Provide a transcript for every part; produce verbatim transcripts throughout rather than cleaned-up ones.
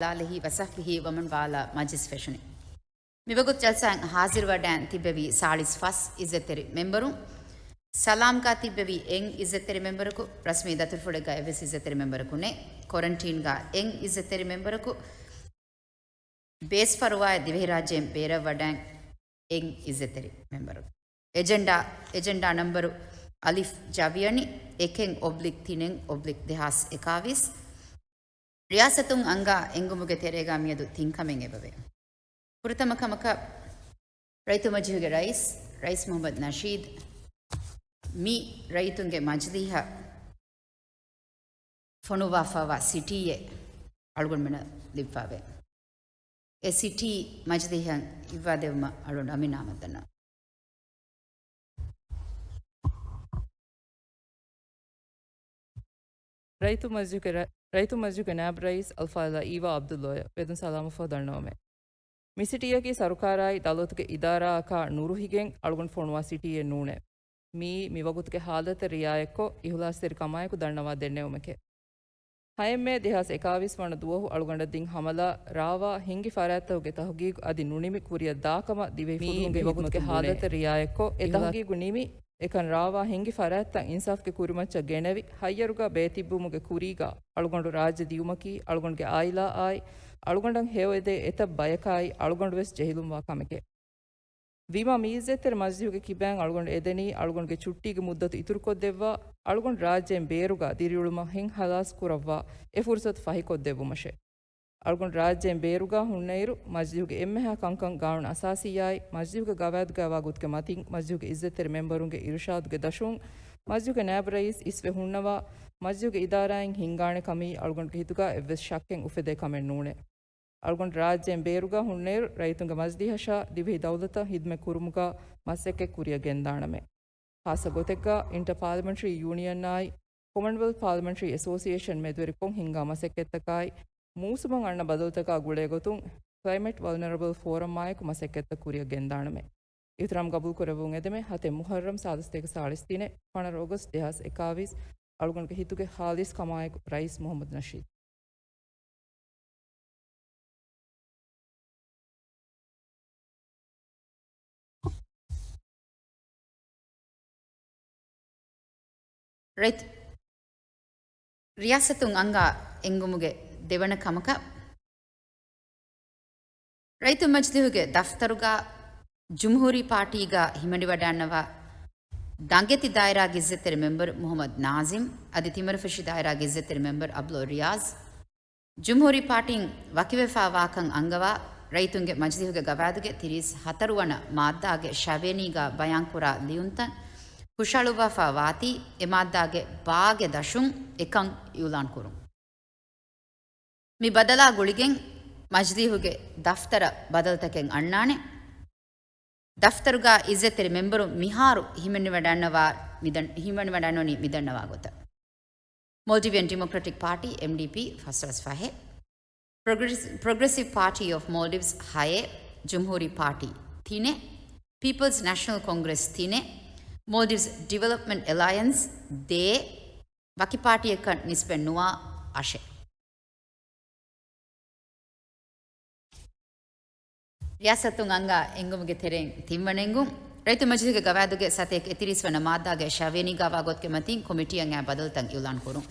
އާލިހި ވަސަހްބިހި ވަމަން ވާލާ މަޖިލިސް ފެށުނީ. މިވަގުތު ޖަލްސާއިން ހާޒިރުވަޑައިން ތިއްބެވި ސާޅީސް ފަސް އިއްޒަތްތެރި މެމްބަރުން، ސަލާމްގާ ތިއްބެވި އެއް އިއްޒަތްތެރި މެމްބަރަކު، ރަސްމީ ދަތުރުފުޅެއްގަ އެއްވެސް އިއްޒަތްތެރި މެމްބަރަކު ނެތް، ކޮރަންޓީންގަ އެއް އިއްޒަތްތެރި މެމްބަރަކު، ބޭސްފަރުވާއެއް ދިވެހިރާއްޖޭން ބޭރަށް ވަޑައިން އެއް އިއްޒަތްތެރި މެމްބަރު. އެޖެންޑާ، އެޖެންޑާ ނަންބަރު އަލިފް ޖަވިޔަނި އެކެއް އޮބްލިކް ތިނެއް އޮބްލިކް ދެހާސް އެކާވީސް. ރިޔާސަތުން އަންގާ އެންގުމުގެ ތެރޭގާ މިއަދު ތިން ކަމެއް އެބަވޭ. ފުރަތަމަ ކަމަކަށް، ރައްޔިތު މަޖިލީހުގެ ރައީސް، ރައީސް މުހައްމަދު ނަޝީދު މި ރައްޔިތުންގެ މަޖިލީހަށް ފޮނުވާފައިވާ ސިޓީއެއް އަޅުގަނޑުމެންނަށް ލިބިފައިވޭ. އެ ސިޓީ މަޖިލީހަށް އިއްވާދެއްވުމަށް އަޅުގަނޑު އަމިއްލަ އަމަން ދަންނަވަން. ރައްޔިތު މަޖިލީހުގެ ރަ-، ރައްޔިތު މަޖިލީހުގެ ނާއިބު ރައީސް އަލްފާޟިލާ އީވާ ޢަބްދުﷲ އަށް ވެދުން ސަލާމަތްވެފަ ދަންނަވަމޭ. މި ސިޓީއަކީ ސަރުކާރާއި ދައުލަތުގެ އިދާރާއަކާ ނުރުހިގެން އަޅުގަނޑު ފޮނުވާ ސިޓީއެއް ނޫނޭ. މިއީ މިވަގުތުގެ ހާލަތަށް ރިއާޔަތްކޮށް، އިހުލާސްތެރިކަމާއެކު ދަންނަވާ ދެންނެވުމެކޭ. ހައެއް މޭ ދެހާސް އެކާވީސް ވަނަ ދުވަހު އަޅުގަނޑަށް ދިން ހަމަލާ ރާވާ ހިންގި ފަރާތްތަކުގެ ތަހުގީގު އަދި ނުނިމި ކުރިއަށް ދާކަމަށް ދިވެހި ފުލުހުންގެ މިވަގުތުގެ ހިދުމަތް ހާލަތަށް ރިއާޔަތްކޮށް، އެ ތަހުގީގު ނިމި، އެކަން ރާވާ ހިންގި ފަރާތްތައް އިންސާފްގެ ކުރިމައްޗަށް ގެނެވި، ހައްޔަރުގަ ބޭތިއްބުމުގެ ކުރީގަ އަޅުގަނޑު ރާއްޖެ ދިޔުމަކީ، އަޅުގަނޑުގެ އާއިލާއާއި، އަޅުގަނޑަށް ހެޔޮއެދޭ އެތައް ބަޔަކާއި، އަޅުގަނޑުވެސް ޖެހިލުންވާ ކަމެކޭ. ވީމާ މި އިއްޒަތްތެރި މަޖިލީހުގެ ކިބައިން އަޅުގަނޑު އެދެނީ، އަޅުގަނޑުގެ ޗުއްޓީގެ މުއްދަތު އިތުރުކޮށްދެއްވާ، އަޅުގަނޑު ރާއްޖޭން ބޭރުގަ ދިރިއުޅުމަށް ހިތް ހަލާސް ކުރައްވާ، އެ ފުރުސަތު ފަހިކޮށްދެއްވުމަށޭ. އަޅުގަނޑު ރާއްޖޭން ބޭރުގަ ހުންނައިރު، މަޖިލީހުގެ އެންމެހާ ކަންކަން ގާނޫނު އަސާސީއާއި، މަޖިލީހުގެ ގަވާއިދުގައިވާ ގޮތުގެ މަތިން، މަޖިލީހުގެ އިއްޒަތްތެރި މެމްބަރުންގެ އިރުޝާދުގެ ދަށުން، މަޖިލީހުގެ ނާއިބު ރައީސް އިސްވެ ހުންނަވާ، މަޖިލީހުގެ އިދާރާއިން ހިންގާނެ ކަމީ އަޅުގަނޑުގެ ހިތުގަ އެއްވެސް ޝައްކެއް އުފެދޭ ކަމެއް ނޫނޭ. އަޅުގަނޑު ރާއްޖޭން ބޭރުގަ ހުންނައިރު، ރައްޔިތުންގެ މަޖިލީހަށާ ދިވެހި ދައުލަތަށް ހިދުމަތް ކުރުމުގަ މަސައްކަތް ކުރިއަށް ގެންދާނަމޭ. ޚާއްސަ ގޮތެއްގަ އިންޓަ ޕާލިމެންޓްރީ ޔޫނިއަނާއި، ކޮމަންވެލްތް ޕާލިމެންޓްރީ އެސޯސިއޭޝަން މެދުވެރިކޮށް ހިންގާ މަސައްކަތްތަކާއި، މޫސުމަށް އަންނަ ބަދަލުތަކާ ގުޅޭގޮތުން ކްލައިމެޓް ވަލްނަރަބަލް ފޯރަމާއެކު މަސައްކަތްތައް ކުރިއަށް ގެންދާނަމޭ. އިޙްތިރާމް ގަބޫލުކުރެއްވުން އެދެމޭ. ހަތެއް މުޙައްރަމް ސާދަ ސަތޭކަ ސާޅީސް ދިނެއް، ފަނަރަ އޮގަސްޓް ދެހާސް އެކާވީސް، އަޅުގަނޑުގެ ހިތުގެ ހާލީސް ކަމާއެކު ރައީސް މުޙައްމަދު ނަޝީދު. ރައްޔިތު، ރިޔާސަތުން އަންގާ އެންގުމުގެ ދެވަނަ ކަމަކަށް، ރައްޔިތު މަޖިލީހުގެ ދަފްތަރުގަ ޖުމްހޫރީ ޕާޓީގަ ހިމެނިވަޑައިންނަވާ ދަނގެތި ދާއިރާގެ އިއްޒަތްތެރި މެމްބަރު މުޙައްމަދު ނާޒިމް އަދި ތިމަރުފެށި ދާއިރާގެ އިއްޒަތްތެރި މެމްބަރު އަބްދުﷲ ރިޔާޒް، ޖުމްހޫރީ ޕާޓީން ވަކިވެފަ ވާކަން އަންގަވާ، ރައްޔިތުންގެ މަޖިލީހުގެ ގަވާއިދުގެ ތިރީސް ހަތަރު ވަނަ މާއްދާގެ ށަވިޔަނީގަ ބަޔާންކުރާ ލިޔުންތައް ހުށަހަޅުއްވާފަ ވާތީ، އެ މާއްދާގެ ބާގެ ދަށުން އެކަން އިއުލާން ކުރުން. މި ބަދަލާ ގުޅިގެން މަޖިލީހުގެ ދަފްތަރަށް ބަދަލުތަކެއް އަންނާނެ. ދަފްތަރުގަ އިއްޒަތްތެރި މެމްބަރު މިހާރު ހިމެނިވަޑައިންނަވާ މިދަން-، ހިމެނިވަޑައިންނަވަނީ މިދަންނަވާ ގޮތަށް. މޯލްޑިވިއަން ޑިމޮކްރެޓިކް ޕާޓީ، އެމްޑީޕީ، ފަސްދޮޅަސް ފަހެއް. ޕްރޮގްރެސް-، ޕްރޮގްރެސިވް ޕާޓީ އޮފް މޯލްޑިވްސް ހައެއް. ޖުމްހޫރީ ޕާޓީ ތިނެއް. ޕީޕަލްސް ނެޝަނަލް ކޮންގްރެސް ތިނެއް. މޯލްޑިވްސް ޑިވެލޮޕްމަންޓް އެލައިންސް ދޭއް. ވަކި ޕާޓީއަކަށް ނިސްބަތް ނުވާ އަށެއް. ރިޔާސަތުން އަންގާ އެންގުމުގެ ތެރެއިން ތިންވަނަ އެންގުން، ރައްޔިތު މަޖިލީހުގެ ގަވާއިދުގެ ސަތޭކަ އެތިރީސް ވަނަ މާއްދާގެ ށަވިޔަނީގައިވާ ގޮތުގެ މަތިން ކޮމިޓީއަށް އައި ބަދަލުތައް އިއުލާން ކުރުން.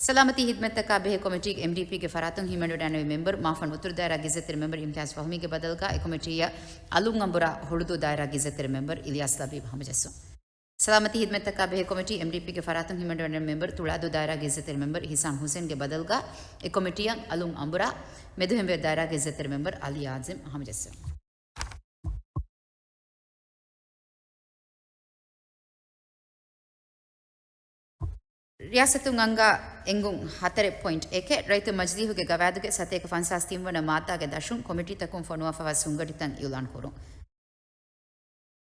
ސަލާމަތީ ހިދުމަތްތަކާ ބެހޭ ކޮމިޓީގެ އެމްޑީޕީގެ ފަރާތުން ހިމެނިވަޑައިންނެވި މެމްބަރު މާފަން އުތުރު ދާއިރާގެ އިއްޒަތްތެރި މެމްބަރު އިމްތިޔާޒް ފަހުމީގެ ބަދަލުގަ އެ ކޮމިޓީއަށް އަލުން އަނބުރާ ހުޅުދޫ ދާއިރާގެ އިއްޒަތްތެރި މެމްބަރު އިލްޔާސް ލަބީބް ހަމަޖައްސުން. ސަލާމަތީ ހިދުމަތްތަކާ ބެހޭ ކޮމިޓީ އެމްޑީޕީގެ ފަރާތުން ހިމެނިވަޑައިން މެމްބަރު ތުޅާދޫ ދާއިރާގެ އިއްޒަތްތެރި މެމްބަރު އިޙްސާން ހުސެންގެ ބަދަލުގަ އެ ކޮމިޓީއަށް އަލުން އަނބުރާ މެދުހެންވޭރު ދާއިރާގެ އިއްޒަތްތެރި މެމްބަރު އަލީ އާޒިމް ހަމަޖައްސަން. ރިޔާސަތުން އަންގާ އެންގުން ހަތަރެއް ޕޮއިންޓް އެކެއް، ރައްޔިތު މަޖިލީހުގެ ގަވާއިދުގެ ސަތޭކަ ފަންސާސް ތިން ވަނަ މާއްދާގެ ދަށުން ކޮމިޓީތަކުން ފޮނުވާފަވާ ސުންގަޑިތައް އިއުލާން ކުރުން.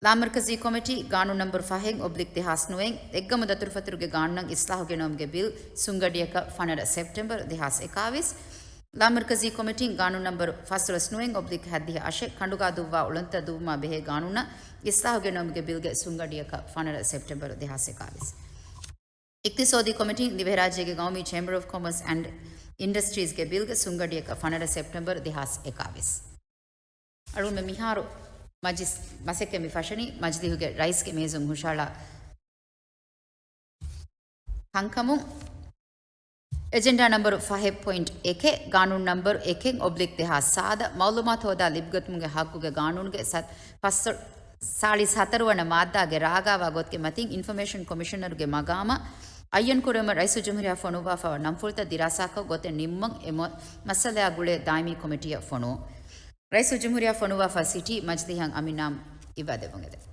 ލާމަރުކަޒީ ކޮމިޓީ، ގާނޫނު ނަންބަރު ފަހެއް އޮބްލިކް ދެހާސް ނުވައެއް، އެއްގަމު ދަތުރުފަތުރުގެ ގާނޫނަށް އިސްލާހު ގެނައުމުގެ ބިލް ސުންގަޑިއަކަށް ފަނަރަ ސެޕްޓެމްބަރު ދެހާސް އެކާވީސް. ލާމަރުކަޒީ ކޮމިޓީން ގާނޫނު ނަންބަރު ފަސްދޮޅަސް ނުވައެއް އޮބްލިކް ހަތްދިހަ އަށެއް، ކަނޑުގާ ދުއްވާ އުޅަނދުތައް ދުއްވުމާ ބެހޭ ގާނޫނަށް އިސްލާހު ގެނައުމުގެ ބިލްގެ ސުންގަޑިއަކަށް ފަނަރަ ސެޕްޓެމްބަރު ދެހާސް އެކާވީސް. އިޤްތިޞާދީ ކޮމިޓީން ދިވެހިރާއްޖޭގެ ގައުމީ ޗޭމްބަރ އޮފް ކޮމަސް އެންޑް އިންޑަސްޓްރީޒްގެ ބިލްގެ ސުންގަޑިއަކަށް ފަނަރަ ސެޕްޓެމްބަރު ދެހާސް އެކާވީސް. އަޅުގަނޑުމެން މިހާރު މަޖިލިސް މަސައްކަތް މި ފަށަނީ މަޖިލީހުގެ ރައީސްގެ މޭޒުން ހުށަހަޅާ ކަންކަމުން. އެޖެންޑާ ނަންބަރު ފަހެއް ޕޮއިންޓް އެކެއް، ގާނޫނު ނަންބަރު އެކެއް އޮބްލިކް ދެހާސް ސާދަ، މައުލޫމާތު ހޯދާ ލިބިގަތުމުގެ ހައްގުގެ ގާނޫނުގެ ސަ-، ފަސް-، ސާޅީސް ހަތަރު ވަނަ މާއްދާގެ ރާގާވާ ގޮތުގެ މަތިން އިންފޮމޭޝަން ކޮމިޝަނަރުގެ މަގާމަށް އައްޔަން ކުރުމަށް ރައީސުލްޖުމްހޫރިއްޔާ ފޮނުއްވާފައިވާ ނަންފުޅުތައް ދިރާސާކޮށް ގޮތެއް ނިންމުމަށް އެ މަ-، މައްސަލައާ ގުޅޭ ދާއިމީ ކޮމިޓީއަށް ފޮނުވުން. ރައީސުލްޖުމްހޫރިއްޔާ ފޮނުއްވާފައި ސިޓީ މަޖިލީހަށް އަމިއްލައަށް އިއްވާ ދެއްވުން އެދެން.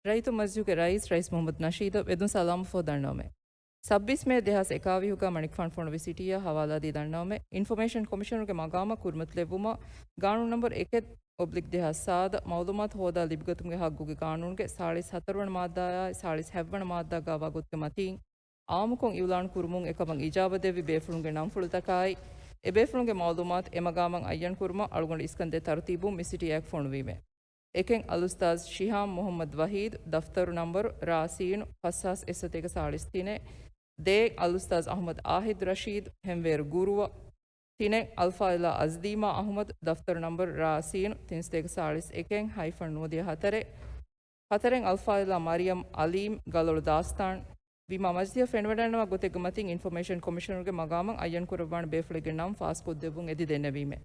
ރައްޔިތު މަޖިލީހުގެ ރައީސް، ރައީސް މުހައްމަދު ނަޝީދަށް ވެދުން ސަލާމަށްފަހު ދަންނަވަމޭ. ސައްބީސް މޭ ދެހާސް އެކާވީހުގަ މަނިކުފާނު ފޮނުވި ސިޓީއަށް ހަވާލާދީ ދަންނަވަމޭ. އިންފޮމޭޝަން ކޮމިޝަނަރުގެ މަގާމަށް ކުރިމަތިލެއްވުމަށް ގާނޫނު ނަންބަރު އެކެއް އޮބްލިކް ދެހާސް ސާދަ، މައުލޫމާތު ހޯދާ ލިބިގަތުމުގެ ހައްގުގެ ގާނޫނުގެ ސާޅީސް ހަތަރު ވަނަ މާއްދާއާއި ސާޅީސް ހަތް ވަނަ މާއްދާގައިވާ ގޮތުގެ މަތީން އާއްމުކޮށް އިއުލާން ކުރުމުން އެކަމަށް އިޖާބަ ދެއްވި ބޭފުޅުންގެ ނަންފުޅުތަކާއި، އެ ބޭފުޅުންގެ މައުލޫމާތު އެ މަގާމަށް އައްޔަން ކުރުމަށް އަޅުގަނޑު އިސްކަންދޭ ތަރުތީބުން މި ސިޓީއާއެކު ފޮނުވީމޭ. އެކެއް އަލްއުސްތާޛް ޝިހާމް މުހައްމަދު ވަހީދު، ދަފްތަރު ނަންބަރު ރާ ސީނު ފަސްހާސް އެއްސަތޭކަ ސާޅީސް ތިނެއް. ދޭއް އަލްއުސްތާޛް އަޙްމަދު އާހިދު ރަޝީދު، ހެންވޭރު ގުރުއަށް. ތިނެއް އަލްފާޟިލާ އަޒްލީމާ އަޙްމަދު، ދަފްތަރު ނަންބަރު ރާ ސީނު ތިންސަތޭކަ ސާޅީސް އެކެއް ހައިފަން ނުވަދިހަ ހަތަރެއް. ހަތަރެއް އަލްފާޟިލާ މަރިޔަމް އަލީމް، ގަލޮޅު ދާސްތާން. ވީމާ މަޖިލީހަށް ފެނިވަޑައިގަންނަވާ ގޮތެއްގެ މަތިން އިންފޮމޭޝަން ކޮމިޝަނަރުގެ މަގާމަށް އައްޔަން ކުރައްވާނެ ބޭފުޅެއްގެ ނަން ފާސްކޮށްދެއްވުން އެދި ދެންނެވީމެ.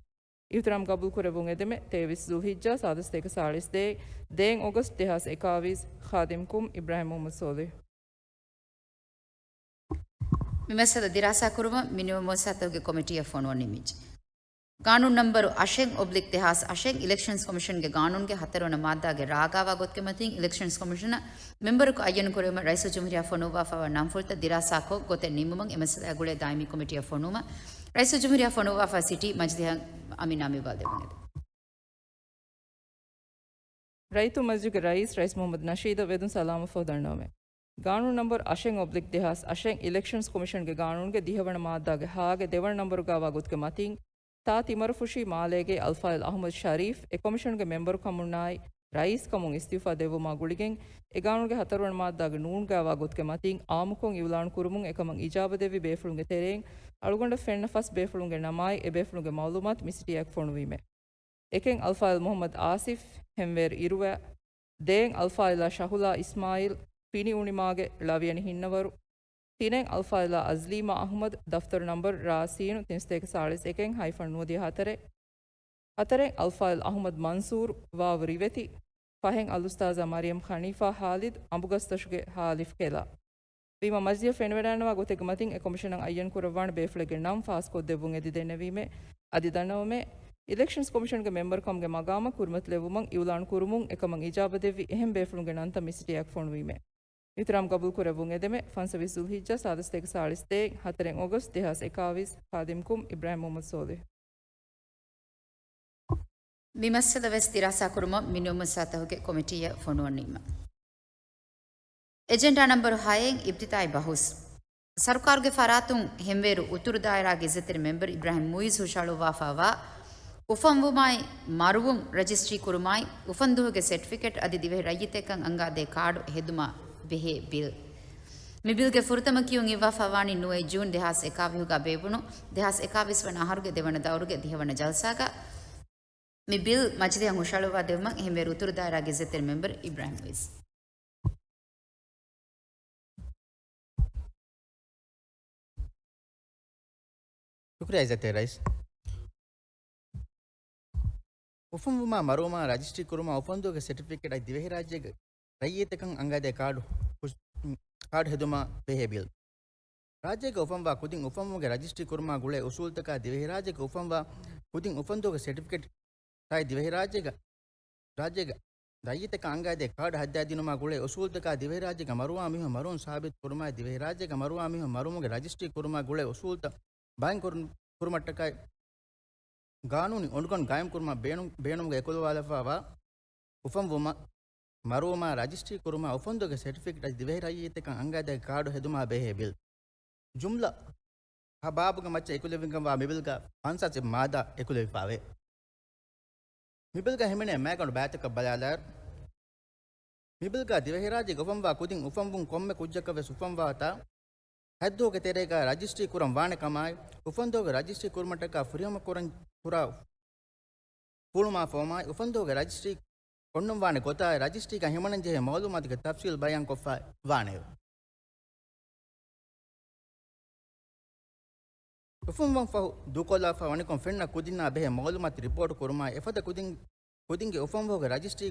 އިޙްތިރާމް ގަބޫލު ކުރެއްވުން އެދެމެ. ތޭވީސް ޛުލްޙިއްޖާ ސާދަ ސަތޭކަ ސާޅީސް ދޭއް، ދޭއް އޮގަސްޓް ދެހާސް އެކާވީސް، ޚާދިމް ކުމް އިބްރާހިމް މުޙައްމަދު ސޯލިޙް. މި މައްސަލަ ދިރާސާ ކުރުމަށް މިނިވަން މުއައްސަސާތަކުގެ ކޮމިޓީއަށް ފޮނުވަން ނިންމިއްޖެ. ގާނޫނު ނަންބަރު އަށެއް އޮބްލިކް ދެހާސް އަށެއް، އިލެކްޝަންސް ކޮމިޝަންގެ ގާނޫނުގެ ހަތަރުވަނަ މާއްދާގެ ރާގާވާ ގޮތުގެ މަތިން އިލެކްޝަންސް ކޮމިޝަނަށް މެމްބަރަކު އައްޔަން ކުރެވުމަށް ރައީސުލްޖުމްހޫރިއްޔާ ފޮނުއްވާފައިވާ ނަންފުޅުތައް ދިރާސާކޮށް ގޮތެއް ނިންމުމަށް އެ މައްސަލައާ ގުޅޭ ދާއިމީ ކޮމިޓީއަށް ފޮނުވުމަށް ރައީސުލްޖުމްހޫރިއްޔާ ފޮނުއްވާފައި ސިޓީ މަޖިލީހަށް އަމިއްލައަށް އިއްވާ ދެއްވުން އެދެން. ރައްޔިތު މަޖިލީހުގެ ރައީސް، ރައީސް މުހައްމަދު ނަޝީދަށް ވެދުން ސަލާމަށްފަހު ދަންނަވަމޭ. ގާނޫނު ނަންބަރު އަށެއް އޮބްލިކް ދެހާސް އަށެއް، އިލެކްޝަންސް ކޮމިޝަންގެ ގާނޫނުގެ ދިހަވަނަ މާއްދާގެ ހާގެ ދެވަނަ ނަންބަރުގައިވާ ގޮތުގެ މަތިން، ތާ ތިމަރުފުށީ މާލޭގެ އަލްފާޟިލް އަޙްމަދު ޝަރީފް އެ ކޮމިޝަނުގެ މެމްބަރު ކަމުންނާއި، ރައީސް ކަމުން އިސްތިއުފާ ދެއްވުމާ ގުޅިގެން، އެ ގާނޫނުގެ ހަތަރުވަނަ މާއްދާގެ ނޫންގައިވާ ގޮތުގެ މަތިން އާއްމުކޮށް އިއުލާން ކުރުމުން އެކަމަށް އިޖާބަ ދެއްވި ބޭފުޅުންގެ ތެރެއިން އަޅުގަނޑަށް ފެންނަ ފަސް ބޭފުޅުންގެ ނަމާއި، އެ ބޭފުޅުންގެ މައުލޫމާތު މި ސިޓީއާއެކު ފޮނުވީމެ. އެކެއް އަލްފާޟިލް މުޙައްމަދު އާސިފް، ހެންވޭރު އިރުވައި. ދޭއް އަލްފާޟިލާ ޝަހުލާ އިސްމާއީލް، ފިނިއުނިމާގެ ޅަވިޔަނި ހިންނަވަރު. ތިނެއް އަލްފާޟިލާ އަޒްލީމާ އަޙްމަދު، ދަފްތަރު ނަންބަރު ރާ ސީނު ތިންސަތޭކަ ސާޅީސް އެކެއް ހައިފަން ނުވަދިހަ ހަތަރެއް. ހަތަރެއް އަލްފާޟިލް އަޙްމަދު މަންސޫރު، ވާވު ރިވެތި. ފަހެއް އަލްއުސްތާޛާ މަރިޔަމް ޚަނީފާ ޚާލިދު، އަނބުގަސްދޮށުގެ ހާލިފް ކެލާ. ވީމާ މަޖިލީހަށް ފެނިވަޑައިގަންނަވާ ގޮތެއްގެ މަތިން އެ ކޮމިޝަނަށް އައްޔަން ކުރައްވާނެ ބޭފުޅެއްގެ ނަން ފާސްކޮށްދެއްވުން އެދި ދެންނެވީމެ. އަދި ދަންނަވަމޭ، އިލެކްޝަންސް ކޮމިޝަންގެ މެމްބަރު ކަމުގެ މަގާމަށް ކުރިމަތިލެއްވުމަށް އިއުލާން ކުރުމުން އެކަމަށް އިޖާބަ ދެއްވި އެހެން ބޭފުޅުންގެ ނަންތައް މި ސިޓީއާއެކު ފޮނުވީމެ. އިޙްތިރާމް ގަބޫލު ކުރެއްވުން އެދެމެ. ފަންސަވީސް ޒުލްހިއްޖާ ސާދަ ސަތޭކަ ސާޅީސް ދޭއް، ހަތަރެއް އޮގަސްޓް ދެހާސް އެކާވީސް، ޚާދިމް ކުމް އިބްރާހިމް މުޙައްމަދު ސޯލިހް. މި މައްސަލަ ވެސް ދިރާސާ ކުރުމަށް މިނިވަން މުއައްސަސާތަކުގެ ކޮމިޓީއަށް ފޮނުވަން ނިންމަން. އެޖެންޑާ ނަންބަރު ހައެއް، އިފްތިތާހީ ބަހުސް. ސަރުކާރުގެ ފަރާތުން ހެންވޭރު އުތުރު ދާއިރާގެ އިއްޒަތްތެރި މެމްބަރު އިބްރާހިމް މުއިއްޒު ހުށަހަޅުއްވާފައިވާ އުފަންވުމާއި މަރުވުން ރަޖިސްޓްރީ ކުރުމާއި، އުފަންދުވަހުގެ ސެޓްފިކެޓް އަދި ދިވެހި ރައްޔިތެއްކަން އަންގާދޭ ކާޑު ހެދުމާ ބެހޭ ބިލް. މި ބިލްގެ ފުރަތަމަ ކިޔުން އިއްވާފައިވާނީ ނުވައެއް ޖޫން ދެހާސް އެކާވީހުގަ ބޭއްވުނު ދެހާސް އެކާވީސް ވަނަ އަހަރުގެ ދެވަނަ ދައުރުގެ ދިހަވަނަ ޖަލްސާގަ. މި ބިލް މަޖިލީހަށް ހުށަހަޅުއްވާ ދެއްވުމަށް އެހެންވެ އުތުރު ދާއިރާގެ އިއްޒަތްތެރި މެމްބަރު އިބްރާހިމް މުއިއްޒު. ޝުކުރިއްޔާ އިއްޒަތްތެރި ރައީސް. އުފަންވުމާ މަރުވުމާ ރަޖިސްޓްރީ ކުރުމާ އުފަންދުވަހުގެ ސެޓިފިކެޓް އަދި ދިވެހިރާއްޖޭގެ ރައްޔިތެއްކަން އަންގާދޭ ކާޑު ހުސް-، ކާޑު ހެދުމާ ބެހޭ ބިލް. ރާއްޖޭގަ އުފަންވާ ކުދިން އުފަންވުމުގެ ރަޖިސްޓްރީ ކުރުމާ ގުޅޭ އުސޫލުތަކާ ދިވެހިރާއްޖޭގަ އުފަންވާ ކުދިން އުފަންދުވަހުގެ ސެޓިފިކެޓް ތާއި ދިވެހިރާއްޖޭގަ، ރާއްޖޭގަ ރައްޔިތަކަށް އަންގާދޭ ކާޑު ހައްދާދިނުމާ ގުޅޭ އުސޫލުތަކާ ދިވެހިރާއްޖޭގަ މަރުވާ މީހުން މަރުވުން ސާބިތު ކުރުމާއި، ދިވެހިރާއްޖޭގަ މަރުވާ މީހުން މަރުވުމުގެ ރަޖިސްޓްރީ ކުރުމާ ގުޅޭ އުސޫލުތައް ބައިން ކުރު-، ކުރުމަށްޓަކައި ގާނޫނީ އޮނޑުގަނޑު ގާއިމް ކުރުމަށް ބޭނުން-، ބޭނުމުގަ އެކުލަވާލަފައިވާ އުފަންވުމަށް މަރުވުމާ ރަޖިސްޓްރީ ކުރުމާ އުފަންދުވަހުގެ ސެޓިފިކެޓް އަދި ދިވެހި ރައްޔިތެއްކަން އަންގާދޭ ކާޑު ހެދުމާ ބެހޭ ބިލް. ޖުމްލަ ހަ ބާބުގެ މައްޗަށް އެކުލެވިގެންވާ މިބިލްގަ ފަންސާސް މާދާ އެކުލެވިފައިވޭ. މިބިލްގަ ހިމެނޭ މައިގަނޑު ބައިތަކަށް ބަލާލާއިރު، މިބިލްގަ ދިވެހިރާއްޖޭގެ އުފަންވާ ކުދިން އުފަންވުން ކޮންމެ ކުއްޖަކަށް ވެސް އުފަންވާތާ ހައްދުގެ ތެރޭގަ ރަޖިސްޓްރީ ކުރަން ވާނެ ކަމާއި، އުފަންދޫގެ ރަޖިސްޓްރީ ކުރުމަށްޓަކާ ފުރިހަމަ ކުރަން ކުރާ ފުޅުމާ ފޯމާއި، އުފަންދޫގެ ރަޖިސްޓްރީ އޮންނަން ވާނެ ގޮތާއި، ރަޖިސްޓްރީގަ ހިމަނަން ޖެހޭ މައުލޫމާތުގެ ތަފްސީލް ބަޔާން ކޮށްފަ ވާނެ. އުފަންވަން ފަހު ދޫކޮށްލާފަ ވަނިކޮށް ފެންނަ ކުދިންނާ ބެހޭ މައުލޫމާތު ރިޕޯޓް ކުރުމާއި، އެފަދަ ކުދިން، ކުދިންގެ އުފަންވަހުގެ ރަޖިސްޓްރީ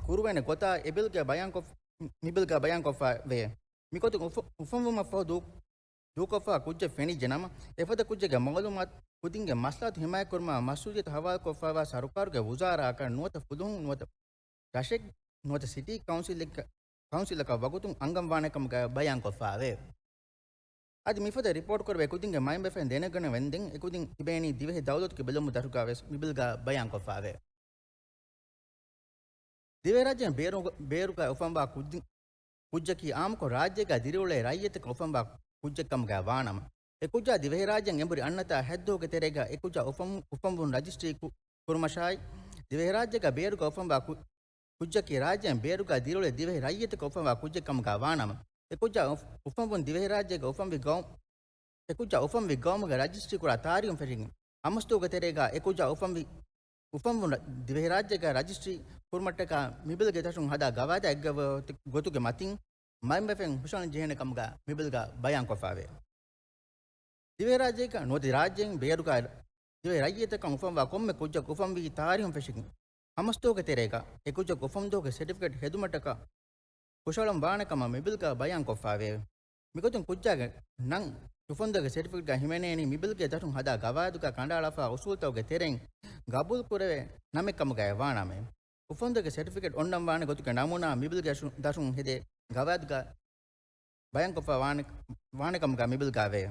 ކުރުވޭނެ ގޮތާ އެ ބިލްގަ ބަޔާންކޮށް، މި ބިލްގަ ބަޔާންކޮށްފަ ވޭ. މިގޮތުން އުފަ-، އުފަންވުމަށްފަހު ދޫ-، ދޫކޮށްފަ ކުއްޖެއް ފެނިއްޖެ ނަމަ، އެފަދަ ކުއްޖެއްގެ މައުލޫމާތު ކުދިންގެ މަސްލަހަތު ހިމާޔަތްކުރުމަށް މަސްއޫލިއްޔަތު ހަވާލުކޮށްފައިވާ ސަރުކާރުގެ ވުޒާރާއަކަށް ނުވަތަ ފުލުހުން ނުވަތަ ރަށެއް ނުވަތަ ސިޓީ ކައުންސިލެއްގަ-، ކައުންސިލަކަށް ވަގުތުން އަންގަންވާނެ ކަމުގައި ބަޔާންކޮށްފައެވެ. އަދި މިފަދަ ރިޕޯޓްކުރެވޭ ކުދިންގެ މައިންބަފައިން ދެނެގަނެވެންދެން އެކުދިން ތިބޭނީ ދިވެހި ދައުލަތުގެ ބެލުމުގެ ދަށުގަވެސް މިބިލްގަ ބަޔާންކޮށްފައެވެ. ދިވެހިރާއްޖޭން ބޭރު-، ބޭރުގަ އުފަންވާ ކުދިން-، ކުއްޖަކީ އާއްމުކޮށް ރާއްޖޭގަ ދިރިއުޅޭ ރައްޔިތަކަށް އުފަންވާ ކުއްޖެއްކަމުގައި ވާނަމަ، އެ ކުއްޖާ ދިވެހިރާއްޖޭން އެނބުރި އަންނަތާ ހައްދުގެ ތެރޭގަ އެ ކުއްޖާ އުފަން-، އުފަންވުން ރަޖިސްޓްރީ ކު-، ކުރުމަށާއި، ދިވެހިރާއްޖޭގަ ބޭރުގަ އުފަންވާ ކު-، ކުއްޖަކީ ރާއްޖޭން ބޭރުގަ ދިރިއުޅޭ ދިވެހި ރައްޔިތަކަށް އުފަންވާ ކުއްޖެއްކަމުގައި ވާނަމަ، އެ ކުއްޖާ އުފަ-، އުފަންވުން ދިވެހިރާއްޖޭގަ އުފަންވި ގައު-، އެ ކުއްޖާ އުފަންވި ގައުމުގެ ރަޖިސްޓްރީ ކުރާ ތާރީހުން ފެށިގެން، ހަމަސްދުވަހުގެ ތެރޭގަ އެ ކުއްޖާ އުފަންވި، އުފަންވުން ރަ-، ދިވެހިރާއްޖޭގަ ރަޖިސްޓްރީ ކުރުމަށްޓަކާ މިބިލްގެ ދަށުން ހަދާ ގަވާއިދާ އެއްގަވާ ގޮތުގެ މަތިން މައިންބަފައިން ހުށަހަޅަން ޖެހޭނެ ކަމުގައި މިބިލްގަ ބަޔާންކޮށްފައެވެ. ދިވެހިރާއްޖޭގަ ނުވަތަ ރާއްޖޭން ބޭރުގަ ދިވެހި ރައްޔިތަކަށް އުފަންވާ ކޮންމެ ކުއްޖަކު އުފަންވީ ތާރީހުން ފެށިގެން، ހަމަސްދުވަހުގެ ތެރޭގަ އެ ކުއްޖަކު އުފަންދުވަހުގެ ސެޓިފިކެޓް ހެދުމަށްޓަކާ ހުށަހަޅަން ވާނެ ކަމަށް މިބިލްގަ ބަޔާންކޮށްފައެވެ. މިގޮތުން ކުއްޖާގެ ނަން އުފަންދުވަހުގެ ސެޓިފިކެޓްގަ ހިމެނޭނީ މިބިލްގެ ދަށުން ހަދާ ގަވާއިދުގަ ކަނޑައަޅާފަ އުސޫލުތަކުގެ ތެރެއިން ގަބޫލުކުރެވޭ ނަމެއް ކަމުގައި ވާނަމެވެ. އުފަންދުވަހުގެ ސެޓިފިކެޓް އޮންނަން ވާނެ ގޮތުގެ ނަމޫނާ މިބިލްގެ ދަށުން، ދަށުން ހެދޭ ގަވާއިދުގަ ބަޔާންކޮށްފަ ވާނެ، ވާނެ ކަމުގައި މިބިލްގައިވޭ.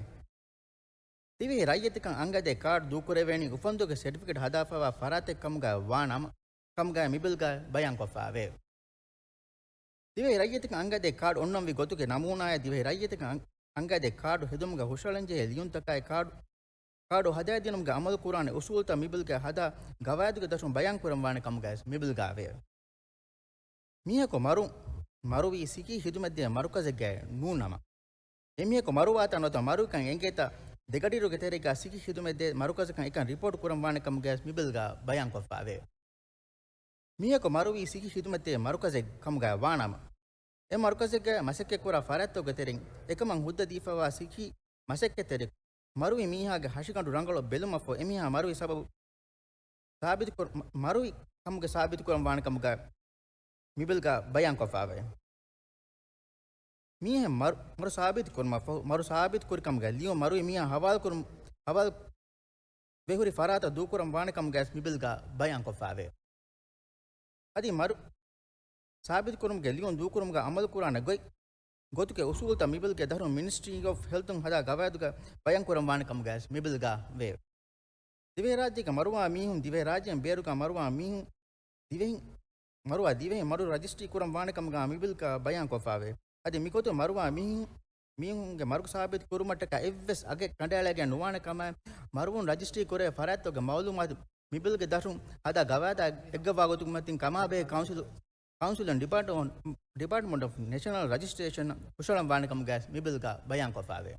ދިވެހި ރައްޔިތަކަށް އަނގައިދޭ ކާޑު ދޫކުރެވޭނީ އުފަންދުވަހުގެ ސެޓިފިކެޓް ހަދާފައިވާ ފަރާތެއް ކަމުގައި ވާ ނަމަ، ކަމުގައި މިބިލްގައި ބަޔާންކޮށްފައެވެ. ދިވެހި ރައްޔިތަކަށް އަނގައިދޭ ކާޑު އޮންނަންވި ގޮތުގެ ނަމޫނާއާއި ދިވެހި ރައްޔިތަކަށް އަން-، އަނގައިދޭ ކާޑު ހެދުމުގަ ހުށަހަޅަންޖެހޭ ލިޔުންތަކާއި ކާޑު، ކާޑު ހަދާދިނުމުގަ އަމަލުކުރާނެ އުސޫލުތައް މިބިލްގައި ހަދާ ގަވާއިދުގެ ދަށުން ބަޔާންކުރަންވާނެ ކަމުގައި މިބިލްގައިވޭ. މީހަކު މަރު-، މަރުވީ ސިކީ ހިދުމަތްދޭ މަރުކަޒެއްގައި ނޫން ނަމަ، އެމީހަކު މަރުވާތާ ނުވަތަ މަރުވިކަން އެނގޭތާ ދެގަޑިއިރުގެ ތެރޭގަ ސިކީ ހިދުމަތްދޭ މަރުކަޒަކަށް އެކަން ރިޕޯޓް ކުރަން ވާނެ ކަމުގައި މިބިލްގައި ބަޔާންކޮށްފައެވެ. މީހަކު މަރުވީ ސިކީ ހިދުމަތްދޭ މަރުކަޒެއް ކަމުގައި ވާނަމަ، އެ މަރުކަޒެއްގައި މަސައްކަތްކުރާ ފަރާތްތަކުގެ ތެރެއިން އެކަމަށް ހުއްދަ ދީފައިވާ ސިކީ މަސައްކަތްތެރި މަރުވި މީހާގެ ހަށިގަނޑު ރަނގަޅު ބެލުމަށްފަހު އެމީހާ މަރުވި ސަބަބު ސާބިތުކުރ-، މަ-، މަރުވި ކަމުގެ ސާބިތުކުރަން ވާނެ ކަމުގައި މިބިލްގަ ބަޔާންކޮށްފައެވެ. މީހެއް މަރު-، މަރު ސާބިތު ކުރުމަށްފަހު، މަރު ސާބިތު ކުރި ކަމުގައި ލިޔުން މަރުވި މީހާ ހަވާލު ކުރުން، ހަވާލު ވެހުރި ފަރާތަށް ދޫކުރަން ވާނެ ކަމުގައި މިބިލްގަ ބަޔާންކޮށްފައެވެ. އަދި މަރު ސާބިތު ކުރުމުގެ ލިޔުން ދޫކުރުމުގަ އަމަލު ކުރާނެ ގޮތް، ގޮތުގެ އުސޫލުތައް މިބިލްގެ ދަށުން މިނިސްޓްރީ އޮފް ހެލްތުން ހަދާ ގަވާއިދުގަ ބަޔާން ކުރަން ވާނެ ކަމުގައި މިބިލްގަ ވޭ. ދިވެހިރާއްޖޭގަ މަރުވާ މީހުން، ދިވެހިރާއްޖޭން ބޭރުގަ މަރުވާ މީހުން، ދިވެހި، މަރުވާ ދިވެހި މަރު ރަޖިސްޓްރީ ކުރަން ވާނެ ކަމުގައި މިބިލްގަ ބަޔާންކޮށްފައެވެ. އަދި މިގޮތުން މަރުވާ މީހުން، މީހުންގެ މަރު ސާބިތު ކުރުމަށްޓަކާ އެއްވެސް އަގެއް ކަނޑައަޅައިގެން ނުވާނެ ކަމަށް މަރުވުން ރަޖިސްޓްރީ ކުރެވޭ ފަރާތްތަކުގެ މައުލޫމާތު މިބިލްގެ ދަށުން ހަދާ ގަވާއިދާ އެއްގަވާ ގޮތުގެ މަތިން ކަމާބެހޭ ކައުންސިލު، ކައުންސިލުން ޑިޕާޓް-، ޑިޕާޓްމަންޓް އޮފް ނޭޝަނަލް ރަޖިސްޓްރޭޝަން ހުށަހަޅަން ވާނެ ކަމުގައި މިބިލްގަ ބަޔާންކޮށްފައެވެ.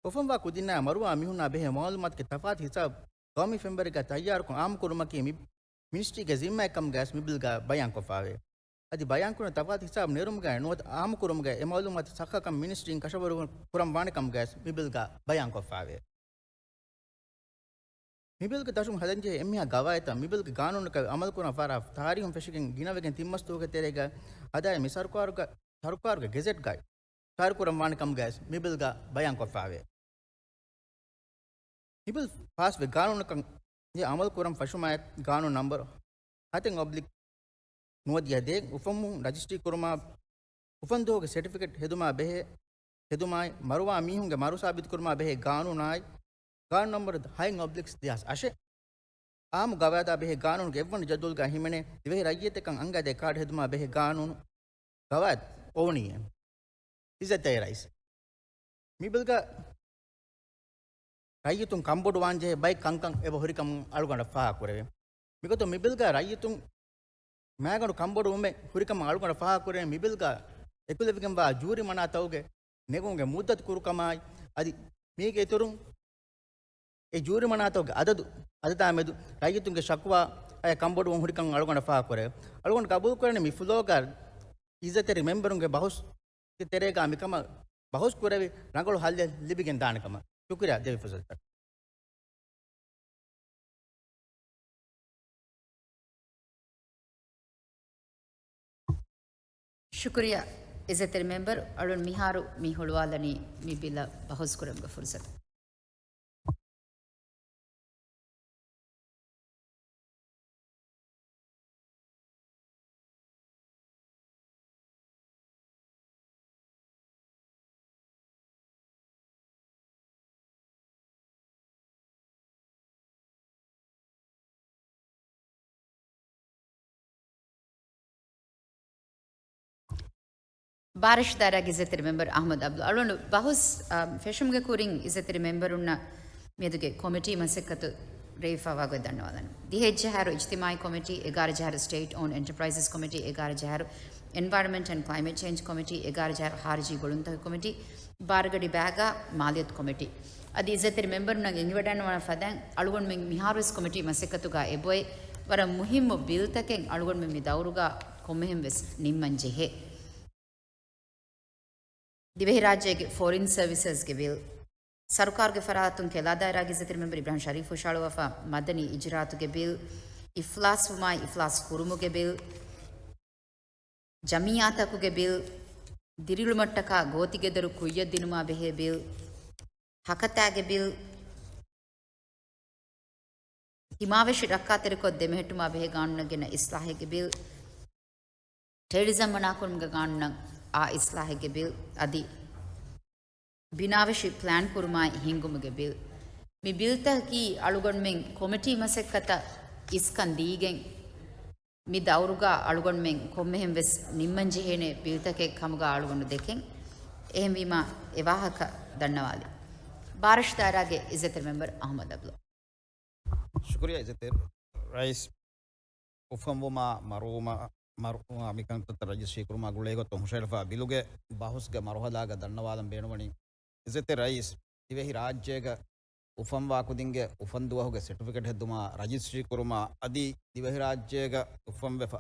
އުފަންވާ ކުދިންނާ މަރުވާ މީހުންނާ ބެހޭ މައުލޫމާތުގެ ތަފާތު ހިސާބު ގައުމީ ފެންވަރެއްގަ ތައްޔާރުކޮށް އާއްމުކުރުމަކީ މި-، މިނިސްޓްރީގެ ޒިންމާއެއް ކަމުގައި މިބިލްގަ ބަޔާންކޮށްފައެވެ. އަދި ބަޔާންކުރަން ތަފާތު ހިސާބު ނެރުމުގައި ނުވަތަ އާއްމުކުރުމުގައި އެ މައުލޫމާތު ސައްހަކަން މިނިސްޓްރީން ކަށަވަރު ކުރަން ވާނެ ކަމުގައި މިބިލްގަ ބަޔާންކޮށްފައެވެ. މިބިލްގެ ދަށުން ހަދަންޖެހޭ އެންމެހާ ގަވާއިދުތައް މިބިލްގެ ގާނޫނަކަށް އަމަލުކުރާ ފަރާތް ތާރީހުން ފެށިގެން ގިނަވެގެން ތިން މަސް ދުވަހުގެ ތެރޭގަ ހަދާ މި ސަރުކާރުގަ-، ސަރުކާރުގެ ގެޒެޓްގައި ޝާއިއުކުރަން ވާނެ ކަމުގައި މިބިލްގަ ބަޔާންކޮށްފައެވެ. މިބިލް ފާސްވެ ގާނޫނަކަށް އަމަލުކުރަން ފަށުމާއެކު ގާނޫނު ނަންބަރު ހަތެއް އޮބްލިކް ނުވަދިހަ ދޭއް އުފަންވުން ރަޖިސްޓްރީ ކުރުމާ، އުފަންދުވަހުގެ ސެޓިފިކެޓް ހެދުމާ ބެހޭ، ހެދުމާއި، މަރުވާ މީހުންގެ މަރު ސާބިތުކުރުމާ ބެހޭ ގާނޫނާއި، ގާނޫނު ނަންބަރު ހަތް އޮބްލިކް ދެހާސް އަށެއް، އާއްމު ގަވާއިދާ ބެހޭ ގާނޫނުގެ އެއްވަނަ ޖައްދުލުގަ ހިމެނޭ ދިވެހި ރައްޔިތަކަށް އަނގައިދޭ ކާޑު ހެދުމާ ބެހޭ ގާނޫނު ގަވާއިދު އޮވުނީއޭ. އިއްޒަތްތެރި ރައީސް. މި ބިލްގަ ރައްޔިތުން ކަންބޮޑުވާންޖެހޭ ބައެއް ކަންކަން އެބަ ހުރިކަމުން އަޅުގަނޑަށް ފާހަގަކުރެވޭ. މިގޮތުން މި ބިލްގަ ރައްޔިތުން މާގަނޑު ކަންބޮޑުވުމެއް ހުރިކަމަށް އަޅުގަނޑަށް ފާހަގަކުރެވޭ. މި ބިލްގަ އެކުލެވިގެންވާ ޖޫރިމަނާތައުގެ ނެގުމުގެ މުއްދަތު ކުރުކަމާއި، އަދި މީގެ އިތުރުން އެ ޖޫރިމަނާތައުގެ އަދަދު އަދަދާ މެދު ރައްޔިތުންގެ ޝަކުވާ އަޔަށް ކަންބޮޑުވުން ހުރިކަން އަޅުގަނޑަށް ފާހަގަކުރޭ. އަޅުގަނޑު ގަބޫލުކުރަނީ މި ފްލޯގަ އިއްޒަތްތެރި މެމްބަރުންގެ ބަހުސް ތެރޭގާ މިކަމަށް ބަހުސް ކުރެވި ރަނގަޅު ހައްލެއް ލިބިގެން ދާނެ ކަމަށް. ޝުކުރިއްޔާ ދެވި ފުރުސަތަށް. ޝުކުރިއްޔާ އިއްޒަތްތެރި މެމްބަރު، އަޅުން މިހާރު މި ހުޅުވާލަނީ މި ބިލަށް ބަހުސް ކުރުމުގެ ފުރުސަތު. ބާރަށު ދާއިރާގެ އިއްޒަތްތެރި މެމްބަރު އަޙްމަދު އަބްދު. އަޅުގަނޑު ބަހުސް، އާ، ފެށުމުގެ ކުރިން އިއްޒަތްތެރި މެމްބަރުންނަށް މިއަދުގެ ކޮމިޓީ މަސައްކަތު ރޭވިފައިވާ ގޮތް ދަންނަވާލަން. ދިހައެއް ޖަހާއިރު އިޖްތިމާޢީ ކޮމިޓީ، އެގާރަ ޖަހާއިރު ސްޓޭޓް އޯންޑް އެންޓަޕްރައިޒަސް ކޮމިޓީ، އެގާރަ ޖަހާއިރު އެންވަޔަރަންމަންޓް އެންޑް ކްލައިމޭޓް ޗޭންޖް ކޮމިޓީ، އެގާރަ ޖަހާއިރު ޚާރިޖީ ގުޅުންތަކުގެ ކޮމިޓީ، ބާރަގަޑި ބައިގާ މާލިޔަތު ކޮމިޓީ. އަދި އިއްޒަތްތެރި މެމްބަރުންނަށް އެނގިވަޑައިގަންނަވާ ފަދައިން އަޅުގަނޑުމެން މިހާރުވެސް ކޮމިޓީ މަސައްކަތުގަ އެބައޮތް ވަރަށް މުހިއްމު ބިލްތަކެއް އަޅުގަނޑުމެން މި ދައުރުގަ ކޮންމެހެން ވެސް ނިންމަން ޖެހޭ. ދިވެހިރާއްޖޭގެ ފޮރިން ސަރވިސަސްގެ ބިލް، ސަރުކާރުގެ ފަރާތުން ކެލާ ދާއިރާގެ އިއްޒަތްތެރި މެމްބަރު އިބްރާހިމް ޝަރީފް ހުށަހަޅުވާފަ މަދަނީ އިޖުރާއަތުގެ ބިލް، އިފްލާސްވުމާއި އިފްލާސް ކުރުމުގެ ބިލް، ޖަމިއްޔާތަކުގެ ބިލް، ދިރިއުޅުމަށްޓަކާ ގޯތިގެދޮރު ކުއްޔަށް ދިނުމާ ބެހޭ ބިލް، ހަކަތާގެ ބިލް، ތިމާވެށި ރައްކާތެރިކޮށް ދެމެހެއްޓުމާ ބެހޭ ގާނޫނަށް ގެނައި އިސްލާހެއްގެ ބިލް، ޓެރަރިޒަމް މަނާކުރުމުގެ ގާނޫނަށް އާ އިސްލާހެއްގެ ބިލް، އަދި ބިނާވެށި ޕްލޭން ކުރުމާއި ހިންގުމުގެ ބިލް. މި ބިލްތަކަކީ އަޅުގަނޑުމެން ކޮމިޓީ މަސައްކަތަށް އިސްކަން ދީގެން، މި ދައުރުގަ އަޅުގަނޑުމެން ކޮންމެހެން ވެސް ނިންމަން ޖެހޭނެ ބިލްތަކެއް ކަމުގަ އަޅުގަނޑު ދެކެން. އެހެންވީމަ، އެ ވާހަކަ ދަންނަވާލި. ބާރަށު ދާއިރާގެ އިއްޒަތްތެރި މެމްބަރު އަޙްމަދު އަބްދު. ޝުކުރިއްޔާ އިއްޒަތްތެރި ރައީސް. އުފަންވުމާ މަރުވުމާ، މަރުވުމާ މިކަންތައްތައް ރަޖިސްޓްރީ ކުރުމާ ގުޅޭގޮތުން ހުށަހެޅިފާ ބިލުގެ ބަހުސްގެ މަރުހަލާގަ ދަންނަވާލަން ބޭނުންވަނީ، އިއްޒަތްތެރި ރައީސް، ދިވެހި ރާއްޖޭގަ އުފަންވާ ކުދިންގެ އުފަންދުވަހުގެ ސެޓިފިކެޓް ހެއްދުމާ، ރަޖިސްޓްރީ ކުރުމާ، އަދި ދިވެހިރާއްޖޭގަ އުފަންވެފަ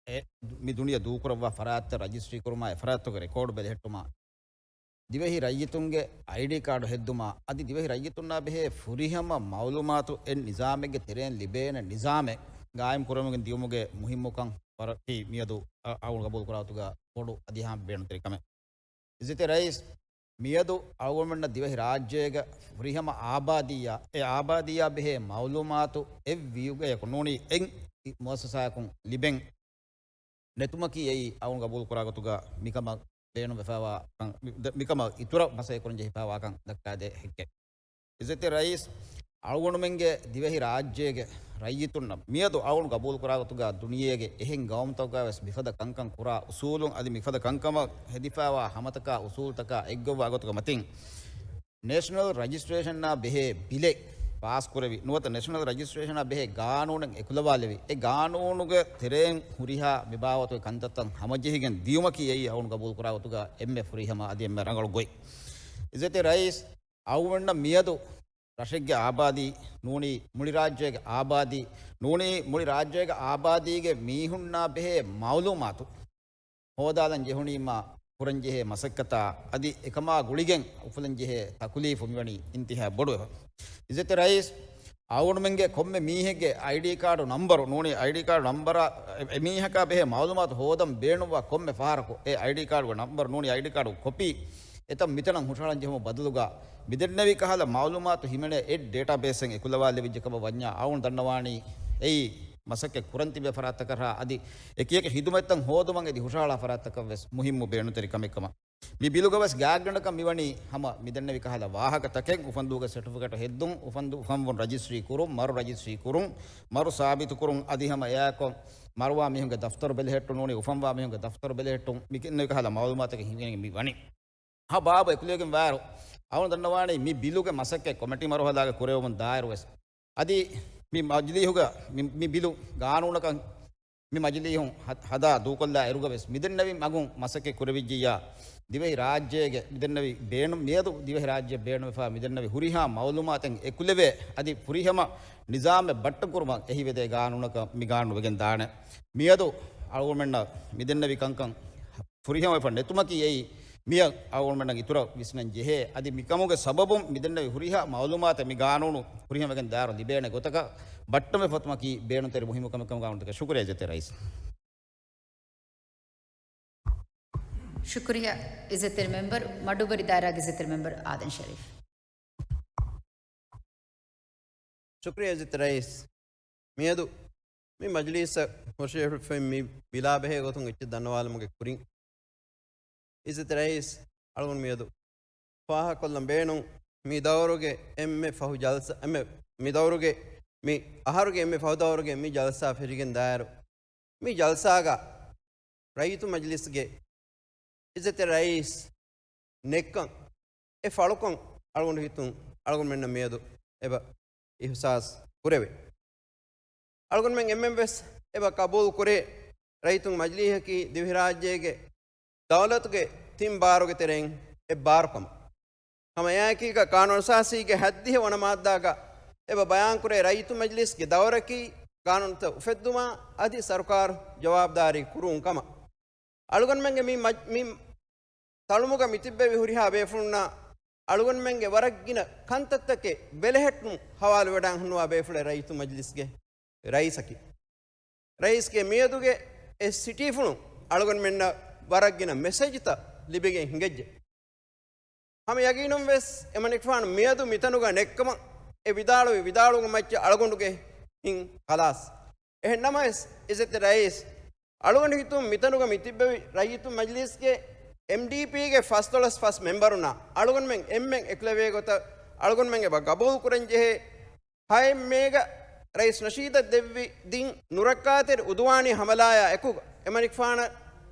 އެ މި ދުނިޔެ ދޫކުރައްވާ ފަރާތްތައް ރަޖިސްޓްރީ ކުރުމާ، އެ ފަރާތްތަކުގެ ރެކޯޑު ބެލެހެއްޓުމާ، ދިވެހި ރައްޔިތުންގެ އައިޑީ ކާޑު ހެއްދުމާ، އަދި ދިވެހި ރައްޔިތުންނާ ބެހޭ ފުރިހަމަ މައުލޫމާތު އެ ނިޒާމެއްގެ ތެރެއިން ލިބޭނެ ނިޒާމެއް ގާއިމް ކުރަމުގެ ދިޔުމުގެ މުހިއްމުކަން ވަރަކީ މިއަދު އަ-، އަޅުގަނޑު ގަބޫލު ކުރާ ގޮތުގަ ބޮޑު އަދި އެހާ ބޭނުންތެރި ކަމެއް. އިއްޒަތްތެރި ރައީސް، މިއަދު އަޅުގަނޑުމެންނަށް ދިވެހި ރާއްޖޭގަ ފުރިހަމަ އާބާދީއާ، އެ އާބާދީއާ ބެހޭ މައުލޫމާތު އެއްވިޔުގަޔަކު ނޫނީ އެއް މުއައްސަސާއަކުން ލިބެން ނެތުމަކީ އެއީ އަޅުގަނޑު ގަބޫލު ކުރާ ގޮތުގަ މިކަމަށް ބޭނުންވެފައިވާ ކަން، މި-، ދ-، މިކަމަށް އިތުރަށް މަސައްކަތް ކުރަން ޖެހިފައިވާ ކަން ދައްކާދޭ ހެއްކެއް. އިއްޒަތްތެރި ރައީސް، އަޅުގަނޑުމެންގެ ދިވެހި ރާއްޖޭގެ ރައްޔިތުންނަށް މިއަދު އަޅުގަނޑު ގަބޫލު ކުރާ ގޮތުގަ ދުނިޔޭގެ އެހެން ގައުމުތަކުގަ ވެސް މިފަދަ ކަންކަން ކުރާ އުސޫލުން އަދި މިފަދަ ކަންކަމަށް ހެދިފައިވާ ހަމަތަކާ އުސޫލުތަކާ އެއްގޮތްވާ ގޮތުގެ މަތިން، ނޭޝަނަލް ރަޖިސްޓްރޭޝަނާ ބެހޭ ބިލެއް ފާސްކުރެވި ނުވަތަ ނޭޝަނަލް ރަޖިސްޓްރޭޝަނާ ބެހޭ ގާނޫނެއް އެކުލަވާލެވި، އެ ގާނޫނުގެ ތެރެއިން ހުރިހާ މިބާވަތުގެ ކަންތައްތައް ހަމަޖެހިގެން ދިޔުމަކީ އެއީ އަޅުގަނޑު ގަބޫލު ކުރާ ގޮތުގަ އެންމެ ފުރިހަމަ އަދި އެންމެ ރަނގަޅު ގޮތް. އިއްޒަތްތެރި ރައީސް، އަޅުގަނޑުމެންނަށް މިއަދު ރަށެއްގެ އާބާދީ ނޫނީ މުޅި ރާއްޖޭގެ އާބާދީ، ނޫނީ މުޅި ރާއްޖޭގެ އާބާދީގެ މީހުންނާ ބެހޭ މައުލޫމާތު ހޯދާލަން ޖެހުނީމާ ކުރަންޖެހޭ މަސައްކަތާ އަދި އެކަމާ ގުޅިގެން އުފުލަންޖެހޭ ތަކުލީފު މިވަނީ އިންތިހާ ބޮޑުވެފަ. އިއްޒަތްތެރި ރައީސް، އަޅުގަނޑުމެންގެ ކޮންމެ މީހެއްގެ އައިޑީ ކާޑު ނަންބަރު ނޫނީ އައިޑީ ކާޑު ނަންބަރާ އެ-، އެމީހަކާ ބެހޭ މައުލޫމާތު ހޯދަން ބޭނުންވާ ކޮންމެ ފަހަރަކު އެ އައިޑީ ކާޑުގެ ނަންބަރު ނޫނީ އައިޑީ ކާޑު ކޮޕީ އެތަން މިތަނަށް ހުށަހަޅަން ޖެހުމުގެ ބަދަލުގަ މިދެންނެވި ކަހަލަ މައުލޫމާތު ހިމެނޭ އެއް ޑޭޓާބޭސްއެއް އެކުލަވާލެވިއްޖެ ކަމަށް ވަންޏާ އަޅުގަނޑު ދަންނަވާނީ އެއީ މަސައްކަތް ކުރަން ތިބޭ ފަރާތްތަކަށާ އަދި އެކިއެކި ހިދުމަތްތައް ހޯދުމަށް އެދި ހުށަހަޅާ ފަރާތްތަކަށް ވެސް މުހިއްމު ބޭނުންތެރި ކަމެއް ކަމަށް. މި ބިލުގަ ވެސް ގާތްގަނޑަކަށް މިވަނީ ހަމަ މިދެންނެވި ކަހަލަ ވާހަކަތަކެއް، އުފަންދޫގެ ސެޓިފިކެޓު ހެއްދުން، އުފަންދޫ އުފަންވުން ރަޖިސްޓްރީ ކުރުން، މަރު ރަޖިސްޓްރީ ކުރުން، މަރު ސާބިތު ކުރުން، އަދި ހަމަ އެއާއެކު މަރުވާ މީހުންގެ ދަފްތަރު ބެލެހެއްޓުން ނޫނީ އުފަންވާ މީހުންގެ ދަފްތަރު ބެލެހެއްޓުން، މި ދެންނެވި ކަހަލަ މައުލޫމާތަކެއް ހިމެނެގެން މި ވަނީ. ހަ ބާބު އެކުލެވިގެން ވާއިރު، އަޅުގަނޑު ދަންނަވާނީ މި ބިލުގެ މަސައްކަތް ކޮމިޓީ މަރުހަލާގަ ކުރެވެމުން ދާއިރު ވެސް. އަދި މި މަޖިލީހުގަ މި، މި ބިލު ގާނޫނަކަށް މި މަޖިލީހުން ހަ-، ހަދާ ދޫކޮށްލާ އިރުގަވެސް މިދެންނެވި މަގުން މަސައްކަތް ކުރެވިއްޖިއްޔާ، ދިވެހި ރާއްޖޭގެ މިދެންނެވި ބޭނު-، މިއަދު ދިވެހި ރާއްޖެ ބޭނުންވެފާ މިދެންނެވި ހުރިހާ މައުލޫމާތެއް އެކުލެވޭ، އަދި ފުރިހަމަ ނިޒާމެއް ބައްޓަން ކުރުމަށް އެހީވެދޭ ގާނޫނަކަށް މި ގާނޫނު ވެގެން ދާނެ. މިއަދު އަޅުގަނޑުމެންނަށް މިދެންނެވި ކަންކަން ފުރިހަމަވެފަ ނެތުމަކީ އެއީ، މިއަށް އަޅުގަނޑުމެންނަށް އިތުރަށް ވިސްނަން ޖެހޭ. އަދި މިކަމުގެ ސަބަބުން މިދެންނެވި ހުރިހާ މައުލޫމާތެއް މި ގާނޫނު ފުރިހަމަވެގެން ދާއިރު ލިބޭނެ ގޮތަކަށް ބައްޓަންވެފަ ނެތުމަކީ ބޭނުންތެރި މުހިއްމު ކަމެއް ކަމަށް ގާނޫނުތަކަށް ޝުކުރިއްޔާ އިއްޒަތްތެރި ރައީސް. ޝުކުރިއްޔާ އިއްޒަތްތެރި މެމްބަރު، މަޑުއުބަރި ދާއިރާގެ އިއްޒަތްތެރި މެމްބަރު އާދަން ޝަރީފް. ޝުކުރިއްޔާ އިއްޒަތްތެރި ރައީސް. މިއަދު މި މަޖިލީސަށް ހުށަހެޅިފައި މި ބިލާ ބެހޭ ގޮތުން އެއްޗެއް ދަންނަވާލުމުގެ ކުރިން، އިއްޒަތްތެރި ރައީސް، އަޅުގަނޑު މިއަދު ފާހަގަކޮށްލަން ބޭނުން، މި ދައުރުގެ އެންމެ ފަހު ޖަލްސާ، އެންމެ، މި ދައުރުގެ މި އަހަރުގެ އެންމެ ފަހު ދައުރުގެ މި ޖަލްސާ ފެށިގެން ދާއިރު، މި ޖަލްސާގަ ރައްޔިތު މަޖިލިސްގެ އިއްޒަތްތެރި ރައީސް ނެތްކަން، އެ ފަޅުކަން އަޅުގަނޑު ހިތުން އަޅުގަނޑުމެންނަށް މިއަދު އެބަ އިހުސާސް ކުރެވޭ. އަޅުގަނޑުމެން އެންމެން ވެސް އެބަ ޤަބޫލު ކުރޭ، ރައްޔިތު މަޖިލީހަކީ ދިވެހިރާއްޖޭގެ ދައުލަތުގެ ތިން ބާރުގެ ތެރެއިން އެއް ބާރު ކަމަށް. ހަމަ އެއާއެކީގަ ޤާނޫނުއަސާސީގެ ހަތްދިހަ ވަނަ މާއްދާގަ އެބަ ބަޔާންކުރޭ، ރައްޔިތު މަޖިލިސްގެ ދައުރަކީ ޤާނޫނުތައް އުފެއްދުމާ އަދި ސަރުކާރު ޖަވާބުދާރީ ކުރުވުން ކަމަށް. އަޅުގަނޑުމެންގެ މި މަޖް-، މި ތަޅުމުގަ މިތިއްބެވި ހުރިހާ ބޭފުޅުންނާ އަޅުގަނޑުމެންގެ ވަރަށް ގިނަ ކަންތައްތަކެއް ބެލެހެއްޓުން ހަވާލުވެވަޑައިގަންނަވާ ބޭފުޅެއް ރައްޔިތު މަޖިލިސްގެ ރައީސަކީ. ރައީސްގެ މިއަދުގެ އެ ސިޓީފުޅުން އަޅުގަނޑުމެންނަށް ވަރަށް ގިނަ މެސެޖުތައް ލިބިގެން ހިނގައްޖެ. ހަމަ ޔަގީނުން ވެސް އެމަނިކުފާނު މިއަދު މިތަނުގަ ނެއްކަމަށް އެ ވިދާޅުވި ވިދާޅުވުމަށް މައްޗަށް އަޅުގަނޑުގެ ހިތް ޚަލާސް. އެހެން ނަމަވެސް، އިއްޒަތްތެރި ރައީސް، އަޅުގަނޑު ހިތުން މިތަނުގަ މި ތިއްބެވި ރައްޔިތު މަޖިލީސްގެ އެމްޑީޕީގެ ފަސްދޮޅަސް ފަސް މެމްބަރުންނާ އަޅުގަނޑުމެން އެންމެން އެކުލެވޭ ގޮތަށް އަޅުގަނޑުމެން އެބަ ގަބޫލު ކުރަން ޖެހޭ ހައެއް މޭގަ ރައީސް ނަޝީދަށް ދެއްވި ދިން ނުރައްކާތެރި އުދުވާނީ ހަމަލާޔާ އެކުގަ އެމަނިކުފާނަށް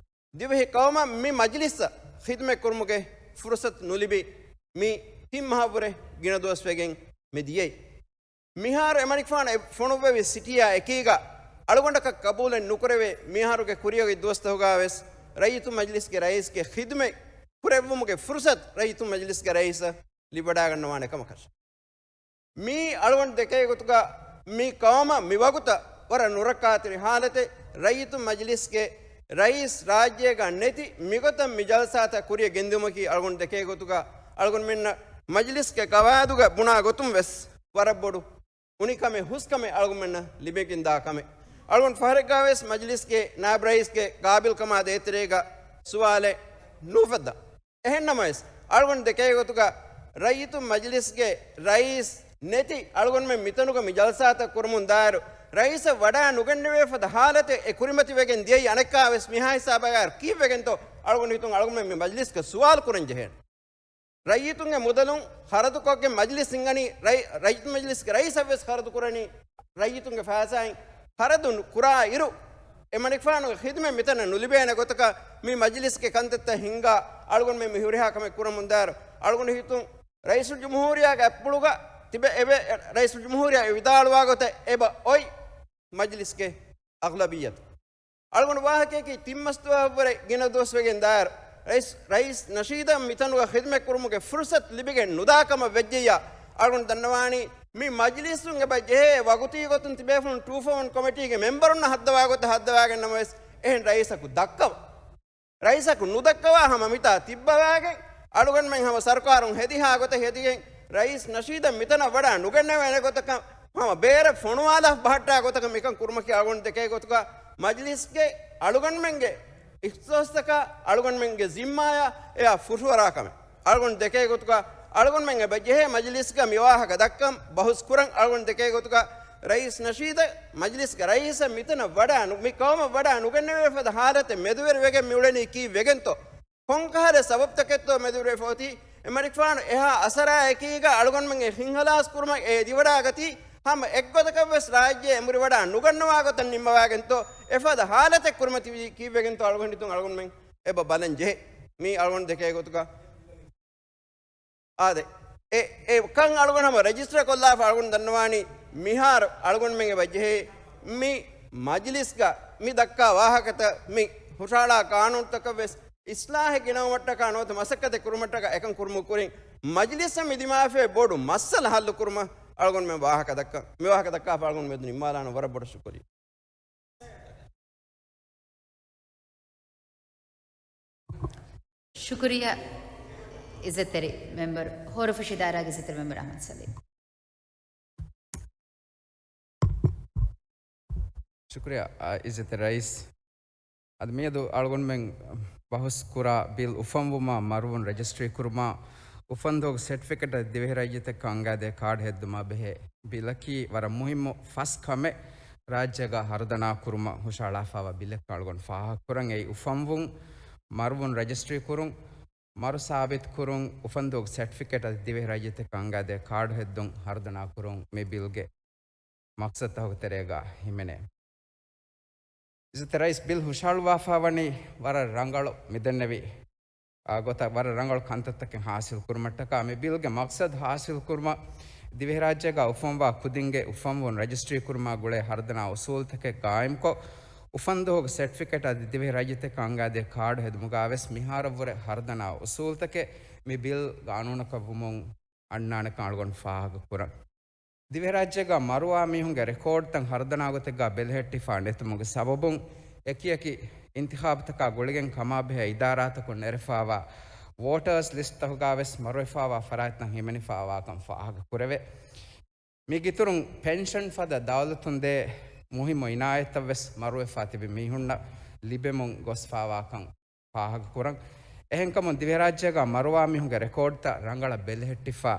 ދިވެހި ޤައުމަށް މި މަޖިލިސްއަށް ޚިދުމަތް ކުރުމުގެ ފުރުސަތު ނުލިބި މި ތިން މަހަށްވުރެ ގިނަ ދުވަސް ވެގެން މި ދިޔައީ. މިހާރު އެމަނިކުފާނު އެ ފޮނުއްވެވި ސިޓީއާ އެކީގަ އަޅުގަނޑަކަށް ޤަބޫލެއް ނުކުރެވޭ، މިހާރުގެ ކުރިއަށް އޮތް ދުވަސްތަކުގަ ވެސް ރައްޔިތު މަޖިލިސްގެ ރައީސްގެ ޚިދުމަތް ކުރެއްވުމުގެ ފުރުސަތު ރައްޔިތު މަޖިލިސްގެ ރައީސަށް ލިބިވަޑައިގަންނަވާނެ ކަމަކަށް. މީ އަޅުގަނޑު ދެކޭ ގޮތުގަ މި ޤައުމަށް މި ވަގުތަށް ވަރަށް ނުރައްކާތެރި ޙާލަތެއް. ރައްޔިތު މަޖިލިސްގެ ރައީސް ރާއްޖޭގަ ނެތި މިގޮތަށް މި ޖަލްސާތައް ކުރިއަށް ގެންދިއުމަކީ އަޅުގަނޑު ދެކޭ ގޮތުގަ އަޅުގަނޑުމެންނަށް މަޖިލިސްގެ ޤަވާއިދުގަ ބުނާ ގޮތުން ވެސް ވަރަށް ބޮޑު އުނިކަމެއް، ހުސްކަމެއް އަޅުގަނޑުމެންނަށް ލިބިގެންދާ ކަމެއް. އަޅުގަނޑު ފަހަރެއްގަ ވެސް މަޖިލިސްގެ ނާއިބު ރައީސްގެ ޤާބިލްކަމާ ދޭތެރޭގަ ސުވާލެއް ނުއުފައްދާ. އެހެން ނަމަވެސް، އަޅުގަނޑު ދެކޭ ގޮތުގަ ރައްޔިތު މަޖިލިސްގެ ރައީސް ނެތި އަޅުގަނޑުމެން މިތަނުގަ މި ޖަލްސާތައް ކުރަމުން ދާއިރު، ރައީސަށް ވަޑައި ނުގެންނެވޭ ފަދަ ޙާލަތެއް އެ ކުރިމަތިވެގެން ދިޔައީ އަނެއްކާ ވެސް މިހާ ހިސާބަށް އައިރު ކީއްވެގެންތޯ އަޅުގަނޑު ހިތުން އަޅުގަނޑުމެން މި މަޖިލިސްގަ ސުވާލު ކުރަން ޖެހޭނެ. ރައްޔިތުންގެ މުދަލުން ޚަރަދުކޮށްގެން މަޖިލިސް ހިންގަނީ، ރައި-، ރައްޔިތު މަޖިލިސްގެ ރައީސަށް ވެސް ޚަރަދު ކުރަނީ ރައްޔިތުންގެ ފައިސާއިން. ޚަރަދު ނު-، ކުރާ އިރު، އެމަނިކުފާނުގެ ޚިދުމަތް މިތަނަށް ނުލިބޭނެ ގޮތަކަށް މި މަޖިލިސްގެ ކަންތައްތައް ހިންގާ، އަޅުގަނޑުމެން މި ހުރިހާ ކަމެއް ކުރަމުންދާއިރު، އަޅުގަނޑު ހިތުން ރައީސުލްޖުމްހޫރިއްޔާގެ އަތްޕުޅުގަ ތިބެ އެވެ-، ރައީސުލްޖުމްހޫރިއްޔާ ވިދާޅުވާ ގޮތަށް އެބަ އޮތް މަޖިލިސްގެ އަޣްލަބިއްޔަތު. އަޅުގަނޑު ވާހަކައަކީ ތިން މަސް ދުވަހަށްވުރެ ގިނަ ދުވަސް ވެގެން ދާއިރު، ރައީސް، ރައީސް ނަޝީދަށް މިތަނުގަ ޚިދުމަތް ކުރުމުގެ ފުރުސަތު ލިބިގެން ނުދާ ކަމަށް ވެއްޖެއްޔާ، އަޅުގަނޑު ދަންނަވާނީ މި މަޖިލީސުން އެބަ ޖެހޭ ވަގުތީ ގޮތުން ތިބޭފުޅުން ޓޫ ފޯ ވަން ކޮމިޓީގެ މެމްބަރުންނަށް ހައްދަވާގޮތަށް ހައްދަވާގެން ނަމަވެސް، އެހެން ރައީސަކު ދައްކަވާ. ރައީސަކު ނުދައްކަވާ ހަމަ މިތާ ތިއްބަވާގެން، އަޅުގަނޑުމެން ހަމަ ސަރުކާރުން ހެދިހާ ގޮތަށް ހެދިގެން، ރައީސް ނަޝީދަށް މިތަނަށް ވަޑައި ނުގެންނެވޭނެ ގޮތަކަށް، ހަމަ ބޭރަށް ފޮނުވާލާ ބަހައްޓާ ގޮތަކަށް މިކަން ކުރުމަކީ އަޅުގަނޑު ދެކޭ ގޮތުގަ މަޖިލިސްގެ އަޅުގަނޑުމެންގެ އިޚްތިޞާޞްތަކާ، އަޅުގަނޑުމެންގެ ޒިންމާޔާ އެއާ ފުށުއަރާ ކަމެއް. އަޅުގަނޑު ދެކޭ ގޮތުގަ އަޅުގަނޑުމެން އެބަ ޖެހޭ މަޖިލިސްގަ މި ވާހަކަ ދައްކަން ބަހުސް ކުރަން. އަޅުގަނޑު ދެކޭ ގޮތުގަ ރައީސް ނަޝީދަށް މަޖިލިސްގެ ރައީސަށް މިތަނަށް ވަޑައި ނު-، މި ޤައުމަށް ވަޑައި ނުގެންނެވޭ ފަދަ ޙާލަތެއް މެދުވެރިވެގެން މިއުޅެނީ ކީއްވެގެންތޯ؟ ކޮންކަހަލަ ސަބަބުތަކެއްތޯ މެދުވެރިވެފަ އޮތީ؟ އެމަނިކުފާނު އެހާ އަސަރާ އެކީގަ އަޅުގަނޑުމެންގެ ހިތްހަލާސް ކުރުމަށް އެ ދިވަޑާގަތީ ހަމަ އެއްގޮތަކަށްވެސް ރާއްޖެ އެނބުރިވަޑާ ނުގަންނަވާ ގޮތަށް ނިންމަވާގެންތޯ އެފަދަ ޙާލަތެއް ކުރިމަތިވީ؟ ކީއްވެގެންތޯ އަޅުގަނޑު ހިތުން އަޅުގަނޑުމެން އެބަ ބަލަން ޖެހޭ؟ މީ އަޅުގަނޑު ދެކޭ ގޮތުގަ އާދެ، އެ، އެ ކަން އަޅުގަނޑު ހަމަ ރެޖިސްޓަރ ކޮށްލާފަ އަޅުގަނޑު ދަންނަވާނީ މިހާރު އަޅުގަނޑުމެން އެބަ ޖެހޭ މި މަޖިލިސްގަ މި ދައްކާ ވާހަކަތައް މި ހުށަހަޅާ ޤާނޫނުތަކަށް ވެސް އިސްލާހެއް ގެނައުމަށްޓަކާ ނުވަތަ މަސައްކަތެއް ކުރުމަށްޓަކާ އެކަން ކުރުމުގެ ކުރިން މަޖިލިސްއަށް މި ދިމާވެފައި ބޮޑު މައްސަލަ ހައްލު ކުރުމަށް އަޅުގަނޑުމެން ވާހަކަ ދައްކަން، މި ވާހަކަ ދައްކާފަ އަޅުގަނޑު މިއަދު ނިންމާލާނަން. ވަރަށް ބޮޑަށް ޝުކުރިއްޔާ. ޝުކުރިއްޔާ އިއްޒަތްތެރި މެމްބަރު، ހޯރަފުށި ދާއިރާގެ އިއްޒަތްތެރި މެމްބަރު އަޙްމަދު ސަލީމް. ޝުކުރިއްޔާ، އާ، އިއްޒަތްތެރި ރައީސް. އަދި މިއަދު އަޅުގަނޑުމެން ބަހުސް ކުރާ ބިލް އުފަންވުމާ މަރުވުން ރަޖިސްޓްރީ ކުރުމާ އުފަންދުވަހުގެ ސެޓްފިކެޓަށް ދިވެހި ރައްޔިތެއް ކަންގާދޭ ކާޑް ހެއްދުމާ ބެހޭ ބިލަކީ ވަރަށް މުހިއްމު ފަސް ކަމެއް ރާއްޖޭގަ ހަރުދަނާ ކުރުމަށް ހުށަހަޅާފައިވާ ބިލެއްކަން އަޅުގަނޑު ފާހަގަކުރަން. އެއީ އުފަންވުން، މަރުވުން ރަޖިސްޓްރީ ކުރުން، މަރު ސާބިތުކުރުން، އުފަންދުވަހުގެ ސެޓްފިކެޓް އަދި ދިވެހި ރައްޔިތެއް ކަންގާދޭ ކާޑު ހެއްދުން ހަރުދަނާކުރުން މި ބިލްގެ މަޤްޞަދުތަކުގެ ތެރޭގަ ހިމެނޭ. އިއްޒަތްތެރި ރައީސް، ބިލް ހުށަހަޅުވާފައިވަނީ ވަރަށް ރަނގަޅު މިދެންނެވި، އާ، ގޮތަށް ވަރަށް ރަނގަޅު ކަންތައްތަކެއް ހާސިލް ކުރުމަށްޓަކާ މި ބިލްގެ މަޤްޞަދު ހާސިލް ކުރުމަށް ދިވެހިރާއްޖޭގަ އުފަންވާ ކުދިންގެ އުފަންވުން ރަޖިސްޓްރީ ކުރުމާ ގުޅޭ ހަރުދަނާ އުސޫލުތަކެއް ގާއިމްކޮށް، އުފަންދުވަހުގެ ސެޓްފިކެޓް އަދި ދިވެހި ރައްޔިތެއް ކަންގާދޭ ކާޑު ހެދުމުގަ ވެސް މިހާރަށްވުރެ ހަރުދަނާ އުސޫލުތަކެއް މި ބިލް ގާނޫނަކަށް ވުމުން އަންނާނެކަން އަޅުގަނޑު ފާހަގަކުރަން. ދިވެހިރާއްޖޭގަ މަރުވާ މީހުންގެ ރެކޯޑްތައް ހަރުދަނާގޮތެއްގަ ބެލެހެއްޓިފާ ނެތުމުގެ ސަބަބުން އެކިއެކި އިންތިޚާބުތަކާ ގުޅިގެން ކަމާބެހޭ އިދާރާތަކުން ނެރެފާވާ ވޯޓާސް ލިސްޓްތަކުގަ ވެސް މަރުވެފާވާ ފަރާތްތައް ހިމެނިފާވާކަން ފާހަގަކުރެވޭ. މީގެއިތުރުން ޕެންޝަން ފަދަ ދައުލަތުން ދޭ މުހިއްމު އިނާޔަތްތައް ވެސް މަރުވެފާ ތިބި މީހުންނަށް ލިބެމުން ގޮސްފާވާކަން ފާހަގަކުރަން. އެހެންކަމުން ދިވެހިރާއްޖޭގަ މަރުވާ މީހުންގެ ރެކޯޑްތައް ރަނގަޅަށް ބެލެހެއްޓިފަ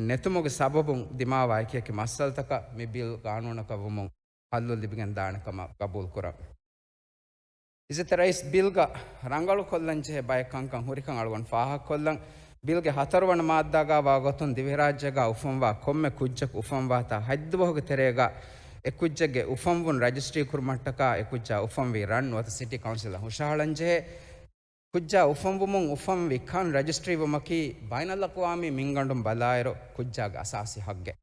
ނެތުމުގެ ސަބަބުން ދިމާވާ އެކިއެކި މައްސަލަތަކަށް މި ބިލް ގާނޫނަކަށް ވުމުން ހައްލު ލިބިގެން ދާނެ ކަމަށް ގަބޫލުކުރަން. އިއްޒަތްތެރި ރައީސް، ބިލްގަ ރަނގަޅުކޮށްލަން ޖެހޭ ބައެއް ކަންކަން ހުރިކަން އަޅުގަނޑު ފާހަގަކޮށްލަން. ބިލްގެ ހަތަރުވަނަ މާއްދާގަ ވާ ގޮތުން ދިވެހިރާއްޖޭގަ އުފަންވާ ކޮންމެ ކުއްޖަކު އުފަންވާތާ ހަތްދުވަހުގެ ތެރޭގަ އެ ކުއްޖެއްގެ އުފަންވުން ރަޖިސްޓްރީ ކުރުމަށްޓަކާ އެ ކުއްޖާ އުފަންވީ ރަށް ނުވަތަ ސިޓީ ކައުންސިލަށް ހުށަހަޅަން ޖެހޭ. ކުއްޖާ އުފަންވުމުން އުފަންވި ކަން ރަޖިސްޓްރީ ވުމަކީ ބައިނަލްއަޤްވާމީ މިންގަނޑުން ބަލާއިރު ކުއްޖާގެ އަސާސީ ހައްގެއް.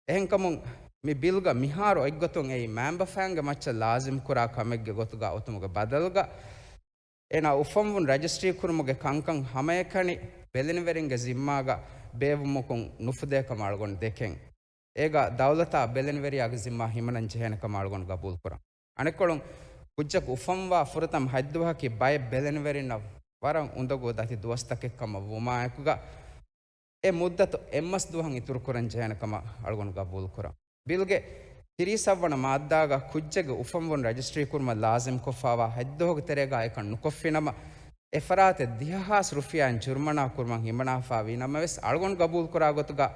އެހެންކަމުން މި ބިލްގަ މިހާރު އޮތްގޮތުން އެއީ މައިންބަފައިންގެ މައްޗަށް ލާޒިމްކުރާ ކަމެއްގެ ގޮތުގަ އޮތުމުގެ ބަދަލުގަ، އޭނާ އުފަންވުން ރަޖިސްޓްރީ ކުރުމުގެ ކަންކަން ހަމައެކަނި ބެލެނިވެރިންގެ ޒިންމާގަ ބޭއްވުމަކުން ނުފުދޭ ކަމަށް އަޅުގަނޑު ދެކެން. އޭގަ ދައުލަތާ ބެލެނިވެރިޔާގެ ޒިންމާ ހިމަނަން ޖެހޭނެ ކަމަށް އަޅުގަނޑު ގަބޫލުކުރަން. އަނެއްކޮޅުން، ކުއްޖަކު އުފަންވާ ފުރަތަމަ ހަތްދުވަހަކީ ބައެއް ބެލެނިވެރިންނަށް ވަރަށް އުނދަގޫ ދަތި ދުވަސްތަކެއް ކަމަށް ވުމާއެކުގަ، އެ މުއްދަތު އެއްމަސް ދުވަހަށް އިތުރުކުރަން ޖެހޭނެ ކަމަށް އަޅުގަނޑު ގަބޫލުކުރަން. ބިލްގެ ތިރީސް އަށްވަނަ މާއްދާގަ ކުއްޖެއްގެ އުފަންވުން ރަޖިސްޓްރީ ކުރުމަށް ލާޒިމްކޮށްފާވާ ހަތްދުވަހުގެ ތެރޭގަ އެކަން ނުކޮށްފިނަމަ، އެ ފަރާތެއް ދިހަ ހާސް ރުފިޔާއިން ޖުރުމަނާ ކުރުމަށް ހިމަނާފާވީ ނަމަވެސް، އަޅުގަނޑު ގަބޫލުކުރާ ގޮތުގަ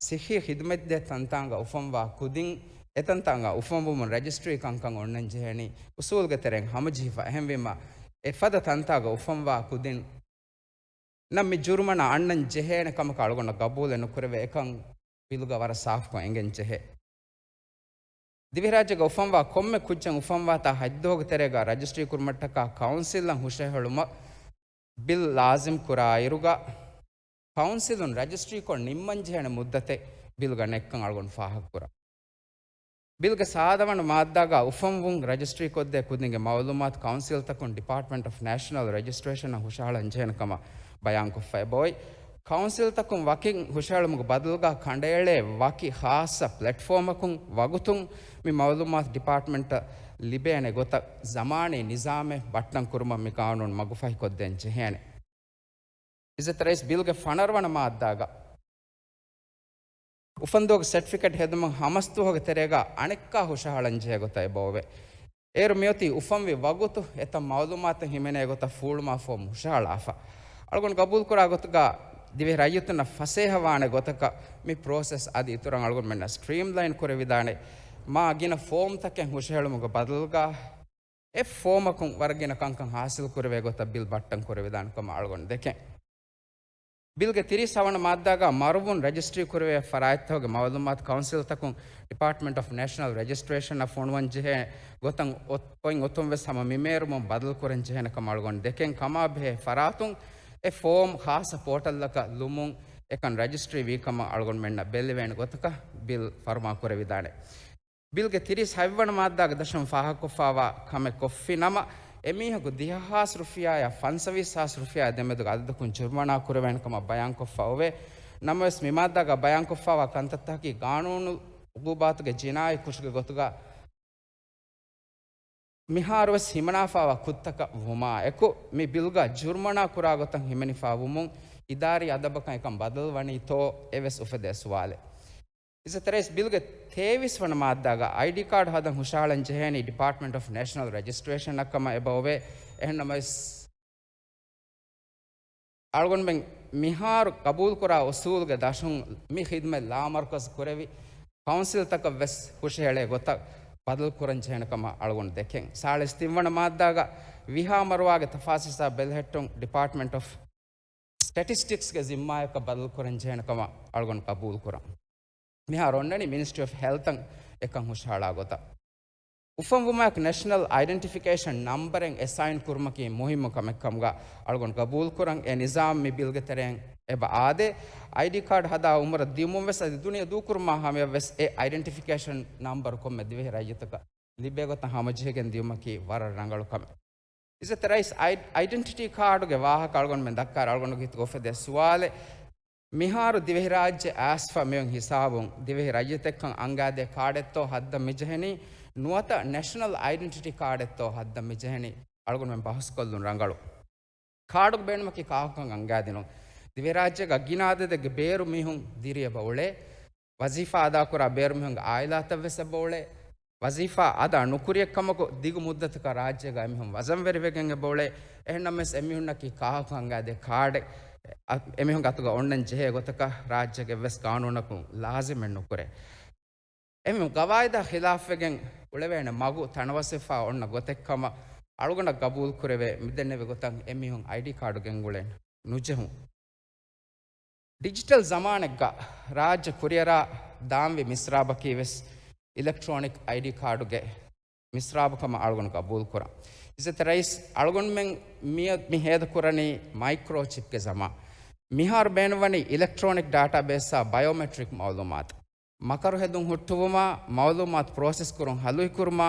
ސިއްހީ ޚިދުމަތްދޭ ތަންތާނގަ އުފަންވާ ކުދިން، އެ ތަންތާނގަ އުފަންވުމުން ރަޖިސްޓްރީ ކަންކަން އޮންނަން ޖެހޭނީ އުސޫލުގެ ތެރެއިން ހަމަޖެހިފަ. އެހެންވީމަ، އެ ފަދަ ތަންތާގަ އުފަންވާ ކުދިން ނަށް މި ޖުރުމަނާ އަންނަން ޖެހޭނެ ކަމަކަށް އަޅުގަނޑަށް ގަބޫލެއް ނުކުރެވޭ. އެކަން ބިލުގަ ވަރަށް ސާފުކޮށް އެނގެން ޖެހޭ. ދިވެހިރާއްޖޭގަ އުފަންވާ ކޮންމެ ކުއްޖެއް އުފަންވާތާ ހަތްދުވަހުގެ ތެރޭގަ ރަޖިސްޓްރީ ކުރުމަށްޓަކާ ކައުންސިލަށް ހުށަހެޅުމަށް ބިލް ލާޒިމް ކުރާ އިރުގަ، ކައުންސިލުން ރަޖިސްޓްރީކޮށް ނިންމަން ޖެހޭނެ މުއްދަތެއް ބިލްގަ ނެތްކަން އަޅުގަނޑު ފާހަގަކުރަން. ބިލްގެ ސާދަވަނަ މާއްދާގަ އުފަންވުން ރަޖިސްޓްރީކޮށްދޭ ކުދިންގެ މައުލޫމާތު ކައުންސިލްތަކުން ޑިޕާޓްމަންޓް އޮފް ނޭޝަނަލް ރެޖިސްޓްރޭޝަނަށް ހުށަހަޅަން ޖެހޭނެ ކަމަށް ބަޔާންކޮށްފަ އެބައޮތް. ކައުންސިލްތަކުން ވަކިން ހުށަހެޅުމުގެ ބަދަލުގަ ކަނޑައެޅޭ ވަކި ޚާއްޞަ ޕްލެޓްފޯމަކުން ވަގުތުން މި މައުލޫމާތު ޑިޕާޓްމަންޓަށް ލިބޭނެ ގޮތަށް ޒަމާނީ ނިޒާމެއް ބައްޓަން ކުރުމަށް މި ޤާނޫނު މަގުފަހިކޮށްދޭން ޖެހޭނެ. އިއްޒަތްތެރި ރައީސް، ބިލްގެ ފަނަރަވަނަ މާއްދާގަ އުފަންދުވަހުގެ ސެޓްފިކެޓް ހެދުމަށް ހަމަސްދުވަހުގެ ތެރޭގަ އަނެއްކާ ހުށަހަޅަން ޖެހޭ ގޮތަށް އެބައޮވޭ. އޭރު މިއޮތީ އުފަންވި ވަގުތު އެތައް މައުލޫމާތެއް ހިމެނޭ ގޮތަށް ފޫޅުމާ ފޯމް ހުށަހަޅާފަ. އަޅުގަނޑު ގަބޫލުކުރާ ގޮތުގަ ދިވެހި ރައްޔިތުންނަށް ފަސޭހަވާނެ ގޮތަކަށް މި ޕްރޮސެސް އަދި އިތުރަށް އަޅުގަނޑުމެންނަށް ސްޓްރީމްލައިން ކުރެވިދާނެ. މާ ގިނަ ފޯމްތަކެއް ހުށަހެޅުމުގެ ބަދަލުގަ އެއް ފޯމަކުން ވަރަށް ގިނަ ކަންކަން ހާސިލް ކުރެވޭ ގޮތަށް ބިލް ބައްޓަން ކުރެވިދާނެ ކަމަށް އަޅުގަނޑު ދެކެން. ބިލްގެ ތިރީސް އަށް ވަނަ މާއްދާގަ މަރުވުން ރަޖިސްޓްރީ ކުރެވޭ ފަރާތްތަކުގެ މައުލޫމާތު ކައުންސިލްތަކުން ޑިޕާޓްމަންޓް އޮފް ނޭޝަނަލް ރެޖިސްޓްރޭޝަނަށް ފޮނުވަން ޖެހޭ ގޮތަށް އޮތް-، އޮތް އޮތުން ވެސް ހަމަ މި މޭރުމުން ބަދަލު ކުރަން ޖެހޭނެ ކަމަށް އަޅުގަނޑު ދެކެން. ކަމާބެހޭ ފަރާތުން އެ ފޯމް ޚާއްޞަ ޕޯޓަލްއަކަށް ލުމުން އެކަން ރަޖިސްޓްރީ ވީ ކަމަށް އަޅުގަނޑުމެންނަށް ބެއްލެވޭނެ ގޮތަކަށް ބިލް ފަރުމާ ކުރެވިދާނެ. ބިލްގެ ތިރީސް ހަތްވަނަ މާއްދާގެ ދަށުން ފާހަގަކޮށްފާވާ ކަމެއް ކޮށްފި ނަމަ، އެމީހަކު ދިހަ ހާސް ރުފިޔާއާ ފަންސަވީސް ހާސް ރުފިޔާ ދެމެދުގެ އަދަދަކުން ޖުރުމަނާ ކުރެވޭނެ ކަމަށް ބަޔާންކޮށްފަ އޮވޭ. ނަމަވެސް، މި މާއްދާގަ ބަޔާންކޮށްފާވާ ކަންތައްތަކަކީ ގާނޫނު އުގޫބާތުގެ ޖިނާއީ ކުށުގެ ގޮތުގަ މިހާރުވެސް ހިމަނާފާވާ ކުށްތަކަށް ވުމާ އެކު، މި ބިލްގަ ޖުރުމަނާ ކުރާ ގޮތަށް ހިމެނިފާ ވުމުން އިދާރީ އަދަބަކަށް އެކަން ބަދަލު ވަނީތޯ އެވެސް އުފެދޭ ސުވާލެއް. އިއްޒަތްތެރި ރައީސް، ބިލްގެ ތޭވީސް ވަނަ މާއްދާގަ އައިޑީ ކާޑު ހަދަން ހުށަހަޅަން ޖެހޭނީ ޑިޕާޓްމަންޓް އޮފް ނޭޝަނަލް ރެޖިސްޓްރޭޝަންއަށް ކަމަށް އެބަ އޮވޭ. އެހެންނަމަވެސް، އަޅުގަނޑުމެން މިހާރު ގަބޫލުކުރާ އުސޫލުގެ ދަށުން މި ޚިދުމަތް ލާމަރުކަޒު ކުރެވި، ކައުންސިލްތަކަށް ވެސް ހުށަހެޅޭ ގޮތަށް ބަދަލު ކުރަން ޖެހޭނެ ކަމަށް އަޅުގަނޑު ދެކެން. ސާޅީސް ތިން ވަނަ މާއްދާގަ ވިހާ މަރުވާގެ ތަފާސީސާ ބެލެހެއްޓުން ޑިޕާޓްމަންޓް އޮފް ސްޓެޓިސްޓިކްސްގެ ޒިންމާއަކަށް ބަދަލުކުރަން ޖެހޭނެ ކަމަށް އަޅުގަނޑު ގަބޫލުކުރަން. މިހާރު އޮންނަނީ މިނިސްޓްރީ އޮފް ހެލްތަށް އެކަން ހުށަހަޅާ ގޮތަށް. އުފަންވުމާއެކު ނޭޝަނަލް އައިޑެންޓިފިކޭޝަން ނަމްބަރެއް އެސައިން ކުރުމަކީ މުހިއްމު ކަމެއް ކަމުގަ އަޅުގަނޑު ގަބޫލުކުރަން. އެ ނިޒާމް މި ބިލްގެ ތެރެއިން އެބަ އާދޭ. އައިޑީ ކާޑް ހަދާ އުމުރަށް ދިޔުމުން ވެސް އަދި ދުނިޔެ ދޫކުރުމާ ހަމަޔަށް ވެސް އެ އައިޑެންޓިފިކޭޝަން ނަމްބަރު ކޮންމެ ދިވެހި ރައްޔިތަކަށް ލިބޭ ގޮތަށް ހަމަޖެހިގެން ދިޔުމަކީ ވަރަށް ރަނގަޅު ކަމެއް. އިއްޒަތްތެރި ރައީސް، އައި-، އައިޑެންޓިޓީ ކާޑުގެ ވާހަކަ އަޅުގަނޑުމެން ދައްކާއިރު އަޅުގަނޑުގެ ހިތުގަ އުފެދޭ ސުވާލެއް، މިހާރު ދިވެހިރާއްޖެ އައިސްފަ މިއޮތް ހިސާބުން ދިވެހި ރައްޔިތެއްކަން އަންގާދޭ ކާޑެއްތޯ ހައްދަން މިޖެހެނީ، ނުވަތަ ނޭޝަނަލް އައިޑެންޓިޓީ ކާޑެއްތޯ ހައްދަން މިޖެހެނީ، އަޅުގަނޑުމެން ބަހުސްކޮށްލުން ރަނގަޅު. ކާޑުގެ ބޭނުމަކީ ކާކުކަން އަންގާދިނުން. ދިވެހިރާއްޖޭގަ ގިނަ އަދަދެއްގެ ބޭރު މީހުން ދިރި އެބަ އުޅޭ. ވަޒީފާ އަދާކުރާ ބޭރު މީހުންގެ އާއިލާތައް ވެސް އެބަ އުޅޭ. ވަޒީފާ އަދާ ނުކުރިއެއްކަމަކު، ދިގު މުއްދަތަކަށް ރާއްޖޭގަ އެމީހުން ވަޒަންވެރިވެގެން އެބަ އުޅޭ. އެހެންނަމަވެސް، އެމީހުންނަކީ ކާކު އަންގާދޭ ކާޑެއް އެމީހުންގެ އަތުގަ އޮންނަން ޖެހޭ ގޮތަކަށް ރާއްޖޭގެ އެއްވެސް ގާނޫނަކުން ލާޒިމެއް ނުކުރޭ. އެމީހުން ގަވާއިދާ ޚިލާފްވެގެން އުޅެވޭނެ މަގު ތަނަވަސްވެފާ އޮންނަ ގޮތެއްކަމަށް އަޅުގަނޑަށް ގަބޫލުކުރެވޭ. މިދެންނެވި ގޮތަށް އެމީހުން އައިޑީ ކާޑު ގެންގުޅެން ނުޖެހުން. ޑިޖިޓަލް ޒަމާނެއްގަ ރާއްޖެ ކުރިއަރާ ދާންވި މިސްރާބަކީ ވެސް އިލެކްޓްރޯނިކް އައިޑީ ކާޑުގެ މިސްރާބު ކަމަށް އަޅުގަނޑު ގަބޫލުކުރަން. އިއްޒަތްތެރި ރައީސް، އަޅުގަނޑުމެން މިއަ-، މި ހޭދަކުރަނީ މައިކްރޯޗިޕްގެ ޒަމާން. މިހާރު ބޭނުންވަނީ އިލެކްޓްރޯނިކް ޑާޓާބޭސްއާ ބަޔޯމެޓްރިކް މައުލޫމާތު. މަކަރު ހެދުން ހުއްޓުވުމާ، މައުލޫމާތު ޕްރޮސެސް ކުރުން ހަލުއިކުރުމާ،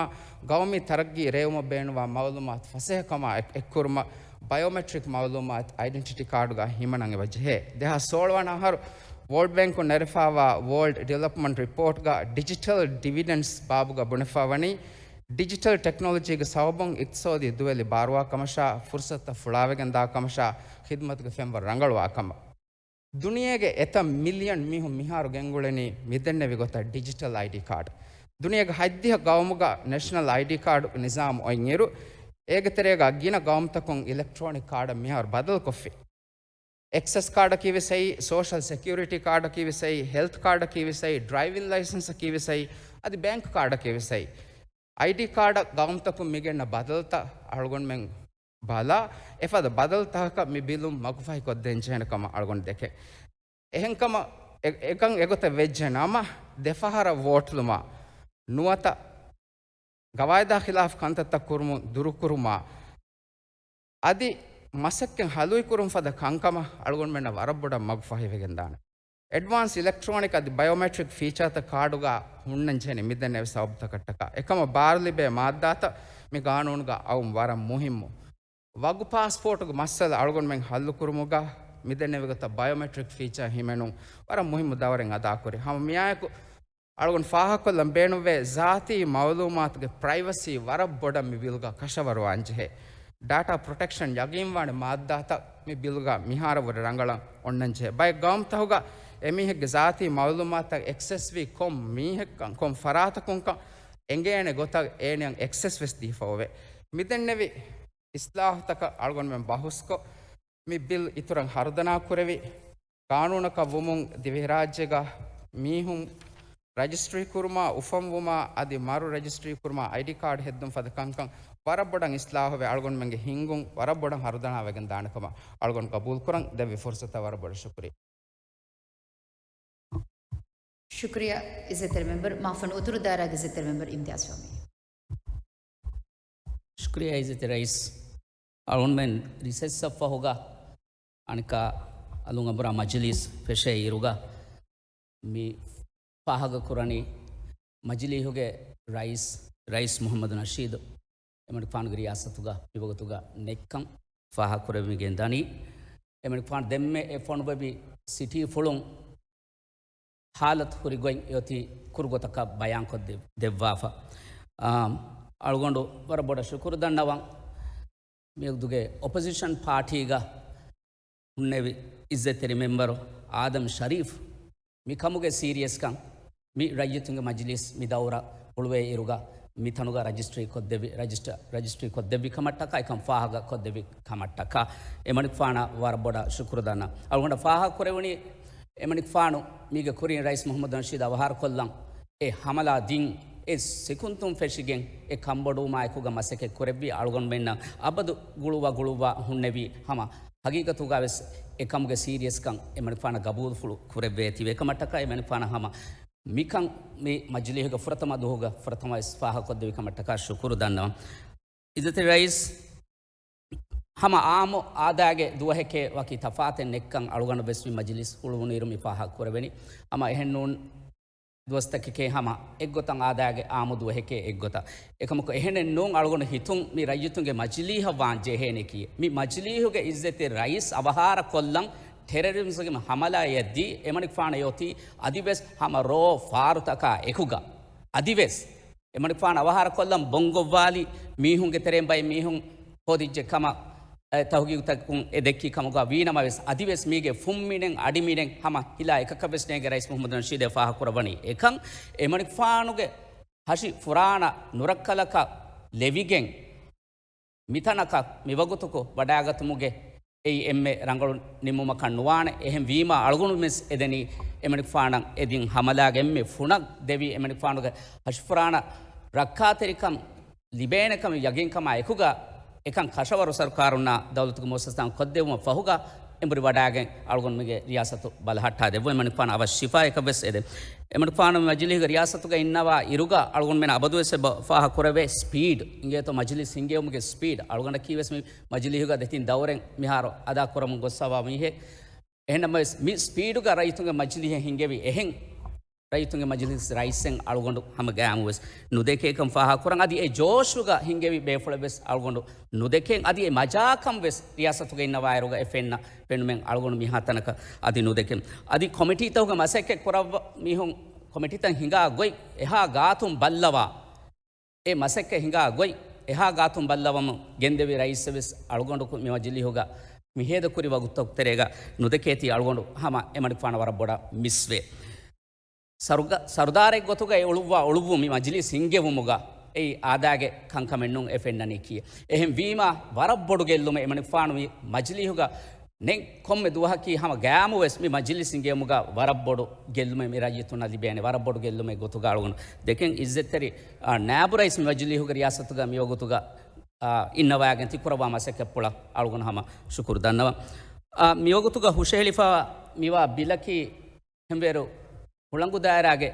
ގައުމީ ތަރައްގީ ރޭވުމަށް ބޭނުންވާ މައުލޫމާތު ފަސޭހަކަމާ އެއް-، އެއްކުރުމަށް ބަޔޯމެޓްރިކް މައުލޫމާތު އައިޑެންޓިޓީ ކާޑުގަ ހިމަނަން އެބަ ޖެހޭ. ދެހާސް ސޯޅަ ވަނަ އަހަރު ވޯލްޑް ބޭންކުން ނެރެފާވާ ވޯލްޑް ޑިވެލޮޕްމަންޓް ރިޕޯޓްގަ ޑިޖިޓަލް ޑިވިޑެންޑްސް ބާބުގަ ބުނެފާވަނީ، ޑިޖިޓަލް ޓެކްނޮލޮޖީގެ ސަބަބުން އިޤްތިޞާދީ ދުވެލި ބާރުވާކަމަށާ، ފުރުޞަތުތައް ފުޅާވެގެން ދާކަމަށާ، ޚިދުމަތުގެ ފެންވަރު ރަނގަޅުވާކަމަށް. ދުނިޔޭގެ އެތައް މިލިއަން މީހުން މިހާރު ގެންގުޅެނީ މިދެންނެވި ގޮތަށް ޑިޖިޓަލް އައިޑީ ކާޑް. ދުނިޔޭގެ ހަތްދިހަ ގައުމުގަ ނޭޝަނަލް އައިޑީ ކާޑު ނިޒާމު އޮތްއިރު، އޭގެ ތެރޭގަ ގިނަ ގައުމުތަކުން އިލެކްޓްރޯނިކް ކާޑަށް މިހާރު ބަދަލުކޮށްފި. އެކްސެސް ކާޑަކީ ވެސް އެއީ، ސޯޝަލް ސެކިއުރިޓީ ކާޑަކީ ވެސް އެއީ، ހެލްތް ކާޑަކީ ވެސް އެއީ، ޑްރައިވިން ލައިސަންސަކީ ވެސް އެއީ، އަދި ބޭންކް ކާޑަކީ ވެސް އެއީ. އައިޑީ ކާޑަށް ގައުމުތަކުން މިގެންނަ ބަދަލުތައް އަޅުގަނޑުމެން ބަލާ، އެފަދަ ބަދަލުތަކަކަށް މި ބިލުން މަގުފަހިކޮށްދޭން ޖެހޭނެ ކަމަށް އަޅުގަނޑު ދެކެން. އެހެންކަމަށް އެ-، އެކަން އެގޮތަށް ވެއްޖެ ނަމަ، ދެފަހަރަށް ވޯޓްލުމާ، ނުވަތަ ގަވާއިދާ ޚިލާފް ކަންތައްތައް ކުރުމުން ދުރުކުރުމާ، އަދި މަސައްކަތް ހަލުއިކުރުން ފަދަ ކަންކަމަށް އަޅުގަނޑުމެންނަށް ވަރަށް ބޮޑަށް މަގު ފަހިވެގެންދާނެ. އެޑްވާންސް އިލެކްޓްރޯނިކް އަދި ބަޔޯމެޓްރިކް ފީޗާތައް ކާޑުގަ ހުންނަން ޖެހެނީ މިދެންނެވި ސަބަބުތަކަށްޓަކާ. އެކަމަށް ބާރުލިބޭ މާއްދާތައް މި ގާނޫނުގަ އައުން ވަރަށް މުހިއްމު. ވަގު ޕާސްޕޯޓުގެ މައްސަލަ އަޅުގަނޑުމެން ހައްލުކުރުމުގަ މިދެންނެވި ގޮތަށް ބަޔޯމެޓްރިކް ފީޗާ ހިމެނުން ވަރަށް މުހިއްމު ދައުރެއް އަދާކުރި. ހަމަ މިއާއެކު އަޅުގަނޑު ފާހަގަކޮށްލަން ބޭނުންވޭ، ޒާތީ މައުލޫމާތުގެ ޕްރައިވަސީ ވަރަށް ބޮޑަށް މި ބިލްގަ ކަށަވަރުވާން ޖެހޭ. ޑާޓާ ޕްރޮޓެކްޝަން ޔަގީންވާނެ މާއްދާތައް މި ބިލްގަ މިހާރަށްވުރެ ރަނގަޅަށް އޮންނަން ޖެހޭ. ބައެއް ގައުމުތަކުގަ އެމީހެއްގެ ޒާތީ މައުލޫމާތަށް އެކްސެސްވީ ކޮން މީހެއްކަން، ކޮން ފަރާތަކުންކަން އެނގޭނެ ގޮތަށް އޭނައަށް އެކްސެސް ވެސް ދީފަ އޮވޭ. މިދެންނެވި އިސްލާހުތަކަށް އަޅުގަނޑުމެން ބަހުސްކޮށް، މި ބިލް އިތުރަށް ހަރުދަނާ ކުރެވި، ގާނޫނަކަށް ވުމުން ދިވެހިރާއްޖޭގަ މީހުން ރަޖިސްޓްރީ ކުރުމާ، އުފަންވުމާ، އަދި މަރު ރަޖިސްޓްރީ ކުރުމާ، އައިޑީ ކާޑް ހެއްދުން ފަދަ ކަންކަން ވަރަށް ބޮޑަށް އިސްލާހުވެ، އަޅުގަނޑުމެންގެ ހިންގުން ވަރަށް ބޮޑަށް ހަރުދަނާވެގެން ދާނެ ކަމަށް އަޅުގަނޑު ގަބޫލުކުރަން. ދެއްވި ފުރުސަތަށް ވަރަށް ބޮޑަށް ޝުކުރިއްޔާ. ޝުކުރިއްޔާ އިއްޒަތްތެރި މެމްބަރު. މާފަންނު އުތުރު ދާއިރާގެ އިއްޒަތްތެރި މެމްބަރު އިމްތިޔާޒް ފަހުމީ. ޝުކުރިއްޔާ އިއްޒަތްތެރި ރައީސް. އަޅުގަނޑުމެން ރިސެސްއަށް ފަހުގަ އަނެއްކާ އަލުން އަނބުރާ މަޖިލީސް ފެށޭ އިރުގަ މި ފާހަގަކުރަނީ މަޖިލީހުގެ ރައީސް، ރައީސް މުޙައްމަދު ނަޝީދު އެމަނިކުފާނުގެ ރިޔާސަތުގަ މިވަގުތުގަ ނެތްކަން ފާހަގަކުރެވިގެން ދަނީ. އެމަނިކުފާނު ދެންމެ އެ ފޮނުވެވި ސިޓީފުޅުން ހާލަތު ހުރި ގޮތް އެއޮތީ ކުރުގޮތަކަށް ބަޔާންކޮށް ދެ-، ދެއްވާފަ. އާ، އަޅުގަނޑު ވަރަށް ބޮޑަށް ޝުކުރު ދަންނަވަން. މިއަދުގެ އޮޕޮޒިޝަން ޕާޓީގަ ހުންނެވި އިއްޒަތްތެރި މެމްބަރު އާދަމް ޝަރީފް މި ކަމުގެ ސީރިއަސްކަން މި ރައްޔިތުންގެ މަޖިލީސް މި ދައުރަ ހުޅުވޭ އިރުގަ މިތަނުގަ ރަޖިސްޓްރީ ކޮށްދެއްވި، ރަޖިސްޓަ-، ރަޖިސްޓްރީ ކޮށްދެއްވި ކަމަށްޓަކާ އެކަން ފާހަގަ ކޮށްދެއްވި ކަމަށްޓަކާ އެމަނިކުފާނަށް ވަރަށް ބޮޑަށް ޝުކުރު ދަންނަ. އަޅުގަނޑަށް ފާހަގަ ކުރެވުނީ އެމަނިކުފާނު މީގެ ކުރިން ރައީސް މުޙައްމަދު ނަޝީދު އަވަހާރަކޮށްލަން އެ ހަމަލާ ދިން އެ ސިކުންތުން ފެށިގެން އެ ކަންބޮޑުވުމާ އެކުގަ މަސައްކަތް ކުރެއްވި އަޅުގަނޑުމެންނަށް އަބަދު ގުޅުއްވާ ގުޅުއްވާ ހުންނެވި ހަމަ ހަގީގަތުގަ ވެސް އެ ކަމުގެ ސީރިއަސްކަން އެމަނިކުފާނަށް ގަބޫލުފުޅު ކުރެއްވޭތީވެ ކަމަށްޓަކާ އެމަނިކުފާނަށް ހަމަ މިކަން މި މަޖިލީހުގެ ފުރަތަމަ ދުވަހުގަ ފުރަތަމަ ވެސް ފާހަގަކޮށްދެވި ކަމަށްޓަކާ ޝުކުރު ދަންނަވަން. އިއްޒަތްތެރި ރައީސް، ހަމަ އާއްމު އާދައިގެ ދުވަހެކޭ ވަކި ތަފާތެއް ނެތްކަން އަޅުގަނޑު ވެސް މި މަޖިލީސް ހުޅުވުނުއިރު މި ފާހަގަ ކުރެވެނީ. ހަމަ އެހެން ނޫން ދުވަސްތަކެކޭ ހަމަ އެއްގޮތަށް އާދައިގެ އާއްމު ދުވަހެކޭ އެއްގޮތަށް. އެކަމަކު އެހެނެއް ނޫން އަޅުގަނޑު ހިތުން މި ރައްޔިތުންގެ މަޖިލީހަށް ވާން ޖެހޭނެކީ. މި މަޖިލީހުގެ އިއްޒަތްތެރި ރައީސް އަވަހާރަކޮށްލަން ޓެރަރިޒްމްގެ ހަމަލާއެއް ދީ އެމަނިކުފާނަށް އޮތީ އަދިވެސް ހަމަ ރޯ ފާރުތަކާ އެކުގަ. އަދިވެސް އެމަނިކުފާނު އަވަހާރަކޮށްލަން ބޮންގޮއްވާލި މީހުންގެ ތެރެއިން ބައެއް މީހުން ހޯދިއްޖެ ކަމަށް، އެ، ތަހުގީގުތަކުން އެ ދެއްކި ކަމުގަ ވީނަމަވެސް، އަދިވެސް މީގެ ފުންމިނެއް އަޑިމިނެއް ހަމަ ހިލާ އެކަކަށްވެސް ނޭނގެ ރައީސް މުޙައްމަދު ނަޝީދޭ ފާހަގަކުރައްވަނީ. އެކަން އެމަނިކުފާނުގެ ހަށި ފުރާނަ ނުރައްކަލަކަށް ލެވިގެން، މިތަނަކަށް މިވަގުތުކު ވަޑާގަތުމުގެ އެއީ އެންމެ ރަނގަޅު ނިންމުމަކަށް ނުވާނެ. އެހެން ވީމާ އަޅުގަނޑު ވެސް އެދެނީ އެމަނިކުފާނަށް އެދިން ހަމަލާގެ އެންމެ ފުނަށް ދެވި އެމަނިކުފާނުގެ ހަށިފުރާނަ ރައްކާތެރިކަން ލިބޭނެ ކަމަށް ޔަގީންކަމާ އެކުގަ އެކަން ކަށަވަރު ސަރުކާރުންނާ ދައުލަތުގެ މުއައްސަސާއިން ކޮށްދެއްވުމަށް ފަހުގަ އެނބުރި ވަޑާގެން އަޅުގަނޑުމެންގެ ރިޔާސަތު ބަލަހައްޓާ ދެއްވުން އެމަނިކުފާނަށް އަވަށް ޝިފާއަކަށް ވެސް އެދެން. އެމަނިކުފާނު މަޖިލީހުގެ ރިޔާސަތުގަ އިންނަވާ އިރުގަ އަޅުގަނޑުމެން އަބަދުވެސް އެބަ ފާހަ ކުރެވޭ ސްޕީޑް އިނގޭތޯ މަޖިލިސް ހިންގެވުމުގެ ސްޕީޑް. އަޅުގަނޑަކީ ވެސް މި މަޖިލީހުގަ ދެތިން ދައުރެއް މިހާރު އަދާ ކުރަމުން ގޮއްސަވާ މީހެއް. އެހެންނަމަވެސް މި ސްޕީޑުގަ ރައްޔިތުންގެ މަޖިލީހެއް ހިންގެވި އެހެން ރައްޔިތުންގެ މަޖިލިސް ރައީސެއް އަޅުގަނޑު ހަމަ ގައިމުވެސް ނުދެކޭކަން ފާހަ ކުރަން. އަދި އެ ޖޯޝުގަ ހިންގެވި ބޭފުޅެއްވެސް އަޅުގަނޑު ނުދެކެން. އަދި އެ މަޖާކަން ވެސް ރިޔާސަތުގަ އިންނަވާއިރުގަ އެ ފެންނަ ފެނުމެއް އަޅުގަނޑު މިހާ ތަނަކަށް އަދި ނުދެކެން. އަދި ކޮމިޓީތަކުގެ މަސައްކަތް ކުރައްވަ މީހުން ކޮމިޓީތައް ހިނގާ ގޮތް އެހާ ގާތުން ބައްލަވާ. އެ މަސައްކަތް ހިނގާ ގޮތް އެހާ ގާތުން ބައްލަވަމުން ގެންދެވި ރައީސެއް ވެސް އަޅުގަނޑު މި މަޖިލީހުގަ މިހޭދަކުރި ވަގުތުތަކު ތެރޭގަ ނުދެކޭތީ އަޅުގަނޑު ހަމަ އެމަނިކުފާނަށް ވަރަށް ބޮޑަށް މިސްވޭ. ސަރުގަ-، ސަރުދާރެއް ގޮތުގައި އުޅުއްވާ އުޅުއްވުން މި މަޖިލީސް ހިންގެވުމުގަ އެއީ އާދައިގެ ކަންކަމެއް ނޫން އެ ފެންނަނީކީ. އެހެން ވީމާ ވަރަށް ބޮޑު ގެއްލުމެއް އެމަނިކުފާނު މި މަޖިލީހުގަ ނެތް ކޮންމެ ދުވަހަކީ ހަމަ ގައިމުވެސް މި މަޖިލިސް ހިންގެވުމުގަ ވަރަށް ބޮޑު ގެއްލުމެއް މި ރައްޔިތުންނަށް ލިބޭނެ. ވަރަށް ބޮޑު ގެއްލުމެއް ގޮތުގަ އަޅުގަނޑު ދެކެން އިއްޒަތްތެރި، އާ، ނާއިބު ރައީސް މި މަޖިލީހުގެ ރިޔާސަތުގަ މިވަގުތުގަ، އާ، އިންނަވާގެން ތިކުރައްވާ މަސައްކަތްޕުޅަށް އަޅުގަނޑު ހަމަ ޝުކުރު ދަންނަވަން. އާ، މިވަގުތުގަ ހުށަހެޅިފަ މިވާ ބިލަކީ ހެންވޭރު ހުޅަނގު ދާއިރާގެ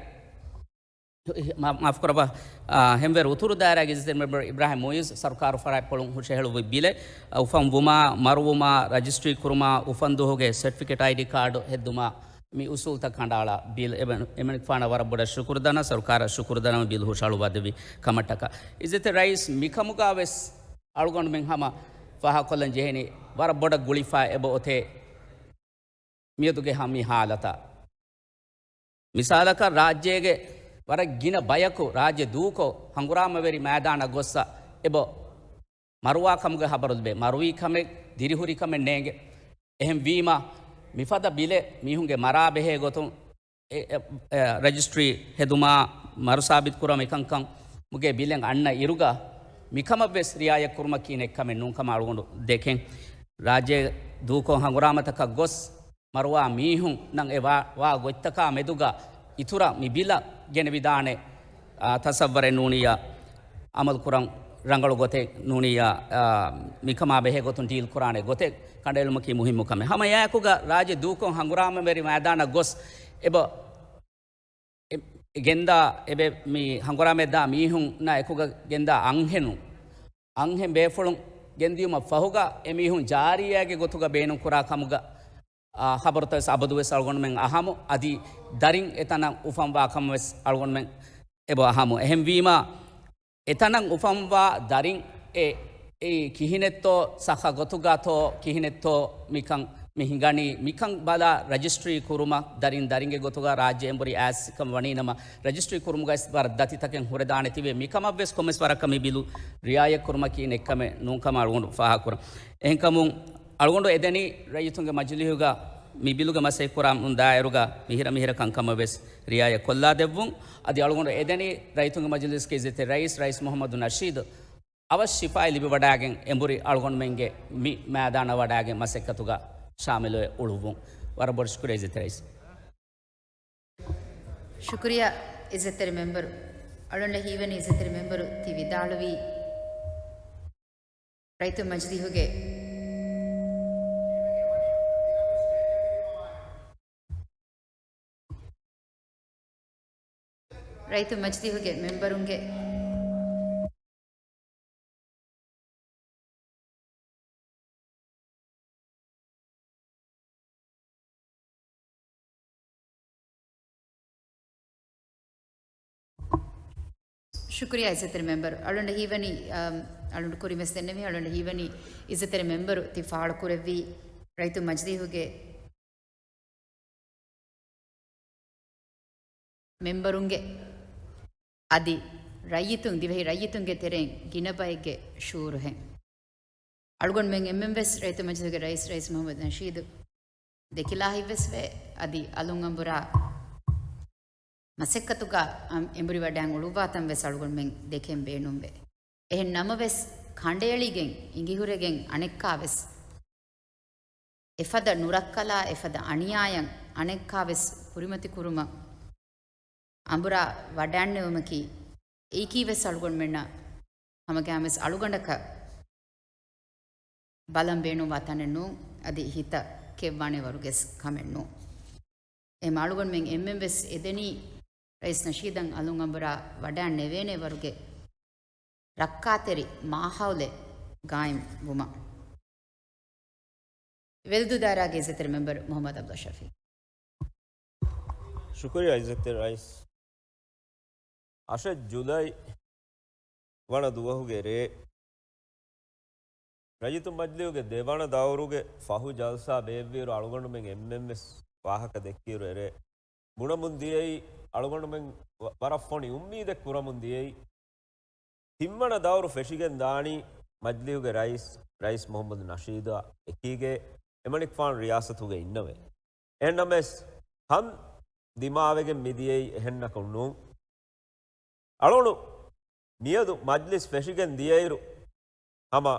މާ-، މާފުކުރައްވާ، އާ، ހެންވޭރު އުތުރު ދާއިރާގެ އިއްޒަތްތެރި މެމްބަރު އިބްރާހިމް މުއިއްޒު ސަރުކާރު ފަރާތްޕުޅުން ހުށަހެޅުއްވި ބިލެއް، އާ، އުފަން ވުމާ، މަރުވުމާ، ރަޖިސްޓްރީ ކުރުމާ، އުފަންދުވަހުގެ ސެޓްފިކެޓް އައިޑީ ކާޑު ހެއްދުމާ، މި އުސޫލުތައް ކަނޑައަޅާ ބިލް އެމަ-، އެމަނިކުފާނަށް ވަރަށް ބޮޑަށް ޝުކުރު ދަންނަ ސަރުކާރަށް ޝުކުރު ދަންނަ ބިލް ހުށަހަޅުއްވާދެއްވި ކަމަށްޓަކާ. އިއްޒަތްތެރި ރައީސް މިކަމުގަ ވެސް އަޅުގަނޑުމެން ހަމަ ފާހަގަކޮށްލަން ޖެހެނީ ވަރަށް ބޮޑަށް ގުޅިފަ އެބަ އޮތޭ މިއަދުގެ ހަ-، މި ހާލަތަށް. މިސާލަކަށް، ރާއްޖޭގެ ވަރަށް ގިނަ ބަޔަކު ރާއްޖެ ދޫކޮށް، ހަނގުރާމަވެރި މައިދާނަށް ގޮއްސަ އެބަ މަރުވާ ކަމުގެ ހަބަރު ލިބޭ. މަރުވީ ކަމެއް، ދިރިހުރި ކަމެއް ނޭނގެ. އެހެން ވީމަ، މިފަދަ ބިލެއް މީހުންގެ މަރާ ބެހޭ ގޮތުން، އެ، އެ، އެ، ރަޖިސްޓްރީ ހެދުމާ، މަރު ސާބިތު ކުރުމާ، މިކަންކަން މުގެ ބިލެއް އަންނަ އިރުގަ، މިކަމަށްވެސް ރިއާޔަތް ކުރުމަކީ ނެތްކަމެއް ނޫންކަމަށް އަޅުގަނޑު ދެކެން. ރާއްޖޭ ދޫކޮށް ހަނގުރާމަތަކަށް ގޮސް، މަރުވާ މީހުން ނަން އެ ވާ، ވާ ގޮތްތަކާ މެދުގަ އިތުރަށް މި ބިލަށް ގެނެވިދާނެ، އާ، ތަސައްވަރެއް ނޫނިއްޔާ، އަމަލު ކުރަން ރަނގަޅު ގޮތެއް ނޫނިއްޔާ، އާ، މިކަމާ ބެހޭ ގޮތުން ޑީލް ކުރާނެ ގޮތެއް ކަނޑައެޅުމަކީ މުހިއްމު ކަމެއް. ހަމަ އެއާއެކުގަ ރާއްޖެ ދޫކޮށް ހަނގުރާމަވެރި މައިދާނަށް ގޮސް އެބަ އެ، ގެންދާ އެބެ މި ހަނގުރާމައެއް ދާ މީހުންނާ އެކުގަ ގެންދާ އަންހެނުން، އަންހެން ބޭފުޅުން ގެންދިޔުމަށް ފަހުގަ އެ މީހުން ޖާރިއްޔާގެ ގޮތުގަ ބޭނުން ކުރާ ކަމުގަ، އާ، ހަބަރުތައް ވެސް އަބަދު ވެސް އަޅުގަނޑުމެން އަހަމު. އަދި ދަރިން އެތަނަށް އުފަންވާ ކަމަށް ވެސް އަޅުގަނޑުމެން އެބަ އަހަމު. އެހެންވީމާ، އެތަނަށް އުފަންވާ ދަރިން އެ، އެ ކިހިނެއްތޯ ސައްހަ ގޮތުގަތޯ ކިހިނެއްތޯ މިކަން މި ހިނގަނީ، މިކަން ބަލާ ރަޖިސްޓްރީ ކުރުމަށް ދަރިން ދަރިންގެ ގޮތުގަ ރާއްޖެ އެނބުރި އައިސް ކަމަށް ވަނީ ނަމަ، ރަޖިސްޓްރީ ކުރުމުގައި ވަރަށް ދަތިތަކެއް ހުރެދާނެތީވެ، މިކަމަށްވެސް ކޮންމެސް ވަރަކަށް މި ބިލު ރިއާޔަތް ކުރުމަކީ ނެއްކަމެއް ނޫން ކަމަށް އަޅުގަނޑު ފާހަގަކުރަން. އެހެންކަމުން އަޅުގަނޑު އެދެނީ ރައްޔިތުންގެ މަޖިލީހުގަ މި ބިލުގެ މަސައްކަތް ކުރަމުން ދާއިރުގަ މިހިރަ މިހިރަ ކަންކަމަށް ވެސް ރިއާޔަތް ކޮށްލާ ދެއްވުން. އަދި އަޅުގަނޑު އެދެނީ ރައްޔިތުންގެ މަޖިލީހުގެ އިއްޒަތްތެރި ރައީސް، ރައީސް މުހައްމަދު ނަޝީދު އަވަސް ޝިފާއެއް ލިބިވަޑައިގެން އެނބުރި އަޅުގަނޑުމެންގެ މި މައިދާނަށް ވަޑައިގެން މަސައްކަތުގަ ޝާމިލުވެ އުޅުއްވުން. ވަރަށް ބޮޑަށް ޝުކުރިޔާ އިއްޒަތްތެރި ރައީސް. ޝުކުރިޔާ އިއްޒަތްތެރި މެމްބަރު. އަޅުގަނޑަށް ހީވަނީ އިއްޒަތްތެރި މެމްބަރު ތި ވިދާޅުވީ ރައްޔިތުން މަޖިލީހުގެ، ރައްޔިތުން މަޖިލީހުގެ މެމްބަރުންގެ ޝުކުރިޔާ އިއްޒަތްތެރި މެމްބަރު. އަޅުގަނޑަށް ހީވަނީ، އަ، އަޅުގަނޑު ކުރިން ވެސް ދެންނެވި، އަޅުގަނޑަށް ހީވަނީ އިއްޒަތްތެރި މެމްބަރު ތި ފާޅުކުރެއްވީ ރައްޔިތުން މަޖިލީހުގެ މެމްބަރުންގެ އަދި ރައްޔިތުން، ދިވެހި ރައްޔިތުންގެ ތެރެއިން ގިނަ ބައެއްގެ ޝުއޫރުހެން. އަޅުގަނޑުމެން އެންމެން ވެސް ރައްޔިތުން މަޖިލީހުގެ ރައީސް، ރައީސް މުހައްމަދު ނަޝީދު ދެކިލާހިތްވެސްވޭ، އަދި އަލުން އަނބުރާ މަސައްކަތުގަ އަން-، އެނބުރިވަޑައިގެން އުޅުއްވާތަން ވެސް އަޅުގަނޑުމެން ދެކެން ބޭނުންވޭ. އެހެން ނަމަވެސް، ކަނޑައެޅިގެން އިނގިހުރެގެން އަނެއްކާވެސް އެފަދަ ނުރައްކަލާ، އެފަދަ އަނިޔާއަށް އަނެއްކާވެސް ކުރިމަތިކުރުމަށް އަނބުރާ ވަޑައިންނެވުމަކީ، އެއީކީވެސް އަޅުގަނޑުމެންނަށް ހަމަގައިމުވެސް އަޅުގަނޑަކަށް ބަލަން ބޭނުންވާ ތަނެއް ނޫން، އަދި ހިތަށް ކެއްވާނެ ވަރުގެސް ކަމެއް ނޫން. އެހެން އަޅުގަނޑުމެން އެންމެން ވެސް އެދެނީ ރައީސް ނަޝީދަށް އަލުން އަނބުރާ ވަޑައިން ނެވޭނެ ވަރުގެ ރައްކާތެރި މާހައުލެއް ގާއިމް ވުމަށް. ވެލްދޫ ދާއިރާގެ އިއްޒަތްތެރި މެމްބަރު މުހައްމަދު އަބްދުﷲ ޝަފީ. ޝުކުރިޔާ އިއްޒަތްތެރި ރައީސް. އަށެއް ޖުލައި ވަނަ ދުވަހުގެ ރޭ، ރައްޔިތުން މަޖިލީހުގެ ދެވަނަ ދައުރުގެ ފަހު ޖަލްސާ ބޭއްވިއިރު، އަޅުގަނޑުމެން އެންމެން ވެސް ވާހަކަ ދެއްކިއިރު އެރޭ، ބުނަމުން ދިޔައީ، އަޅުގަނޑުމެން ވަ-، ވަރަށް ފޮނި އުއްމީދެއް ކުރަމުން ދިޔައީ، ތިންވަނަ ދައުރު ފެށިގެން ދާނީ މަޖިލީހުގެ ރައީސް، ރައީސް މުހައްމަދު ނަޝީދާ އެކީގެ އެމަނިކުފާނު ރިޔާސަތުގަ އިންނަވައި. އެހެންނަމަވެސް، ކަން ދިމާވެގެން މިދިޔައީ އެހެންނަކަށް ނޫން. އަޅުގަނޑު މިއަދު މަޖްލިސް ފެށިގެން ދިޔައިރު، ހަމަ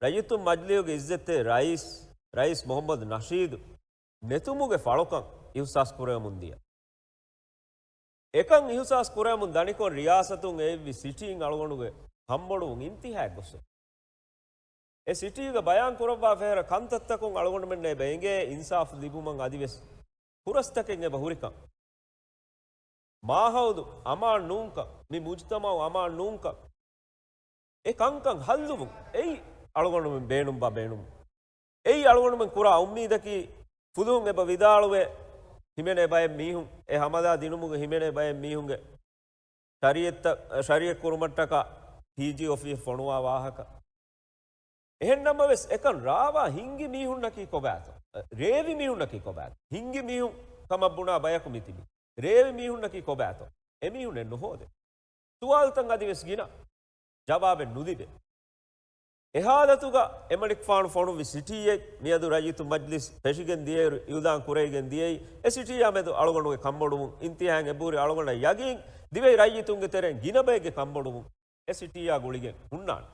ރައްޔިތުން މަޖްލީހުގެ އިއްޒަތްތެރި ރައީސް، ރައީސް މުހައްމަދު ނަޝީދު ނެތުމުގެ ފަޅުކަން އިހުސާސް ކުރެވެމުން ދިޔަ. އެކަން އިހުސާސް ކުރެވެމުން ދަނިކޮށް ރިޔާސަތުން އެއްވި ސިޓީން އަޅުގަނޑުގެ ކަންބޮޑުވުން އިންތިހާއަށް ގޮސް. އެ ސިޓީގަ ބަޔާން ކުރައްވާ ފެހެރަ ކަންތައްތަކުން އަޅުގަނޑުމެންނަށް އެބަ އެނގޭ އިންސާފު ލިބުމަށް އަދިވެސް ފުރަސްތަކެއް އެބަ ހުރިކަން. މާހައުލު އަމާން ނޫންކަން، މި މުޖްތަމައު އަމާން ނޫންކަން، އެ ކަންކަން ހައްލުވުން އެއީ އަޅުގަނޑުމެން ބޭނުންވާ ބޭނުން. އެއީ އަޅުގަނޑުމެން ކުރާ އުއްމީދަކީ، ފުލުހުން އެބަ ވިދާޅުވޭ، ހިމެނޭ ބައެއް މީހުން، އެ ހަމަލާ ދިނުމުގެ ހިމެނޭ ބައެއް މީހުންގެ ޝަރީއަތްތައް، ޝަރީއަތް ކުރުމަށްޓަކާ ޑީޖީ އޮފީހަށް ފޮނުވާ ވާހަކަ. އެހެންނަމަވެސް، އެކަން ރާވާ ހިންގި މީހުންނަކީ ކޮބާތޯ؟ ރޭވި މީހުންނަކީ ކޮބާތޯ؟ ހިންގި މީހުން ކަމަށް ބުނާ ބަޔަކު މިތިބި. ރޭވި މީހުންނަކީ ކޮބާތޯ؟ އެމީހުން އެ ނުހޯދޭ. ސުވާލުތައް އަދިވެސް ގިނަ ޖަވާބެއް ނުލިބޭ. އެ ހާލަތުގަ އެމަނިކުފާނު ފޮނުއްވި ސިޓީއެއް މިއަދު ރައްޔިތު މަޖްލިސް ފެށިގެން ދިޔައިރު އިއުލާން ކުރެވިގެން ދިޔައީ، އެ ސިޓީއާ މެދު އަޅުގަނޑުގެ ކަންބޮޑުވުން އިންތިހާއިން އެބަހުރި އަޅުގަނޑަށް ޔަގީން ދިވެހި ރައްޔިތުންގެ ތެރެއިން ގިނަ ބައެއްގެ ކަންބޮޑުވުން އެ ސިޓީއާ ގުޅިގެން ހުންނާނެ.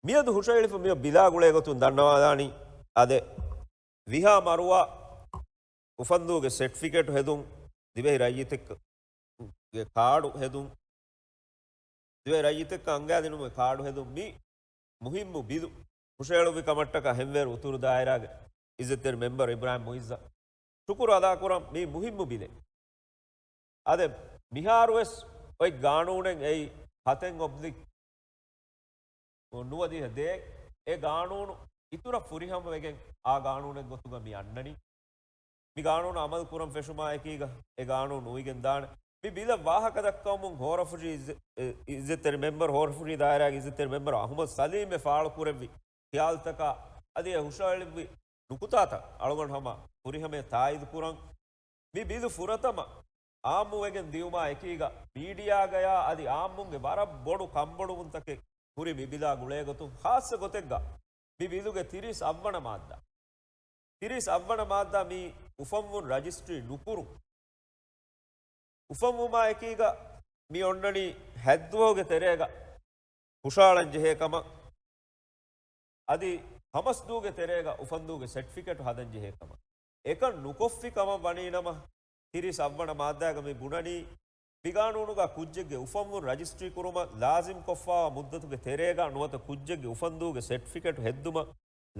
މިއަދު ހުށަހެޅިފަ މިއޮތް ބިލާ ގުޅޭ ގޮތުން ދަންނަވާލާނީ، އާދެ، ވިހާ މަރުވާ އުފަންދޫގެ ސެޓްފިކެޓު ހެދުން، ދިވެހި ރައްޔިތެއްގެ ކާޑު ހެދުން، ދިވެހި ރައްޔިތެއްކަން އަންގާދިނުމުގެ ކާޑު ހެދުން، މި މުހިއްމު ބިލު ހުށަހެޅުއްވި ކަމަށްޓަކާ ހެންވޭރު އުތުރު ދާއިރާގެ އިއްޒަތްތެރި މެމްބަރު އިބްރާހިމް މުއިއްޒަށް ޝުކުރު އަދާކުރަން. މި މުހިއްމު ބިލެއް. އާދެ، މިހާރުވެސް އޮތް ގާނޫނެއް އެއީ ހަތެއް އޮބްލިކް ނުވަދިހަ ދޭ، އެ ގާނޫނު އިތުރަށް ފުރިހަމަވެގެން އާ ގާނޫނެއް ގޮތުގަ މި އަންނަނީ. މި ގާނޫނު އަމަލު ކުރަން ފެށުމާ އެކީގަ އެ ގާނޫނު އުވިގެން ދާނެ. މި ބިލަށް ވާހަކަ ދައްކަވަމުން ހޯރަފުށި އިއްޒަ-، އި-، އިއްޒަތްތެރި މެމްބަރު، ހޯރަފުށި ދާއިރާގެ އިއްޒަތްތެރި މެމްބަރު އަހުމަދު ސަލީމް އެ ފާޅުކުރެއްވި ޚިޔާލުތަކާ އަދި އެ ހުށައެޅިއްވި ނުކުތާތައް އަޅުގަނޑު ހަމަ ފުރިހަމަޔަށް ތާއީދު ކުރަން. މި ބިލު ފުރަތަމަ އާއްމުވެގެން ދިއުމާ އެކީގަ މީޑިއާގަޔާ އަދި އާއްމުންގެ ވަރަށް ބޮޑު ކަންބޮޑުވުންތަކެއް ހުރި މި ބިލާ ގުޅޭގޮތުން ޚާއްޞަ ގޮތެއްގަ މި ބިލުގެ ތިރީސް އަށްވަނަ މާއްދާ، ތިރީސް އަށްވަނަ މާއްދާ މި އުފަންވުން ރަޖިސްޓްރީ ނުކުރުން، އުފަންވުމާ އެކީގަ މި އޮންނަނީ ހަތްދުވަހުގެ ތެރޭގަ ހުށައަޅަން ޖެހޭ ކަމަށް، އަދި ހަމަސްދޫގެ ތެރޭގަ އުފަންދޫގެ ސެޓްފިކެޓު ހަދަން ޖެހޭ ކަމަށް. އެކަން ނުކޮށްފި ކަމަށް ވަނީ ނަމަ، ތިރީސް އަށްވަނަ މާއްދާގަ މި ބުނަނީ، މި ގާނޫނުގަ ކުއްޖެއްގެ އުފަންވުން ރަޖިސްޓްރީ ކުރުމަށް ލާޒިމް ކޮށްފާވާ މުއްދަތުގެ ތެރޭގަ ނުވަތަ ކުއްޖެއްގެ އުފަންދޫގެ ސެޓްފިކެޓު ހެއްދުމަށް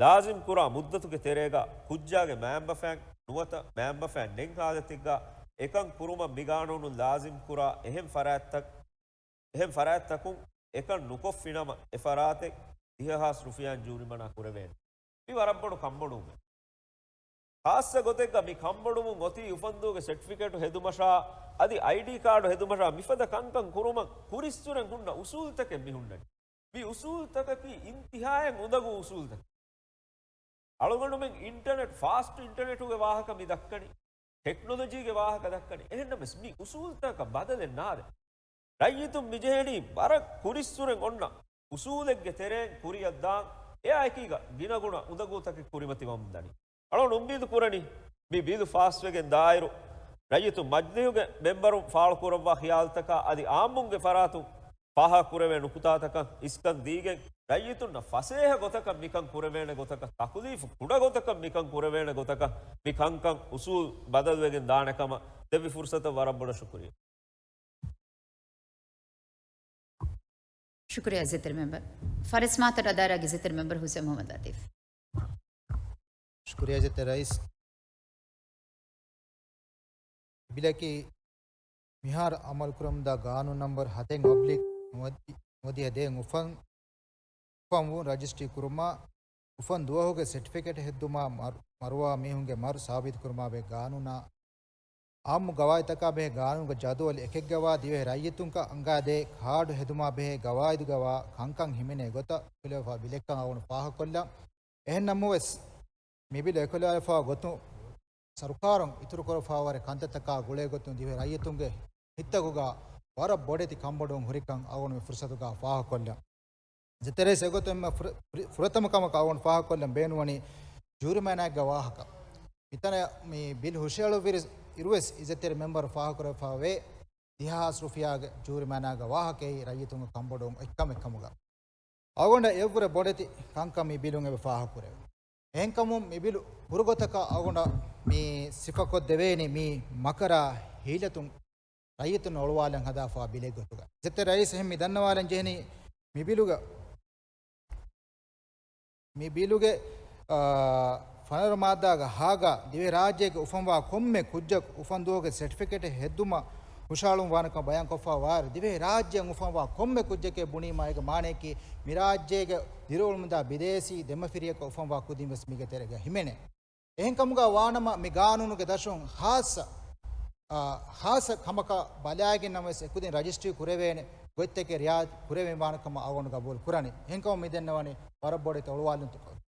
ލާޒިމް ކުރާ މުއްދަތުގެ ތެރޭގަ ކުއްޖާގެ މައިންބަފައިން ނުވަތަ މައިންބަފައިން ނެތް ހާލަތެއްގަ އެކަން ކުރުމަށް މި ގާނޫނުން ލާޒިމް ކުރާ އެހެން ފަރާތްތައް، އެހެން ފަރާތްތަކުން އެކަން ނުކޮށްފިނަމަ، އެ ފަރާތެއް ދިހަ ހާސް ރުފިޔާއިން ޖޫރިމަނާ ކުރެވޭނެ. މި ވަރަށް ބޮޑު ކަންބޮޑުވުމެއް. ޚާއްޞަ ގޮތެއްގަ މި ކަންބޮޑުވުން އޮތީ އުފަންދޫގެ ސެޓްފިކެޓު ހެދުމަށާ، އަދި އައިޑީ ކާޑު ހެދުމަށާ މިފަދަ ކަންކަން ކުރުމަށް ކުރިއްސުރެން ހުންނަ އުސޫލުތަކެއް މި ހުންނަނީ. މި އުސޫލުތަކަކީ އިންތިހާއަށް އުނދަގޫ އުސޫލުތަކެއް. އަޅުގަނޑުމެން އިންޓަނެޓް، ފާސްޓް އިންޓަނެޓުގެ ވާހަކަ މި ދައްކަނީ، ޓެކްނޮލޮޖީގެ ވާހަކަ ދައްކަނީ. އެހެންނަމަވެސް މި އުސޫލުތަކަށް ބަދަލެއް ނާދެ. ރައްޔިތުން މި ޖެހެނީ ވަރަށް ކުރިއްސުރެން އޮންނަ އުސޫލެއްގެ ތެރެއިން ކުރިއަށް ދާން. އެއާ އެކީގަ ގިނަގުނަ އުނދަގޫތަކެއް ކުރިމަތިވަމުން ދަނީ. އަޅުގަނޑު އުއްމީދު ކުރަނީ، މި ބިލު ފާސްވެގެން ދާއިރު، ރައްޔިތުން މަޖްލިހުގެ މެމްބަރުން ފާޅުކުރައްވާ ޚިޔާލުތަކާ އަދި އާއްމުންގެ ފަރާތުން ފާހަގަކުރެވޭ ނުކުތާތަކަށް އިސްކަން ދީގެން، ރައްޔިތުންނަށް ފަސޭހަ ގޮތަކަށް މިކަން ކުރެވޭނެ ގޮތަކަށް، ތަކުލީފު ކުޑަ ގޮތަކަށް މިކަން ކުރެވޭނެ ގޮތަކަށް މި ކަންކަން އުސޫލް ބަދަލުވެގެން ދާނެ ކަމަށް ދެއްވި ފުރުސަތަށް ވަރަށް ބޮޑަށް ޝުކުރިއްޔާ. ޝުކުރިއްޔާ އިއްޒަތްތެރި މެމްބަރު. ފަރެސް މާތަރު އަދާރާގެ އިއްޒަތްތެރި މެމްބަރު ހުސެން މުހައްމަދު ލަތީފް. ޝުކުރިއްޔާ އިއްޒަތްތެރި ރައީސް. ބިލަކީ މިހާރު އަމަލުކުރަމުންދާ ގާނޫނު ނަމްބަރު ހަތެއް އޮބްލިކް ނުވަދި، ނުވަދިހަ ދޭއް އުފަން، އުފަންވުން ރަޖިސްޓްރީ ކުރުމާ، އުފަން ދުވަހުގެ ސެޓްފިކެޓް ހެއްދުމާ، މަރު-، މަރުވާ މީހުންގެ މަރު ސާބިތުކުރުމާ ބެހޭ ގާނޫނާ، އާއްމު ގަވާއިދުތަކާ ބެހޭ ގާނޫނުގެ ޖަދުވަލް އެކެއްގަވާ ދިވެހި ރައްޔިތުންކަށް އަންގާދޭ ކާޑު ހެދުމާ ބެހޭ ގަވާއިދުގަވާ ކަންކަން ހިމެނޭ ގޮތަށް އެކުލަވާފާ ބިލެއްކަން އަޅުގަނޑު ފާހަގަކޮށްލަން. އެހެން ނަމަވެސް، މި ބިލު އެކުލަވާފާ ގޮތުން ސަރުކާރުން އިތުރުކުރައްވާވާ ކަންތައްތަކާ ގުޅޭގޮތުން ދިވެހި ރައްޔިތުންގެ ހިތްތަކުގަ ވަރަށް ބޮޑެތި ކަންބޮޑުވުން ހުރިކަން އަޅުގަނޑު މި ފުރުސަތުގަ ފާހަގަކޮށްލަން. އިއްޒަތްތެރި ރައީސް އެގޮތުން ފުރަ-، ފުރަ-، ފުރަތަމަ ކަމަކަށް އަޅުގަނޑު ފާހަގަކޮށްލަން ބޭނުންވަނީ ޖޫރިމަނާގެ ވާހަކަ. މިތަނަށް މި ބިލް ހުށައެޅުއްވި އިރުވެސް އިއްޒަތްތެރި މެމްބަރު ފާހަގަކުރެވިފާވޭ ދިހަ ހާސް ރުފިޔާގެ ޖޫރިމަނާގެ ވާހަކައެއް ރައްޔިތުންގެ ކަންބޮޑުވުން އެއްކަމެއް ކަމުގަ. އަޅުގަނޑަށް އެއަށްވުރެ ބޮޑެތި ކަންކަން މި ބިލުން އެބަ ފާހަގަކުރެވޭ. އެހެންކަމުން މި ބިލު ކުރުގޮތަކަށް އަޅުގަނޑަށް މި ސިފަކޮށްދެވޭނީ މި މަކަރާ ހީލަތުން ރައްޔިތުން އޮޅުވާލަން ހަދާފާ ބިލެއް ގޮތުގަ. އިއްޒަތްތެރި ރައީސް އެހެން މި ދަންނަވާލަން ޖެހެނީ މި ބިލުގަ، މި ބިލުގެ، އާ، ފަނަރަ މާއްދާގަ ހާގަ ދިވެހިރާއްޖޭގެ އުފަންވާ ކޮންމެ ކުއްޖަކު އުފަންދުވަހުގެ ސެޓްފިކެޓެއް ހެއްދުމަށް ހުށައަޅުން ވާނެކަން ބަޔާންކޮށްފާ ވާއިރު، ދިވެހިރާއްޖެއިން އުފަންވާ ކޮންމެ ކުއްޖެކޭ ބުނީމާ އޭގެ މާނަޔަކީ މިރާއްޖޭގަ ދިރިއުޅުމުންދާ ބިދޭސީ ދެމަފިރިޔަކަށް އުފަންވާ ކުދިން ވެސް މީގެ ތެރޭގަ ހިމެނޭ. އެހެންކަމުގަ ވާނަމަ، މި ގާނޫނުގެ ދަށުން ޚާއްޞަ، އާ، ޚާއްޞަ ކަމަކަށް ބަލާގެން ނަމަވެސް އެކުދިން ރަޖިސްޓްރީ ކުރެވޭނެ ގޮތްތަކެއް ރިއާޔަތް ކުރެވެން ވާނެ ކަމަށް އަޅުގަނޑު ގަބޫލު ކުރަނީ. އެހެންކަމުން މި ދެންނެވަނީ ވަރަށް ބޮޑެތި އޮޅުވާލުންތަކެއް،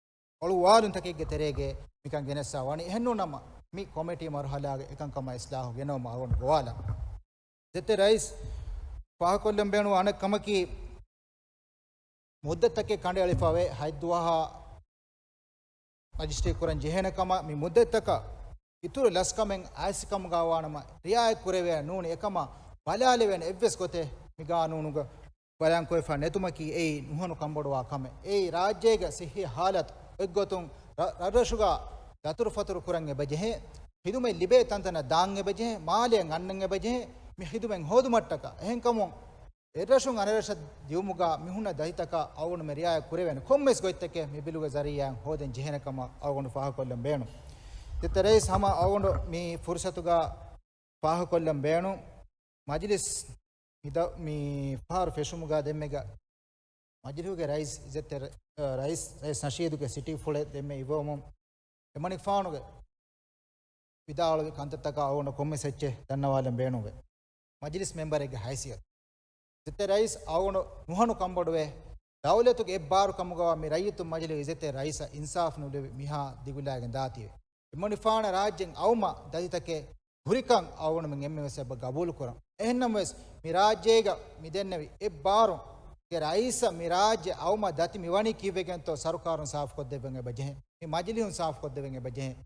އޮޅުވާލުންތަކެއްގެ ތެރޭގައި މިކަން ގެނެއްސާ ވަނީ. އެހެންނޫން ނަމަ، މި ކޮމިޓީ މަރުހަލާގެ އެކަންކަމަށް އިސްލާހު ގެނައުމަށް އަޅުގަނޑު ގޮވާލަން. އިއްޒަތްތެރި ރައީސް ފާހަގަކޮށްލަން ބޭނުންވާ އަނެއް ކަމަކީ، މުއްދަތަކެއް ކަނޑައެޅިފަވޭ ހަތް ދުވަހާ ރަޖިސްޓްރީ ކުރަން ޖެހޭނެ ކަމަށް. މި މުއްދަތަކަށް އިތުރު ލަސްކަމެއް އައިސް ކަމުގަ ވާނަމަ، ރިއާޔަތް ކުރެވޭ ނޫން އެކަމަށް ބަލާލެވޭނެ އެއްވެސް ގޮތެއް މި ގާނޫނުގަ ބަޔާންކޮށްފަ ނެތުމަކީ އެއީ ނުހަނު ކަންބޮޑުވާ ކަމެއް. އެއީ ރާއްޖޭގެ ސިއްހީ ހާލަތު އޮތްގޮތުން ރަ-، ރަށްރަށުގަ ދަތުރުފަތުރު ކުރަން އެބަޖެހޭ، ޚިދުމަތް ލިބޭ ތަންތަނަށް ދާން އެބަޖެހޭ، މާލެއަށް އަންނަން އެބަޖެހޭ، މި ޚިދުމަތް ހޯދުމަށްޓަކާ. އެހެންކަމުން، އެއްރަށުން އަނެއްރަށަށް ދިއުމުގަ މިހުންނަ ދަތިތަކަށް އަޅުގަނޑުމެން ރިއާޔަތް ކުރެވޭނެ ކޮންމެސް ގޮތްތަކެއް މި ބިލުގެ ޒަރީއާއިން ހޯދަން ޖެހޭނެ ކަމަށް އަޅުގަނޑު ފާހަގަކޮށްލަން ބޭނުން. އިއްޒަތްތެރި ރައީސް ހަމަ އަޅުގަނޑު މި ފުރުސަތުގަ ފާހަގަކޮށްލަން ބޭނުން. މަޖިލިސް މި ދަ-، މި ފަހަރު ފެށުމުގަ ދެންމެގަ މަޖިލިހުގެ ރައީސް އިއްޒަތްތެރި، އަ، ރައީސް، ރައީސް ނަޝީދުގެ ސިޓީ ފުޅެއް ދެންމެ އިއްވަވަމުން އެމަނިކުފާނުގެ ވިދާޅުވި ކަންތައްތަކާ އަޅުގަނޑަށް ކޮންމެސް އެއްޗެއް ދަންނަވާލަން ބޭނުންވޭ. މަޖިލިސް މެމްބަރެއްގެ ހައިސިއްޔަތު. އިއްޒަތްތެރި ރައީސް އަޅުގަނޑު ނުހަނު ކަންބޮޑުވޭ. ދައުލަތުގެ އެއްބާރު ކަމުގަވާ މި ރައްޔިތުން މަޖިލީހު އިއްޒަތްތެރި ރައީސަށް އިންސާފު ނުލިބި މިހާ ދިގުލާގެން ދާތީވެ. އެމަނިފާނަ ރާއްޖެން އައުމަށް ދަތިތަކެއް ހުރިކަން އަޅުގަނޑުމެން އެންމެ ވެސް އެބަ ގަބޫލު ކުރަން. އެހެންނަމަވެސް މި ރާއްޖޭގަ މި ދެންނެވި އެއްބާރު ގެ ރައީސަށް މި ރާއްޖެ އައުމަށް ދަތި މި ވަނީ ކީއްވެގެންތޯ ސަރުކާރުން ސާފުކޮށްދެއްވެން އެބަ ޖެހެން. މި މަޖިލީހުން ސާފުކޮށްދެވެން އެބަ ޖެހެން.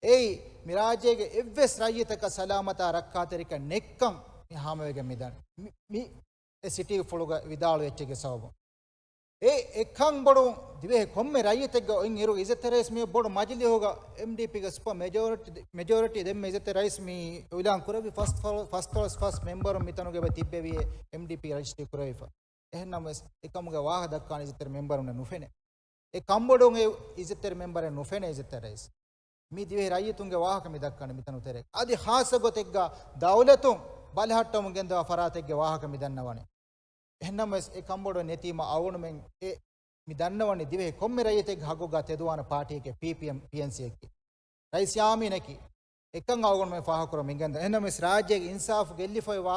އެއީ، މި ރާއްޖޭގެ އެއްވެސް ރައްޔިތަކަށް ސަލާމަތާ ރައްކާތެރިކަން ނެއްކަން މި ހާމަވެގެން މިދަނީ. މި، މި އެ ސިޓީ ފުޅުގަ ވިދާޅުވެއްޗެއްގެ ސަބަބުން. އެ އެކަން ބޮޑު ދިވެހި ކޮންމެ ރައްޔިތެއްގެ އޮތް އިރު އިއްޒަތްތެރި ރައީސް މި ބޮޑު މަޖިލީހުގަ އެމްޑީޕީގެ ސުޕަ މެޖޯރިޓީ، މެޖޯރިޓީ ދެންމެ އިއްޒަތްތެރި ރައީސް މި އިއުލާން ކުރެއްވި ފަސް ފަ-، ފަސްދޮޅަސް ފަސް މެމްބަރުން މިތަނުގެ އެބަ ތިއްބެވި އެމްޑީޕީ ރަޖިސްޓްރީ ކުރެވިފަ. އެހެންނަމަވެސް އެކަމުގެ ވާހަކަ ދައްކާނެ އިއްޒަތްތެރި މެމްބަރުންނަށް ނުފެނޭ. އެ ކަންބޮޑުވުން އެ އިއްޒަތްތެރި މެމްބަރެއް ނުފެނޭ އިއްޒަތްތެރި ރައީސް. މި ދިވެހި ރައްޔިތުންގެ ވާހަކަ މި ދައްކަނީ މިތަނު ތެރޭ. އަދި ޚާއްސަ ގޮތެއްގަ ދައުލަތުން ބަލަހައްޓަމުން ގެންދަވާ ފަރާތެއްގެ ވާހަކަ މި ދަންނަވަނީ. އެހެންނަމަވެސް އެ ކަންބޮޑު ނެތީމަ އަޅުގަނޑުމެން އެ މި ދަންނަވަނީ ދިވެހި ކޮންމެ ރައްޔިތެއްގެ ހައްގުގަ ތެދުވާނެ ޕާޓީއެކޭ ޕީޕީއެމް، ޕީއެންސީއެކޭ. ރައީސް ޔާމީނަކީ އެކަން އަޅުގަނޑުމެން ފާހަގަކުރަމުން ގެންދަނީ. އެހެންނަމަވެސް ރާއްޖޭގެ އިންސާފު ގެއްލިފައި ވާ،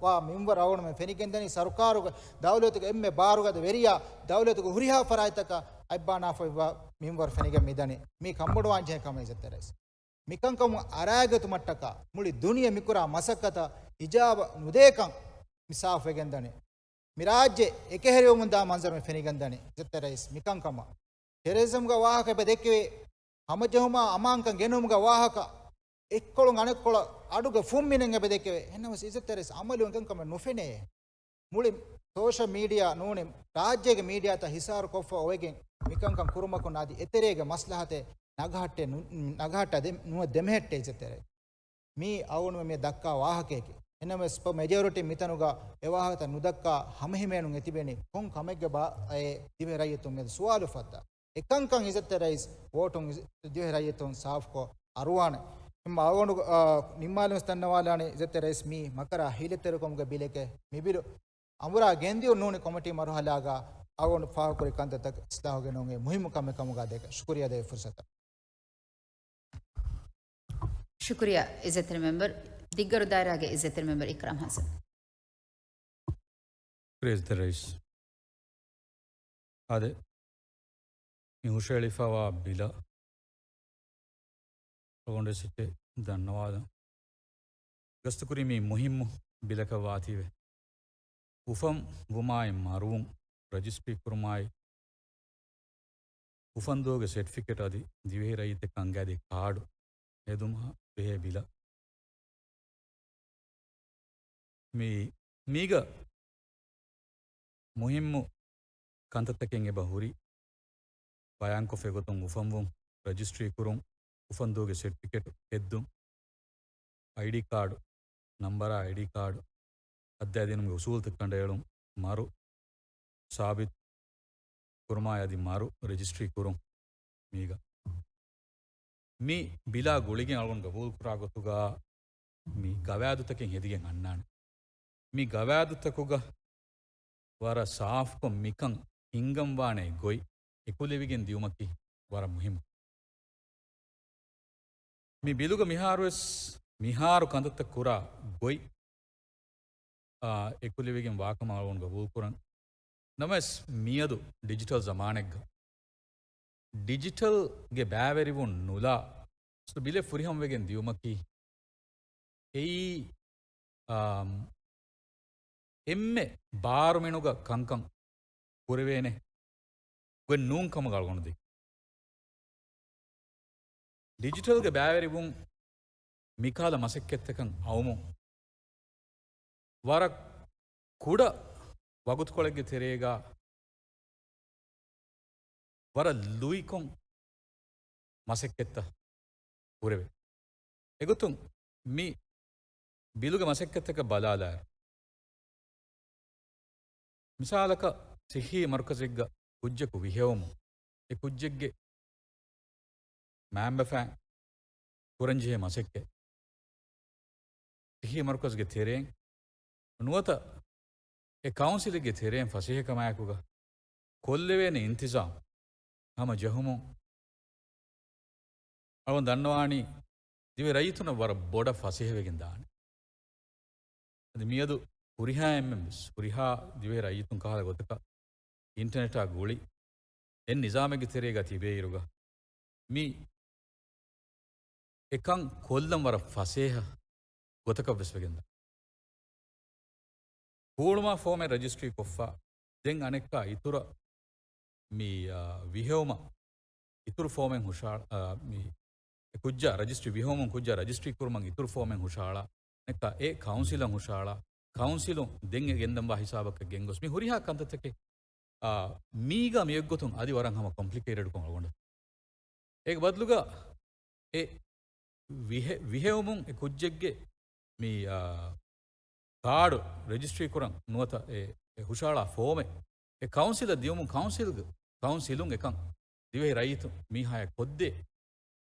ވާ މިންވަރު އަޅުގަނޑުމެން ފެނިގެންދަނީ. ސަރުކާރުގެ ދައުލަތުގެ އެންމެ ބާރުގަދަ ވެރިޔާ ދައުލަތުގެ ހުރިހާ ފަރާތްތަކަށް އަތްބާނާފައި ވާ މިންވަރު ފެނިގެން މިދަނީ. މީ ކަންބޮޑުވާން ޖެހޭ ކަމެއް އިއްޒަތްތެރި ރައީސް. މިކަންކަމުން އަރާގަތުމަށްޓަކާ މުޅި ދުނިޔެ މިކުރާ މަސައްކަތަށް އިޖާބަ ނުދޭކަން މި ސާފުވެގެންދަނީ. މި ރާއްޖެ އެކަހެރިވަމުންދާ މަންޒަރު މި ފެނިގެންދަނީ އިއްޒަތްތެރި ރައީސް މިކަންކަމަށް. ޓެރަރިޒަމްގެ ވާހަކަ އެބަ ދެއްކެވޭ، ހަމަޖެހުމާ އަމާންކަން ގެނުމުގެ ވާހަކަ އެއްކޮޅުން އަނެއްކޮޅަށް އަޑުގެ ފުންމިނެން އެބަ ދެއްކެވޭ. އެހެންނަމަވެސް އިއްޒަތްތެރި ރައީސް އަމަލު އެކަންކަމެއް ނުފެނޭ. މުޅި ސޯޝަލް މީޑިއާ ނޫނީ ރާއްޖޭގެ މީޑިއާތައް ހިސާރު ކޮށްފަ އޮވެގެން މިކަންކަން ކުރުމަކުން އަދި އެތެރޭގެ މަސްލަހަތެއް ނަގަހައްޓެ ނު-، ނަގަހައްޓާ ދެ-، ނުވަ ދެމެހެއްޓޭ އިއްޒަތްތެރި ރައީސް. މީ އަޅުގަނޑުމެން މި ދައްކާ ވާހަކައެކޭ. އެހެންނަމަވެސް ސުޕަ މެޖޯރިޓީ މިތަނުގަ އެ ވާހަކަތައް ނުދައްކާ ހަމަހިމޭނުން އެތިބެނީ ކޮން ކަމެއްގެ ބާ-، އޭ ދިވެހި ރައްޔިތުން މިއަދު ސުވާލު ފައްދާ. އެކަންކަން އިއްޒަތްތެރި ރައީސް ވޯޓުން އިއްޒަ-، ދިވެހި ރައްޔިތުން ސާފުކޮށް އަރުވާނެ. އެމް އަޅުގަނޑު، އާ، ނިންމާލުން ދަންނަވާލާނެ އިއްޒަތްތެރި ރައީސް މީ މަކަރާ ހީލަތެރިކަމުގެ ބިލެކޭ. މި ބިލު އަނބުރާ ގެންދިޔުން ނޫނީ ކޮމިޓީ މަރުހަލާގަ އަޅުގަނޑު ފާހަގަކުރި ކަންތައްތައް އިސްލާހުގެ ނޫން އެ މުހިއްމު ކަމެއް ކަމުގަ ދެކެ. ޝުކުރިއްޔާ ދޭ ފުރުސަތަށް. ޝުކުރިއްޔާ އިއްޒަތްތެރި މެމްބަރު، ދިއްގަރު ދާއިރާގެ އިއްޒަތްތެރި މެމްބަރު އިކްރާމް ހަސަން. އިއްޒަތްތެރި ރައީސް. އާދެ، މި ހުށައެޅިފަވާ ބިލަށް އަޅުގަނޑު ސިޓެ ދަންނަވާލަން. ގަސްތުކުރީ މި މުހިއްމު ބިލަކަށް ވާތީވެ. އުފަން ވުމާއި މަރުވުން ރަޖިސްޓްރީ ކުރުމާއި، އުފަންދުވަހުގެ ސެޓްފިކެޓް އަދި ދިވެހި ރައްޔިތެއް ކަންގާދި ކާޑު ހެދުމަށް ބެހޭ ބިލަށް. މި، މީގަ މުހިއްމު ކަންތައްތަކެއް އެބަ ހުރި. ބަޔާންކޮށްފައި ގޮތުން އުފަންވުން ރަޖިސްޓްރީ ކުރުން، އުފަންދުވަހުގެ ސެޓްފިކެޓް ހެއްދުން، އައިޑީ ކާޑު، ނަންބަރާ އައިޑީ ކާޑު ހައްދާދިނުމުގެ އުސޫލުތައް ކަނޑައެޅުން، މަރު ސާބިތު ކުރުމާއި އަދި މަރު ރަޖިސްޓްރީ ކުރުން. މީގަ މި ބިލާ ގުޅިގެން އަޅުގަނޑު ގަބޫލުކުރާ ގޮތުގަ މި ގަވާއިދުތަކެއް ހެދިގެން އަންނާނެ. މި ގަވާއިދުތަކުގަ ވަރަށް ސާފުކޮށް މިކަން ހިންގަންވާނެ ގޮތް އެކުލެވިގެން ދިޔުމަކީ ވަރަށް މުހިއްމު. މި ބިލުގަ މިހާރުވެސް މިހާރު ކަންތައްތައް ކުރާ ގޮތް، އާ، އެކުލެވިގެން ވާކަމަށް އަޅުގަނޑު ގަބޫލުކުރަން. ނަމަވެސް މިއަދު ޑިޖިޓަލް ޒަމާނެއްގަ ޑިޖިޓަލްގެ ބައިވެރިވުން ނުލާ ބިލެއް ފުރިހަމަވެގެން ދިޔުމަކީ އެއީ، އާ، އެންމެ ބާރުމިނުގަ ކަންކަން ކުރެވޭނެ ގޮތް ނޫން ކަމަށް އަޅުގަނޑު ދެއްކި. ޑިޖިޓަލްގެ ބައިވެރިވުން މިކަހަލަ މަސައްކަތްތަކަށް އައުމުން ވަރަށް ކުޑަ ވަގުތުކޮޅެއްގެ ތެރޭގަ ވަރަށް ލުއިކޮށް މަސައްކަތްތައް ކުރެވޭ. އެގޮތުން މި ބިލުގެ މަސައްކަތްތަކަށް ބަލާލާއިރު، މިސާލަކަށް ސިއްހީ މަރުކަޒެއްގަ ކުއްޖަކު ވިހެއުމުން އެ ކުއްޖެއްގެ މައިންބަފައިން ކުރަންޖެހޭ މަސައްކަތް ސިއްހީ މަރުކަޒުގެ ތެރެއިން ނުވަތަ އެ ކައުންސިލެއްގެ ތެރެއިން ފަސޭހަކަމާއެކުގަ ކޮށްލެވޭނެ އިންތިޒާމް ހަމަ ޖެހުމުން އަޅުގަނޑު ދަންނަވާނީ ދިވެހި ރައްޔިތުންނަށް ވަރަށް ބޮޑަށް ފަސޭހަވެގެން ދާނެ. އަދި މިއަދު ހުރިހާ އެންމެން ވެސް، ހުރިހާ ދިވެހި ރައްޔިތުން ކަހަލަ ގޮތަކަށް އިންޓަނެޓާ ގުޅި، އެއް ނިޒާމެއްގެ ތެރޭގަ ތިބޭއިރުގަ، މި އެކަން ކޮށްލަން ވަރަށް ފަސޭހަ ގޮތަކަށް ވެސް ވެގެންދާ. ހޫޅުމާ ފޯމެއް ރަޖިސްޓްރީ ކޮށްފަ، ދެން އަނެއްކާ އިތުރަށް މި، އާ، ވިހެއުމަށް އިތުރު ފޯމެއް ހުށާ-، އާ، މި ކުއްޖާ ރަޖިސްޓްރީ ވިހެއުމުން ކުއްޖާ ރަޖިސްޓްރީ ކުރުމަށް އިތުރު ފޯމެއް ހުށަހަޅާ، އަނެއްކާ އެ ކައުންސިލަށް ހުށަހަޅާ، ކައުންސިލުން ދެން އެ ގެންދަންވާ ހިސާބަކަށް ގެންގޮސް މި ހުރިހާ ކަންތައްތަކެއް، އާ، މީގަ މިއޮތްގޮތުން އަދި ވަރަށް ހަމަ ކޮމްޕްލިކޭޓެޑްކޮށް އަޅުގަނޑަށް. އޭގެ ބަދަލުގަ އެ ވިހެ-، ވިހެއުމުން އެ ކުއްޖެއްގެ މި، އާ، ކާޑު ރެޖިސްޓްރީ ކުރަން ނުވަތަ އެ، އެ ހުށަހަޅާ ފޯމެއް އެ ކައުންސިލަށް ދިޔުމުން ކައުންސިލްގެ، ކައުންސިލުން އެކަން ދިވެހި ރައްޔިތުން މީހާޔަށް ކޮށްދޭ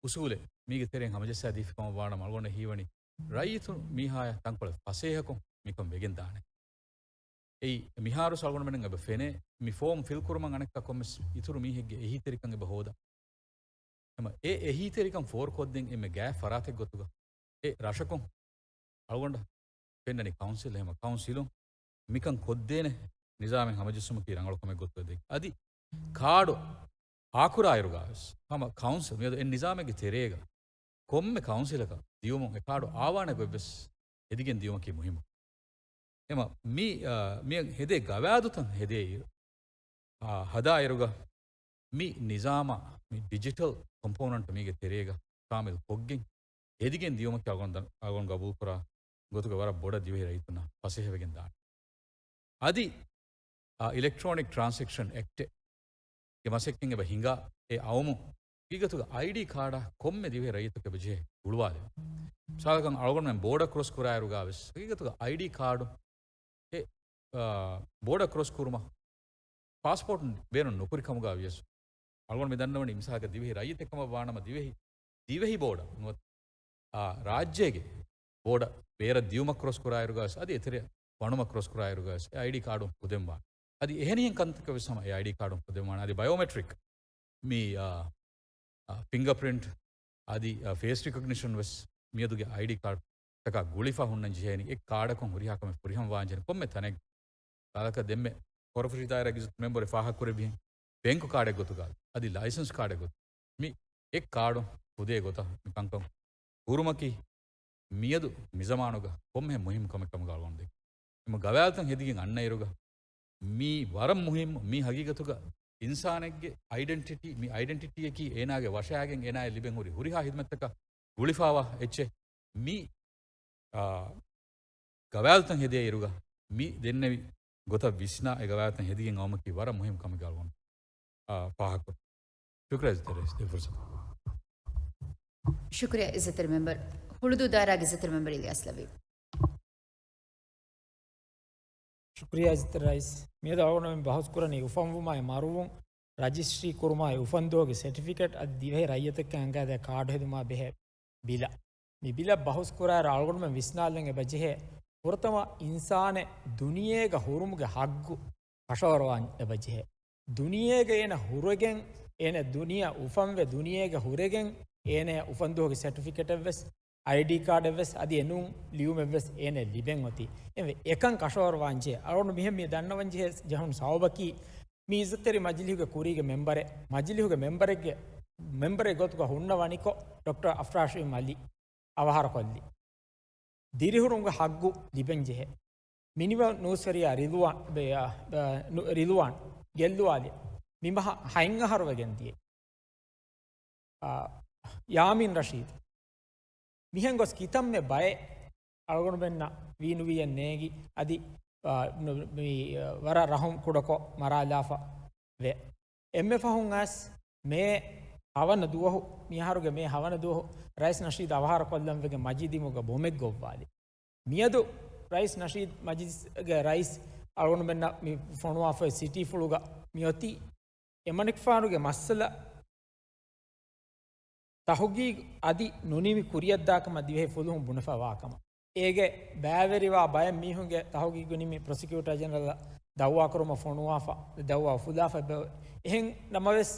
އުސޫލެއް މީގެ ތެރެއިން ހަމަޖައްސާދީފި ކަމަށް ވާނަމަ އަޅުގަނޑަށް ހީވަނީ ރައްޔިތުން މީހާޔަށް ތަންކޮޅެއް ފަސޭހަކޮށް މިކަން ވެގެން ދާނެ. އެއީ މިހާރު އަޅުގަނޑުމެން އެބަ ފެނޭ މި ފޯމް ފިލް ކުރުމަށް އަނެއްކާ ކޮންމެސް އިތުރު މީހެއްގެ އެހީތެރިކަން އެބަ ހޯދާ. ހަމަ އެ އެހީތެރިކަން ފޯރުކޮށްދޭން އެންމެ ގާތް ފަރާތެއް ގޮތުގަ އެ ރަށަކުން އަޅުގަނޑަށް ފެންނަނީ ކައުންސިލް. ހަމަ ކައުންސިލުން މިކަން ކޮށްދޭނެ ނިޒާމެއް ހަމަޖެއްސުމަކީ ރަނގަޅު ކަމެއް ގޮތުގަ ދެއްކި. އަދި ކާޑު ހާކުރާއިރުގަވެސް ހަމަ ކައުންސިލް މިއަދު އެ ނިޒާމެއްގެ ތެރޭގަ ކޮންމެ ކައުންސިލަކަށް ދިޔުމުން އެ ކާޑު އާވާނެ ގޮތްވެސް ހެދިގެން ދިޔުމަކީ މުހިއްމު. އެމަ މި، އާ، މި ހެދޭ ގަވާއިދުތައް ހެދޭ، އާ، ހަދާއިރުގަ މި ނިޒާމާ މި ޑިޖިޓަލް ކޮމްޕޯނަންޓް މީގެ ތެރޭގަ ޝާމިލް ކޮށްގެން ހެދިގެން ދިޔުމަކީ އަޅުގަނޑު ދަ-، އަޅުގަނޑު ގަބޫލުކުރާ ގޮތުގަ ވަރަށް ބޮޑަށް ދިވެހި ރައްޔިތުންނަށް ފަސޭހަވެގެން ދާނެ. އަދި، އާ، އިލެކްޓްރޯނިކް ޓްރާންސެކްޝަން އެކްޓެއް ގެ މަސައްކަތް އެބަ ހިނގާ އެ އައުމު ހަގީގަތުގަ އައިޑީ ކާޑާ ކޮންމެ ދިވެހި ރައްޔިތަކަށް އެބަ ޖެހޭ ގުޅުވާލެވޭ. މިސާލަކަށް އަޅުގަނޑުމެން ބޯޑަރ ކްރޮސް ކުރާއިރުގަވެސް ހަގީގަތުގަ އައިޑީ ކާޑު އެ، އާ، ބޯޑަރ ކްރޮސް ކުރުމަށް ޕާސްޕޯޓް ބޭނުން ނުކުރި ކަމުގަ ވިޔަސް، އަޅުގަނޑު މި ދަންނަވަނީ މިސާލަކަށް ދިވެހި ރައްޔިތެއް ކަމަށް ވާނަމަ ދިވެހި، ދިވެހި ބޯޑަރ ނުވަތަ، އާ، ރާއްޖޭގެ ބޯޑަރ ބޭރަށް ދިޔުމަށް ކްރޮސް ކުރާއިރުގަވެސް އަދި އެތެރެ ވަނުމަށް ކްރޮސް ކުރާއިރުގަވެސް އެ އައިޑީ ކާޑު ފުދެންވާނެ. އަދި އެހެނިހެން ކަންތަކަށް ވެސް ހަމަ އެ އައިޑީ ކާޑު ފުދެންވާނެ. އަދި ބަޔޯމެޓްރިކް މި، އާ، އާ، ފިންގަރޕްރިންޓް އަދި، އާ، ފޭސް ރިކޮގްނިޝަން ވެސް މިއަދުގެ އައިޑީ ކާޑްތަކާ ގުޅިފަ ހުންނަން ޖެހޭނީ. އެ ކާޑަކުން ހުރިހާ ކަމެއް ފުރިހަމަވާން ޖެހޭނީ ކޮންމެ ތަނެއް. މިސާލަކަށް ދެންމެ ކޮރަފުށި ދާއިރާ ގެޒެޓް މެމްބަރެއް ފާހަގަކުރެއްވިހެން ބޭންކު ކާޑެއް ގޮތުގަ އަދި ލައިސަންސް ކާޑެއް ގޮތު މި އެއް ކާޑު ފުދޭ ގޮތަށް މި ކަންކަން ކުރުމަކީ މިއަދު މިޒަމާނުގަ ކޮންމެހެން މުހިއްމު ކަމެއް ކަމުގަ އަޅުގަނޑު ދެއްކި. އެމަ ގަވާއިދުތައް ހެދިގެން އަންނައިރުގަ މީ ވަރަށް މުހިއްމު. މީ ހަގީގަތުގަ އިންސާނެއްގެ އައިޑެންޓިޓީ، މި އައިޑެންޓިޓީއަކީ އޭނާގެ ވަށައިގެން އޭނާއަށް ލިބެން ހުރި ހުރިހާ ހިދުމަތްތަކަށް ގުޅިފަވާ އެއްޗެއް. މި، އާ، ގަވާއިދުތައް ހެދޭ އިރުގަ މި ދެންނެވި ގޮތަށް ވިސްނާ އެ ގަވާއިދުތައް ހެދިގެން އައުމަކީ ވަރަށް މުހިއްމު ކަމެއް އަޅުގަނޑު، އާ، ފާހަގަކުރަން. ޝުކުރިއްޔާ އިއްޒަތްތެރި ރައީސް ދެ ފުރުސަތު. ޝުކުރިއްޔާ އިއްޒަތްތެރި މެމްބަރު. ހުޅުދޫ ދާއިރާގެ އިއްޒަތްތެރި މެމްބަރު އިލްޔާސް ލަވީ. ޝުކުރިއްޔާ އިއްޒަތްތެރި ރައީސް. މިއަދު އަޅުގަނޑުމެން ބަހުސް ކުރަނީ އުފަންވުމާއި މަރުވުން، ރަޖިސްޓްރީ ކުރުމާއި އުފަންދުވަހުގެ ސެޓިފިކެޓް އަދި ދިވެހި ރައްޔިތެއްގެ އަނގައިދޭ ކާޑު ހެދުމާ ބެހޭ ބިލަށް. މި ބިލަށް ބަހުސް ކުރާއިރު އަޅުގަނޑުމެން ވިސްނާލަން އެބަ ޖެހޭ، ފުރަތަމަ އިންސާނެއް ދުނިޔޭގަ ހުރުމުގެ ހައްގު ކަށަވަރުވާން އެބަ ޖެހޭ. ދުނިޔޭގަ އޭނަ ހުރެގެން، އޭނަ ދުނިޔެ އުފަންވެ ދުނިޔޭގަ ހުރެގެން، އޭނަ އުފަންދުވަހުގެ ސެޓިފިކެޓެއްވެސް، އައިޑީ ކާޑެއްވެސް، އަދި އެނޫން ލިޔުމެއްވެސް އޭނަ ލިބެން އޮތީ. އެ އެކަން ކަށަވަރުވާން ޖެހޭ. އަޅުގަނޑު މިހެން މި ދަންނަވަން ޖެހޭ ޖެހުނު ސަބަބަކީ، މި އިއްޒަތްތެރި މަޖިލީހުގެ ކުރީގެ މެމްބަރެއް، މަޖިލީހުގެ މެމްބަރެއްގެ، މެމްބަރެއް ގޮތުގަ ހުންނަވަނިކޮށް، ޑޮކްޓަރ އަފްރާޝީމް އަލީ އަވަހާރަކޮށްލި. ދިރިހުރުމުގެ ހައްގު ލިބެން ޖެހޭ. މިނިވަން ނޫސްވެރިޔާ ރިލްވާން، ބެ-، އާ، ބެ-، ނު-، ރިލްވާން ގެއްލުވާލި. މި މަހަށް ހަތް އަހަރު ވެގެން ދިޔަ. އާ، ޔާމީން ރަޝީދު. މިހެން ގޮސް ކިތަންމެ ބައެއް އަޅުގަނޑުމެންނަށް ވީނުވިއެއް ނޭނގި އަދި، އާ، ނު-، މި، ވަރަށް ރަހުމް ކުޑަކޮށް މަރާލާފަ ވޭ. އެންމެ ފަހުން އައިސް މޭ ހަވަނަ ދުވަހު، މިއަހަރުގެ މޭ ހަވަނަ ދުވަހު ރައީސް ނަޝީދު އަވަހާރަ ކޮށްލަން ވެގެން މަޖީދީމުގަ ބޮމެއް ގޮއްވާލި. މިއަދު ރައީސް ނަޝީދު މަޖިލިސްގެ ރައީސް އަޅުގަނޑުމެންނަށް މި ފޮނުވާފައި ސިޓީފުޅުގަ މިއޮތީ އެމަނިކުފާނުގެ މައްސަލަ ތަހުގީގު އަދި ނުނިމި ކުރިއަށްދާކަމަށް ދިވެހި ފުލުހުން ބުނެފައިވާކަމަށް. އޭގެ ބައިވެރިވާ ބައެއް މީހުންގެ ތަހުގީގު ނިމި ޕްރޮސިކިއުޓަރ ޖެނެރަލަށް ދައުވާކުރުމަށް ފޮނުވާފަ، ދައުވާ އުފުލާފަ އެބަ-، އެހެން ނަމަވެސް،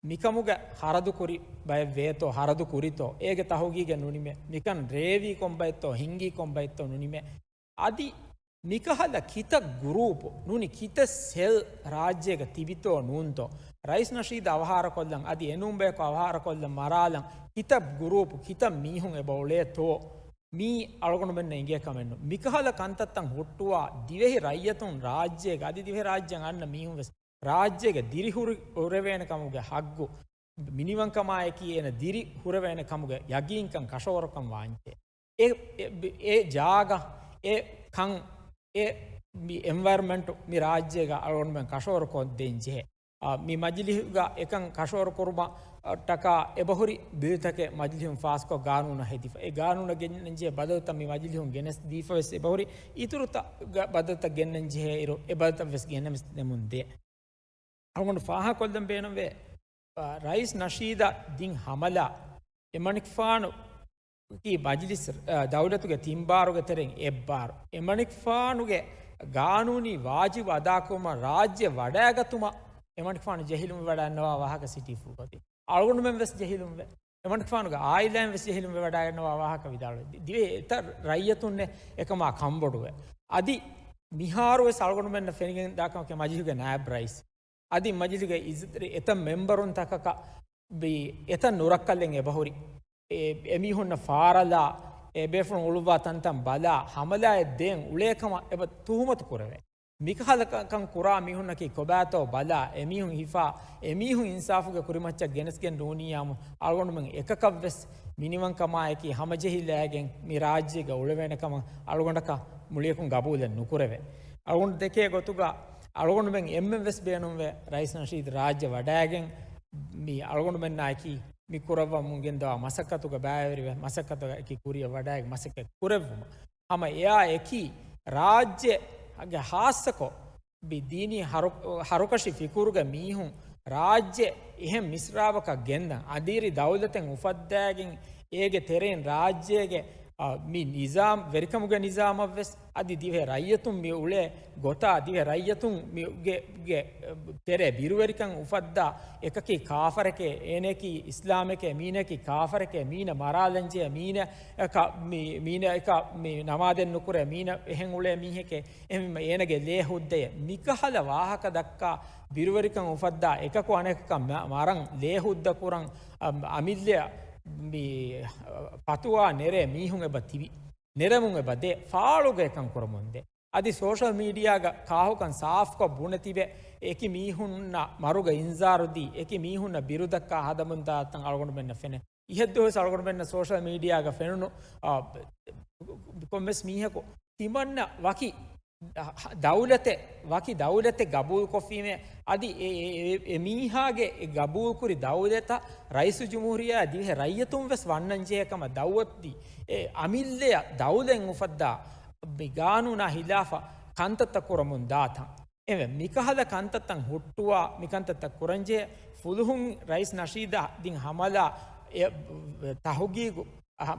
މިކަމުގެ ހަރަދު ކުރި ބައެއް ވޭތޯ، ހަރަދު ކުރިތޯ، އޭގެ ތަހުގީގެއް ނުނިމޭ. މިކަން ރޭވީ ކޮންބައެއްތޯ، ހިންގީ ކޮންބައެއްތޯ ނުނިމޭ. އަދި މިކަހަލަ ކިތައް ގުރޫޕު ނޫނީ ކިތައް ސެލް ރާއްޖޭގަ ތިބިތޯ ނޫންތޯ، ރައީސް ނަޝީދަށް އަވަހާރަކޮށްލަން އަދި އެނޫން ބަޔަކު އަވަހާރަކޮށްލަން މަރާލަން ކިތައް ގުރޫޕު ކިތައް މީހުން އެބަ އުޅޭތޯ، މީ އަޅުގަނޑުމެންނަށް އިނގޭ ކަމެއް ނޫން. މިކަހަލަ ކަންތައްތައް ހުއްޓުވާ ދިވެހި ރައްޔަތުން ރާއްޖޭގަ އަދި ދިވެހި ރާއްޖެއަށް އަންނަ މީހުން ވެސް ރާއްޖޭގެ ދިރި ހުރި، ހުރެވޭނެ ކަމުގެ ހައްގު، މިނިވަންކަމާއެކީ އޭނަ ދިރި ހުރެވޭނެ ކަމުގެ ޔަގީންކަން ކަށަވަރުކަން ވާންޖެހޭ. އެ، އެ، އެ ޖާގަ، އެ ކަން، އެ މި އެންވަޔަރަމެންޓު މި ރާއްޖޭގަ އަޅުގަނޑުމެން ކަށަވަރު ކޮށްދޭން ޖެހޭ. އާ، މި މަޖިލިހުގަ އެކަން ކަށަވަރު ކުރުމަށް، އަ، ޓަކާ އެބަހުރި ބިލްތަކެއް މަޖިލިހުން ފާސްކޮށް ގާނޫނަށް ހެދިފަ. އެ ގާނޫނަށް ގެންނަން ޖެހޭ ބަދަލުތައް މި މަޖިލިހުން ގެނެސް ދީފަ ވެސް އެބަހުރި. އިތުރުތައް ގަ-، ބަދަލުތައް ގެންނަން ޖެހޭ އިރު، އެ ބަދަލުތައް ވެސް ގެނެސް ދެމުން ދޭ. އަޅުގަނޑު ފާހަގަކޮށްލަން ބޭނުންވޭ، އަ، ރައީސް ނަޝީދަށް ދިން ހަމަލާ އެމަނިކުފާނު އީ މަޖިލިސް، އަ، ދައުލަތުގެ ތިން ބާރުގެ ތެރެއިން އެއްބާރު. އެމަނިކުފާނުގެ ގާނޫނީ ވާޖިބު އަދާކުރުމަށް ރާއްޖެ ވަޑައިގަތުމަށް އެމަނިކުފާނު ޖެހިލުންވެވަޑައިންނަވާ ވާހަކަ ސިޓީ ފުލުކޮށްދީ. އަޅުގަނޑުމެން ވެސް ޖެހިލުންވެ. އެމަނިކުފާނުގެ އާއިލާއިން ވެސް ޖެހިލުންވެވަޑައިގަންނަވާ ވާހަކަ ވިދާޅުވެ. ދި-، ދިވެހި އެތައް ރައްޔަތުންނެއް އެކަމާ ކަންބޮޑުވެ. އަދި މިހާރު ވެސް އަޅުގަނޑުމެންނަށް ފެނިގެން ދާކަމަކީ މަޖިލިހުގެ ނާއިބް ރައީސް. އަދި މަޖިލިހުގެ އިއްޒަތްތެރި އެތައް މެމްބަރުންތަކަކަށް ބި-، އެތައް ނުރައްކަލެއް އެބަހުރި. އެ، އެމީހުންނަށް ފާރަލާ، އެބޭފުޅުން އުޅުއްވާ ތަންތަން ބަލާ، ހަމަލާއެއް ދޭން އުޅޭކަމަށް އެބަ ތުހުމަތު ކުރެވޭ. މިކަހަލަ ކަ-، ކަން ކުރާ މީހުންނަކީ ކޮބާތޯ ބަލާ، އެމީހުން ހިފާ، އެމީހުން އިންސާފުގެ ކުރިމައްޗަށް ގެނެސްގެން ނޫނިއްޔާމު، އަޅުގަނޑުމެން އެކަކަށްވެސް މިނިވަންކަމާއެކީ ހަމަޖެހިލައިގެން މި ރާއްޖޭގަ އުޅެވޭނެ ކަމަށް އަޅުގަނޑަކަށް މުޅިއަކުން ގަބޫލެއް ނުކުރެވޭ. އަޅުގަނޑު ދެކޭ ގޮތުގަ އަޅުގަނޑުމެން އެންމެން ވެސް ބޭނުންވޭ، ރައީސް ނަޝީދު ރާއްޖެ ވަޑައިގެން މި އަޅުގަނޑުމެންނާއެކީ މި ކުރައްވަމުން ގެންދަވާ މަސައްކަތުގަ ބައިވެރިވެ، މަސައްކަތަކީ ކުރިއަށް ވަޑައިގެން މަސައްކަތް ކުރެއްވުމަށް. ހަމަ އެއާ އެކީ ރާއްޖޭގެ ހާއްސަކޮށް ބި-، ދީނީ ހަރު-، ހަރުކަށި ފިކުރުގެ މީހުން ރާއްޖެ އެހެން މިސްރާބަކަށް ގެންދަން، އަދިރި ދައުލަތެއް އުފައްދާގެން އޭގެ ތެރެއިން ރާއްޖޭގެ، އަ، މި ނިޒާމް، ވެރިކަމުގެ ނިޒާމަށްވެސް އަދި ދިވެހި ރައްޔަތުން މި އުޅޭ ގޮތާ ދިވެހި ރައްޔަތުން މި ގެ، ގެ ތެރޭ ބިރުވެރިކަން އުފައްދާ އެކަކީ ކާފަރެކޭ، އޭނައަކީ އިސްލާމެކޭ، މީނައަކީ ކާފަރެކޭ، މީނަ މަރާލަންޖެހޭ، މީނަ އެކަ މި، މީނަ އެކަ މި ނަމާދެއް ނުކުރޭ، މީނަ އެހެން އުޅޭ މީހެކޭ، އެހެންވީމަ އޭނަގެ ލޭ ހުއްދައޭ. މިކަހަލަ ވާހަކަ ދައްކާ ބިރުވެރިކަން އުފައްދާ އެކަކު އަނެކަކަށް މަ-، މަރަން ލޭ ހުއްދަ ކުރަން، އަ، އަމިއްލައަށް މި، އަ، ފަތުވާ ނެރޭ މީހުން އެބަ ތިބި. ނެރެމުން އެބަ ދޭ. ފާޅުގަ އެކަން ކުރަމުންދޭ. އަދި ސޯޝަލް މީޑިއާގަ ކާހުކަން ސާފުކޮށް ބުނެ ތިބެ، އެކި މީހުންނަށް މަރުގެ އިންޒާރު ދީ، އެކި މީހުންނަށް ބިރުދައްކާ ހަދަމުންދާތަން އަޅުގަނޑުމެންނަށް ފެނޭ. އިހަށްދުވަސް އަޅުގަނޑުމެންނަށް ސޯޝަލް މީޑިއާގަ ފެނުނު، އާ، ކޮންމެސް މީހަކު ތިމަންނަ ވަކި ދައުލަތެއް، ވަކި ދައުލަތެއް ގަބޫލުކޮށްފީމޭ، އަދި އެ، އެ، އެ، އެ މީހާގެ އެ ގަބޫލުކުރި ދައުލަތަށް ރައީސުލްޖުމްހޫރިއްޔާ ދިވެހި ރައްޔަތުން ވެސް ވަންނަންޖެހޭ ކަމަށް ދައުވަތުދީ، އެ އަމިއްލައަށް ދައުލަތް އުފައްދާ މި ގާނޫނާ ހިލާފަށް ކަންތައްތައް ކުރަމުން ދާތަން. އެވެ، މިކަހަލަ ކަންތައްތައް ހުއްޓުވާ، މިކަންތައްތައް ކުރަންޖެހޭ. ފުލުހުން ރައީސް ނަޝީދަށް ދިން ހަމަލާ އެ، ތަހުގީގު، އަ،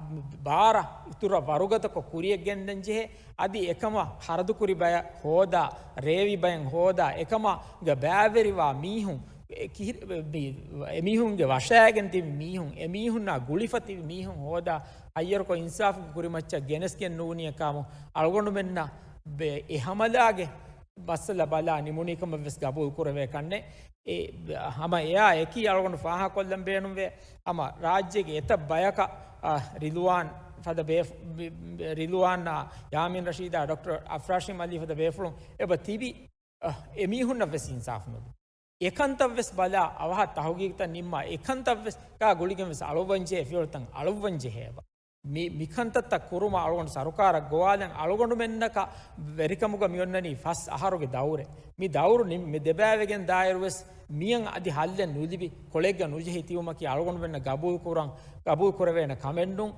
ބާރަ އިތުރަށް ވަރުގަދަކޮށް ކުރިޔަށް ގެންދަންޖެހޭ. އަދި އެކަމަށް ހަރަދުކުރި ބަޔަށް ހޯދާ، ރޭވި ބަޔަށް ހޯދާ، އެކަމަށް ބައިވެރިވާ މީހުން، އެ ކިހި-، މި، އެމީހުންގެ ވަށައިގެން ތިބި މީހުން، އެމީހުންނާ ގުޅިފަ ތިބި މީހުން ހޯދާ، ހައްޔަރުކޮށް އިންސާފުގެ ކުރިމައްޗަށް ގެނެސްގެން ނޫނީ ކާމު އަޅުގަނޑުމެންނަށް ބެ-، އެ ހަމަލާގެ މައްސަލަ ބަލާ ނިމުނީ ކަމަށް ވެސް ގަބޫލު ކުރެވޭ ކަންނޭ. އެ، ހަމަ އެއާ އެކީ އަޅުގަނޑު ފާހަގަކޮށްލަން ބޭނުންވޭ. ހަމަ ރާއްޖޭގެ އެތައް ބަޔަކަށް، އަ، ރިލްވާން ފަދަ ބޭފު-، ބި-، ބި-، ރިލްވާންއާ ޔާމީން ރަޝީދާ ޑޮކްޓަރ އަފްރާޝީމް ޢަލީ ފަދަ ބޭފުޅުން އެބަ ތިބި، އަ، އެމީހުންނަށް ވެސް އިންސާފު ނުދޭ. އެކަންތައް ވެސް ބަލާ، އަވަހަށް ތަހުގީގުތައް ނިންމާ، އެކަންތައް ވެސް ގާ ގުޅިގެން ވެސް އަޅުއްވަންޖެހޭ ފިޔަވަޅުތައް އަޅުއްވަންޖެހޭ އެބަ. މި، މިކަންތައްތައް ކުރުމަށް އަޅުގަނޑު ސަރުކާރަށް ގޮވާލަން. އަޅުގަނޑުމެންނަކަށް ވެރިކަމުގަ މިއޮންނަނީ ފަސް އަހަރުގެ ދައުރެއް. މި ދައުރު ނި-، މި ދެބައިވެގެން ދާއިރުވެސް މިއަށް އަދި ހައްލެއް ނުލިބި، ކޮޅެއްގަ ނުޖެހި ތިބުމަކީ އަޅުގަނޑުމެންނަށް ގަބޫލު ކުރަން، ގަބޫލު ކުރެވޭނެ ކަމެއްނޫން.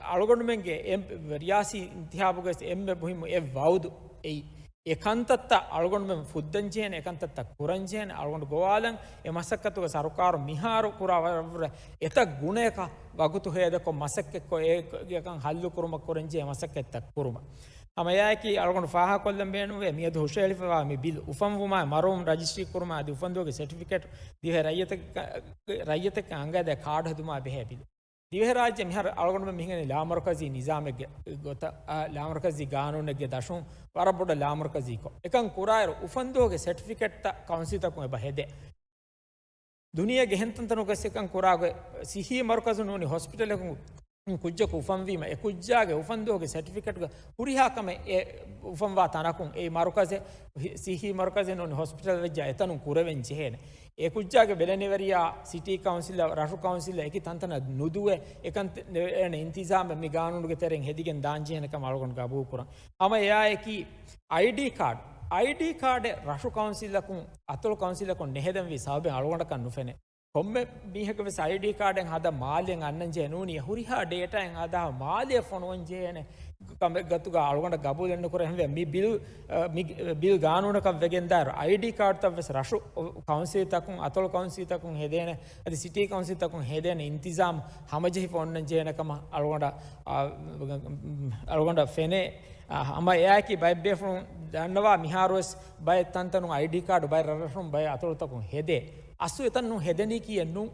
އަޅުގަނޑުމެންގެ އެ، ރިޔާސީ އިންތިހާބުގަވެސް އެންމެ މުހިއްމު އެއް ވައުދު އެއީ. އެ ކަންތައްތައް އަޅުގަނޑުމެން ފުއްދަންޖެހޭނެ، އެ ކަންތައްތައް ކުރަންޖެހޭނެ. އަޅުގަނޑު ގޮވާލަން އެ މަސައްކަތުގަ ސަރުކާރު މިހާރު ކުރާ ވަރަށްވުރެ އެތައް ގުނަޔަކަށް ވަގުތު ހޭދަކޮށް މަސައްކަތްކޮށް، އެ ކަން ހައްލު ކުރުމަށް ކުރަންޖެހޭ މަސައްކަތްތައް ކުރުމަށް. ހަމައެއާއެކީ އަޅުގަނޑު ފާހަގަކޮށްލަން ބޭނުންވޭ، މިއަދު ހުށަހެޅިފައިވާ މި ބިލް އުފަންވުމާއި މަރުވުން ރަޖިސްޓްރީ ކުރުމާއި އަދި އުފަންދުވަހުގެ ސެޓިފިކެޓް ދިވެހި ރައްޔިތެއް، ރައްޔިތެއް އަނގައިދޭ ކާޑު ހެދުމާ ބެހޭ ބިލް. ދިވެހިރާއްޖެ މިހާރު އަޅުގަނޑުމެން މިހިނގަނީ ލާމަރުކަޒީ ނިޒާމެއްގެ ގޮތަށް، އާ، ލާމަރުކަޒީ ގާނޫނެއްގެ ދަށުން ވަރަށް ބޮޑަށް ލާމަރުކަޒީކޮށް. އެކަން ކުރާއިރު އުފަންދުވަހުގެ ސެޓްފިކެޓްތައް ކައުންސިލްތަކުން އެބަ ހެދޭ. ދުނިޔޭގެ އެހެން ތަންތަނުގަސް އެކަން ކުރާގޮތް ސިއްހީ މަރުކަޒު ނޫނީ ހޮސްޕިޓަލަކުން ކުއްޖަކު އުފަންވީމަ، އެ ކުއްޖާގެ އުފަންދުވަހުގެ ސެޓްފިކެޓްގަ ހުރިހާ ކަމެއް އެ އުފަންވާ ތަނަކުން، އެ މަރުކަޒެއް، ހި-، ސިއްހީ މަރުކަޒެއް ނޫނީ ހޮސްޕިޓަލް ވެއްޖާ އެތަނުން ކުރެވެން ޖެހޭނެ. އެ ކުއްޖާގެ ބެލެނިވެރިޔާ ސިޓީ ކައުންސިލަށް، ރަށު ކައުންސިލަށް އެކި ތަންތަނަށް ނުދުވެ، އެކަން ތެ-، އޭނަ އިންތިޒާމެއް މި ގާނޫނުގެ ތެރެއިން ހެދިގެން ދާން ޖެހޭނެ ކަމަށް އަޅުގަނޑު ގަބޫލު ކުރަން. ހަމަ އެއާއެކީ އައިޑީ ކާޑް، އައިޑީ ކާޑެއް ރަށު ކައުންސިލަކުން، އަތޮޅު ކައުންސިލަކުން ނެހެދެންވީ ސަބަބެއް އަޅުގަނޑަކަށް ނުފެނޭ. ކޮންމެ މީހަކަށް ވެސް އައިޑީ ކާޑެއް ހަދާ މާލެއަށް އަންނަން ޖެހޭ ނޫނީ، ހުރިހާ ޑޭޓާއެއް ހަދާ މާލެއަށް ފޮނުވަން ޖެހޭނެ ކަމެއް ގޮތުގަ އަޅުގަނޑަށް ގަބޫލެއް ނުކުރޭ. އެހެންވެ، މި ބިލް، އަ، މި ބިލް ގާނޫނަކަށް ވެގެންދާއިރު، އައިޑީ ކާޑުތައް ވެސް ރަށު ކައުންސިލްތަކުން، އަތޮޅު ކައުންސިލްތަކުން ހެދޭނެ، އަދި ސިޓީ ކައުންސިލްތަކުން ހެދޭނެ އިންތިޒާމް ހަމަޖެހިފަ އޮންނަން ޖެހޭނެ ކަމަށް އަޅުގަނޑަށް، އަ، އަޅުގަނޑަށް ފެނޭ. އަ، ހަމަ އެއާއެކީ ބައެއް ބޭފުޅުން ދަންނަވާ މިހާރުވެސް ބައެއް ތަންތަނުން އައިޑީ ކާޑު ބައެއް ރަށްރަށުން ބައެއް އަތޮޅުތަކުން ހެދޭ. އަސްލު އެތަން ނޫން ހެދެނީކީއެއް ނޫން.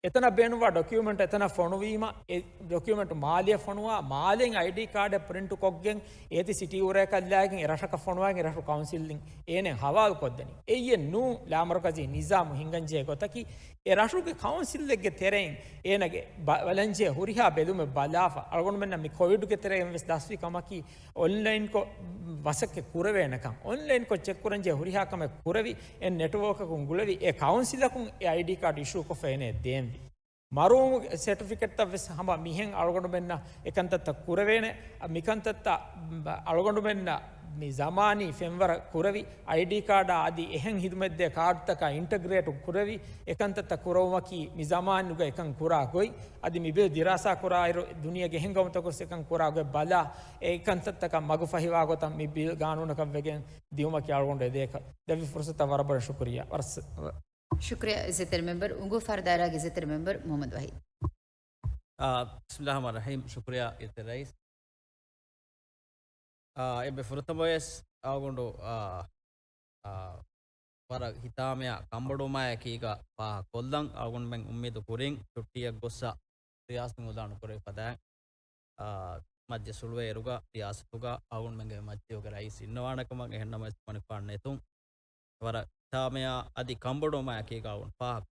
އެތަނަށް ބޭނުންވާ ޑޮކިއުމެންޓް އެތަނަށް ފޮނުވީމަ، އެ ޑޮކިއުމެންޓް މާލެއަށް ފޮނުވާ، މާލެއިން އައިޑީ ކާޑެއް ޕްރިންޓު ކޮށްގެން އޭތި ސިޓީ އުރައަކަށް ލާގެން އެ ރަށަކަށް ފޮނުވާގެން ރަށު ކައުންސިލްއިން އޭނައަށް ހަވާލު ކޮށްދެނީ. އެއީއެއް ނޫން ލާމަރުކަޒީ ނިޒާމު ހިންގަންޖެހޭ ގޮތަކީ، އެ ރަށުގެ ކައުންސިލެއްގެ ތެރެއިން އޭނަގެ ބަ-، ބަލަންޖެހޭ ހުރިހާ ބެލުމެއް ބަލާފަ. އަޅުގަނޑުމެންނަށް މި ކޮވިޑުގެ ތެރެއިން ވެސް ދަސްވި ކަމަކީ، އޮންލައިންކޮށް މަސައްކަތް ކުރެވޭނެކަން، އޮންލައިންކޮށް ޗެކް ކުރަންޖެހޭ ހުރިހާ ކަމެއް ކުރެވި، އެ ނެޓްވޯކަކުން ގުޅެވި، އެ ކައުންސިލަކުން އެ އައިޑީ ކާޑް އިޝޫކޮށްފަ އޭނައަށް ދޭންވީ. މަރުވުމުގެ ސެޓްފިކެޓްތައް ވެސް ހަމަ މިހެން އަޅުގަނޑުމެންނަށް އެކަންތައްތައް ކުރެވޭނެ. މިކަންތައްތައް އަޅުގަނޑުމެންނަށް މި ޒަމާނީ ފެންވަރަށް ކުރެވި، އައިޑީ ކާޑާ އަދި އެހެން ހިދުމަތްދޭ ކާޑުތަކާ އިންޓަގްރޭޓު ކުރެވި، އެކަންތައްތައް ކުރެވުމަކީ މި ޒަމާނުގަ އެކަން ކުރާ ގޮތް. އަދި މި ބިލް ދިރާސާ ކުރާއިރު، ދުނިޔޭގެ އެހެން ގައުމުތަކުން އެކަން ކުރާ ގޮތް ބަލާ، އެ ކަންތައްތަކަށް މަގު ފަހިވާ ގޮތަށް މި ބިލް ގާނޫނަކަށް ވެގެން ދިއުމަކީ އަޅުގަނޑު އެދޭކަށް ދެއްވި ފުރުސަތަށް ވަރަށް ބޮޑަށް ޝުކުރިއްޔާ. ވަރަށް ސ-، ޝުކުރިއްޔާ އިއްޒަތްތެރި މެމްބަރު. އުނގޫ ފަހަރު ދާއިރާގެ އިއްޒަތްތެރި މެމްބަރު މުހައްމަދު ވަހީދު. އާ، ބިސްމިއްލާހި ރަހްމާނި ރަހީމް. ޝުކުރިއްޔާ އިއްޒަތްތެރި ރައީސް. އާ، އެބެ ފުރަތަމަވެސް އަޅުގަނޑު، އާ، އާ، ވަރަށް ހިތާމަޔާ ކަންބޮޑުވުމާއެކީގަ ފާހަގަކޮށްލަން. އަޅުގަނޑުމެން އުއްމީދު ކުރިން ޗުއްޓީއަށް ގޮއްސަ ރިޔާސަތު އިއުލާނު ކުރެވި ފަދައިން، އާ، މަޖްލިސް ހުޅުވޭ އިރުގަ ރިޔާސަތުގަ އަޅުގަނޑުމެންގެ މަޖްލިސްގެ ރައީސް އިންނަވާނެ ކަމަށް، އެހެންނަމަވެސް މަނިކުފާނު ނެތުން ވަރަށް ހިތާމަޔާ އަދި ކަންބޮޑުވުމާއެކީގަ އަޅުގަނޑު ފާހަގަ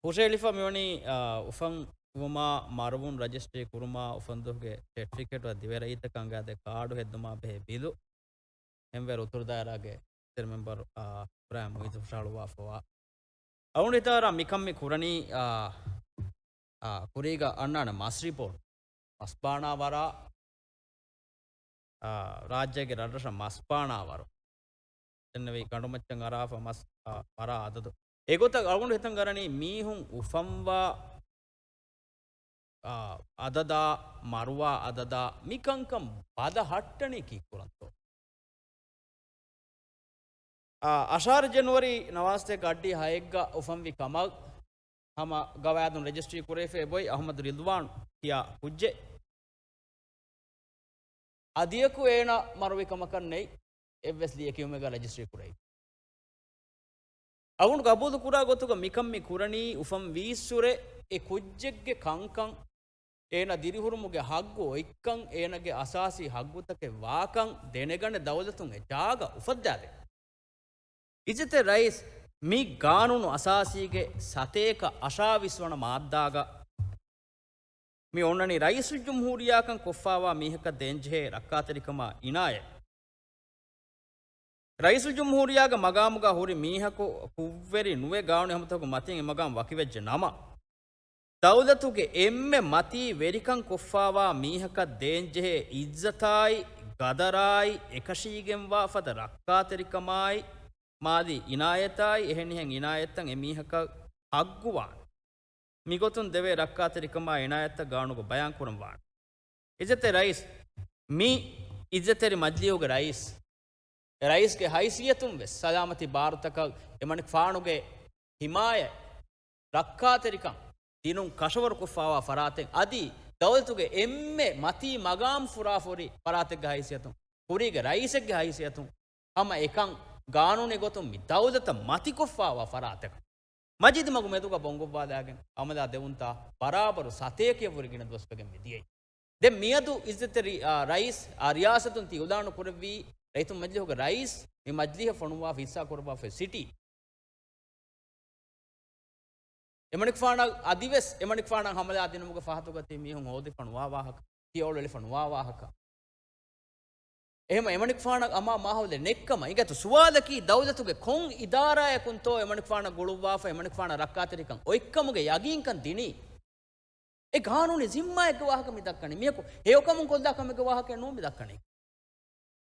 ހުށަހެޅިފަ މިވަނީ، އާ، އުފަންވުމާ، މަރުވުން ރަޖިސްޓްރީ ކުރުމާ، އުފަންދުވަހުގެ ސެޓްފިކެޓް އަދި ދިވެހިރައްޔިތަކަށް އަންގާދޭ ކާޑު ހެއްދުމާ ބެހޭ ބިލު، އެންވެރު އުތުރު ދާއިރާގެ އިއްޒަތްތެރި މެމްބަރު، އާ، އިބްރާހިމް މުއިއްޒު ހުށަހަޅުއްވާފަވާ. އަޅުގަނޑު ހިތަށް އަރާ މިކަން މި ކުރަނީ، އާ، އާ، ކުރީގަ އަންނާނެ މަސް ރިޕޯޓް. މަސް ބާނާ ވަރާ، އާ، ރާއްޖޭގެ ރަށްރަށަށް މަސް ބާނާ ވަރު. ދެންނެވި ގަނޑުމައްޗަށް އަރާފަ މަސް، އާ، އަރާ އަދަދު. އެގޮތަށް އަޅުގަނޑު ހިތަށް އަރަނީ މީހުން އުފަންވާ، އާ، އަދަދާ، މަރުވާ އަދަދާ މި ކަންކަން ބަލަހައްޓަނީ ކީއްކުރަންތޯ؟ އާ، އަށާރަ ޖެނުއަރީ ނަވާސަތޭކަ އައްޑިހަ ހައެއްގަ އުފަންވި ކަމަށް ހަމަ ގަވާއިދުން ރަޖިސްޓްރީ ކުރެވިފައި އޮތް އަހުމަދު ރިލްވާން ކިޔާ ކުއްޖެއް. އަދިއަކު އޭނަ މަރުވި ކަމަކަށް ނެތް އެއްވެސް ލިޔެކިޔުމެއްގަ ރަޖިސްޓްރީ ކުރެވި. އަޅުގަނޑު ގަބޫލު ކުރާ ގޮތުގަ މިކަން މި ކުރަނީ އުފަން ވީއްސުރެ އެ ކުއްޖެއްގެ ކަންކަން، އޭނަ ދިރިހުރުމުގެ ހައްގު އޮތްކަން، އޭނަގެ އަސާސީ ހައްގުތަކެއް ވާކަން ދެނެގަނެ ދައުލަތުން އެ ޖާގަ އުފައްދާދޭ. އިއްޒަތްތެރި ރައީސް، މި ގާނޫނު އަސާސީގެ ސަތޭކަ އަށާވީސް ވަނަ މާއްދާގަ މި އޮންނަނީ ރައީސުލްޖުމްހޫރިއްޔާކަން ކޮށްފާވާ މީހަކަށް ދޭންޖެހޭ ރައްކާތެރިކަމާ އިނާޔަތް. ރައީސުލްޖުމްހޫރިއްޔާގެ މަގާމުގަ ހުރި މީހަކު ކުށްވެރި ނުވެ ގާނޫނީ ހަމަތަކުން މަތީން އެ މަގާމު ވަކިވެއްޖެ ނަމަ، ދައުލަތުގެ އެންމެ މަތީ ވެރިކަން ކޮށްފާވާ މީހަކަށް ދޭންޖެހޭ އިއްޒަތާއި، ގަދަރާއި، އެކަށީގެންވާ ފަދަ ރައްކާތެރިކަމާއި، މާލީ އިނާޔަތާއި، އެހެނިހެން އިނާޔަތްތައް އެ މީހަކަށް ހައްގުވާނެ. މިގޮތުން ދެވޭ ރައްކާތެރިކަމާ އިނާޔަތްތައް ގާނޫނުގަ ބަޔާން ކުރަން ވާނެ. އިއްޒަތްތެރި ރައީސް، މި އިއްޒަތްތެރި މަޖްލީހުގެ ރައީސް، ރައީސްގެ ހައިސިއްޔަތުން ވެސް ސަލާމަތީ ބާރުތަކަށް އެމަނިކުފާނުގެ ހިމާޔަތް، ރައްކާތެރިކަން ދިނުން ކަށަވަރުކޮށްފާވާ ފަރާތެއް އަދި ދައުލަތުގެ އެންމެ މަތީ މަގާމް ފުރާފުރި ފަރާތެއްގެ ހައިސިއްޔަތުން، ކުރީގެ ރައީސެއްގެ ހައިސިއްޔަތުން ހަމަ އެކަން ގާނޫނީ ގޮތުން މި ދައުލަތަށް މަތިކޮށްފާވާ ފަރާތަކަށް މަޖީދު މަގު މެދުގަ ބޮންގޮއްވާލާގެން އަމަލާ ދެވުންތާ ބަރާބަރު ސަތޭކައަށްވުރެ ގިނަ ދުވަސްވެގެން މިދިޔައީ. ދެން މިއަދު އިއްޒަތްތެރި، އާ، ރައީސް، އާ، ރިޔާސަތުން ތި އިއުލާނު ކުރެއްވީ ރައްޔިތުން މަޖިލީހުގެ ރައީސް މި މަޖިލީހަށް ފޮނުވާފަ ހިއްސާ ކުރައްވާފަ ސިޓީ. އެމަނިކުފާނަށް އަދިވެސް އެމަނިކުފާނަށް ހަމަލާ ދިނުމުގެ ފަހަތުގަ ތި މީހުން ހޯދިފަ ނުވާ ވާހަކަ، ތި އޮޅުވެލިފަ ނުވާ ވާހަކަ. އެހެމަ އެމަނިކުފާނަށް އަމާ މާހައުލެއް ނެއްކަމަށް އިނގޭތޯ ސުވާލަކީ ދައުލަތުގެ ކޮން އިދާރާއަކުންތޯ އެމަނިކުފާނަށް ގުޅުއްވާފަ އެމަނިކުފާނަށް ރައްކާތެރިކަން އޮތްކަމުގެ ޔަގީންކަން ދިނީ؟ އެ ގާނޫނީ ޒިންމާއެއްގެ ވާހަކަ މި ދައްކަނީ. މިޔަކު ހެޔޮކަމުން ކޮށްލާ ކަމެއްގެ ވާހަކައެއް ނޫން މި ދައްކަނީ.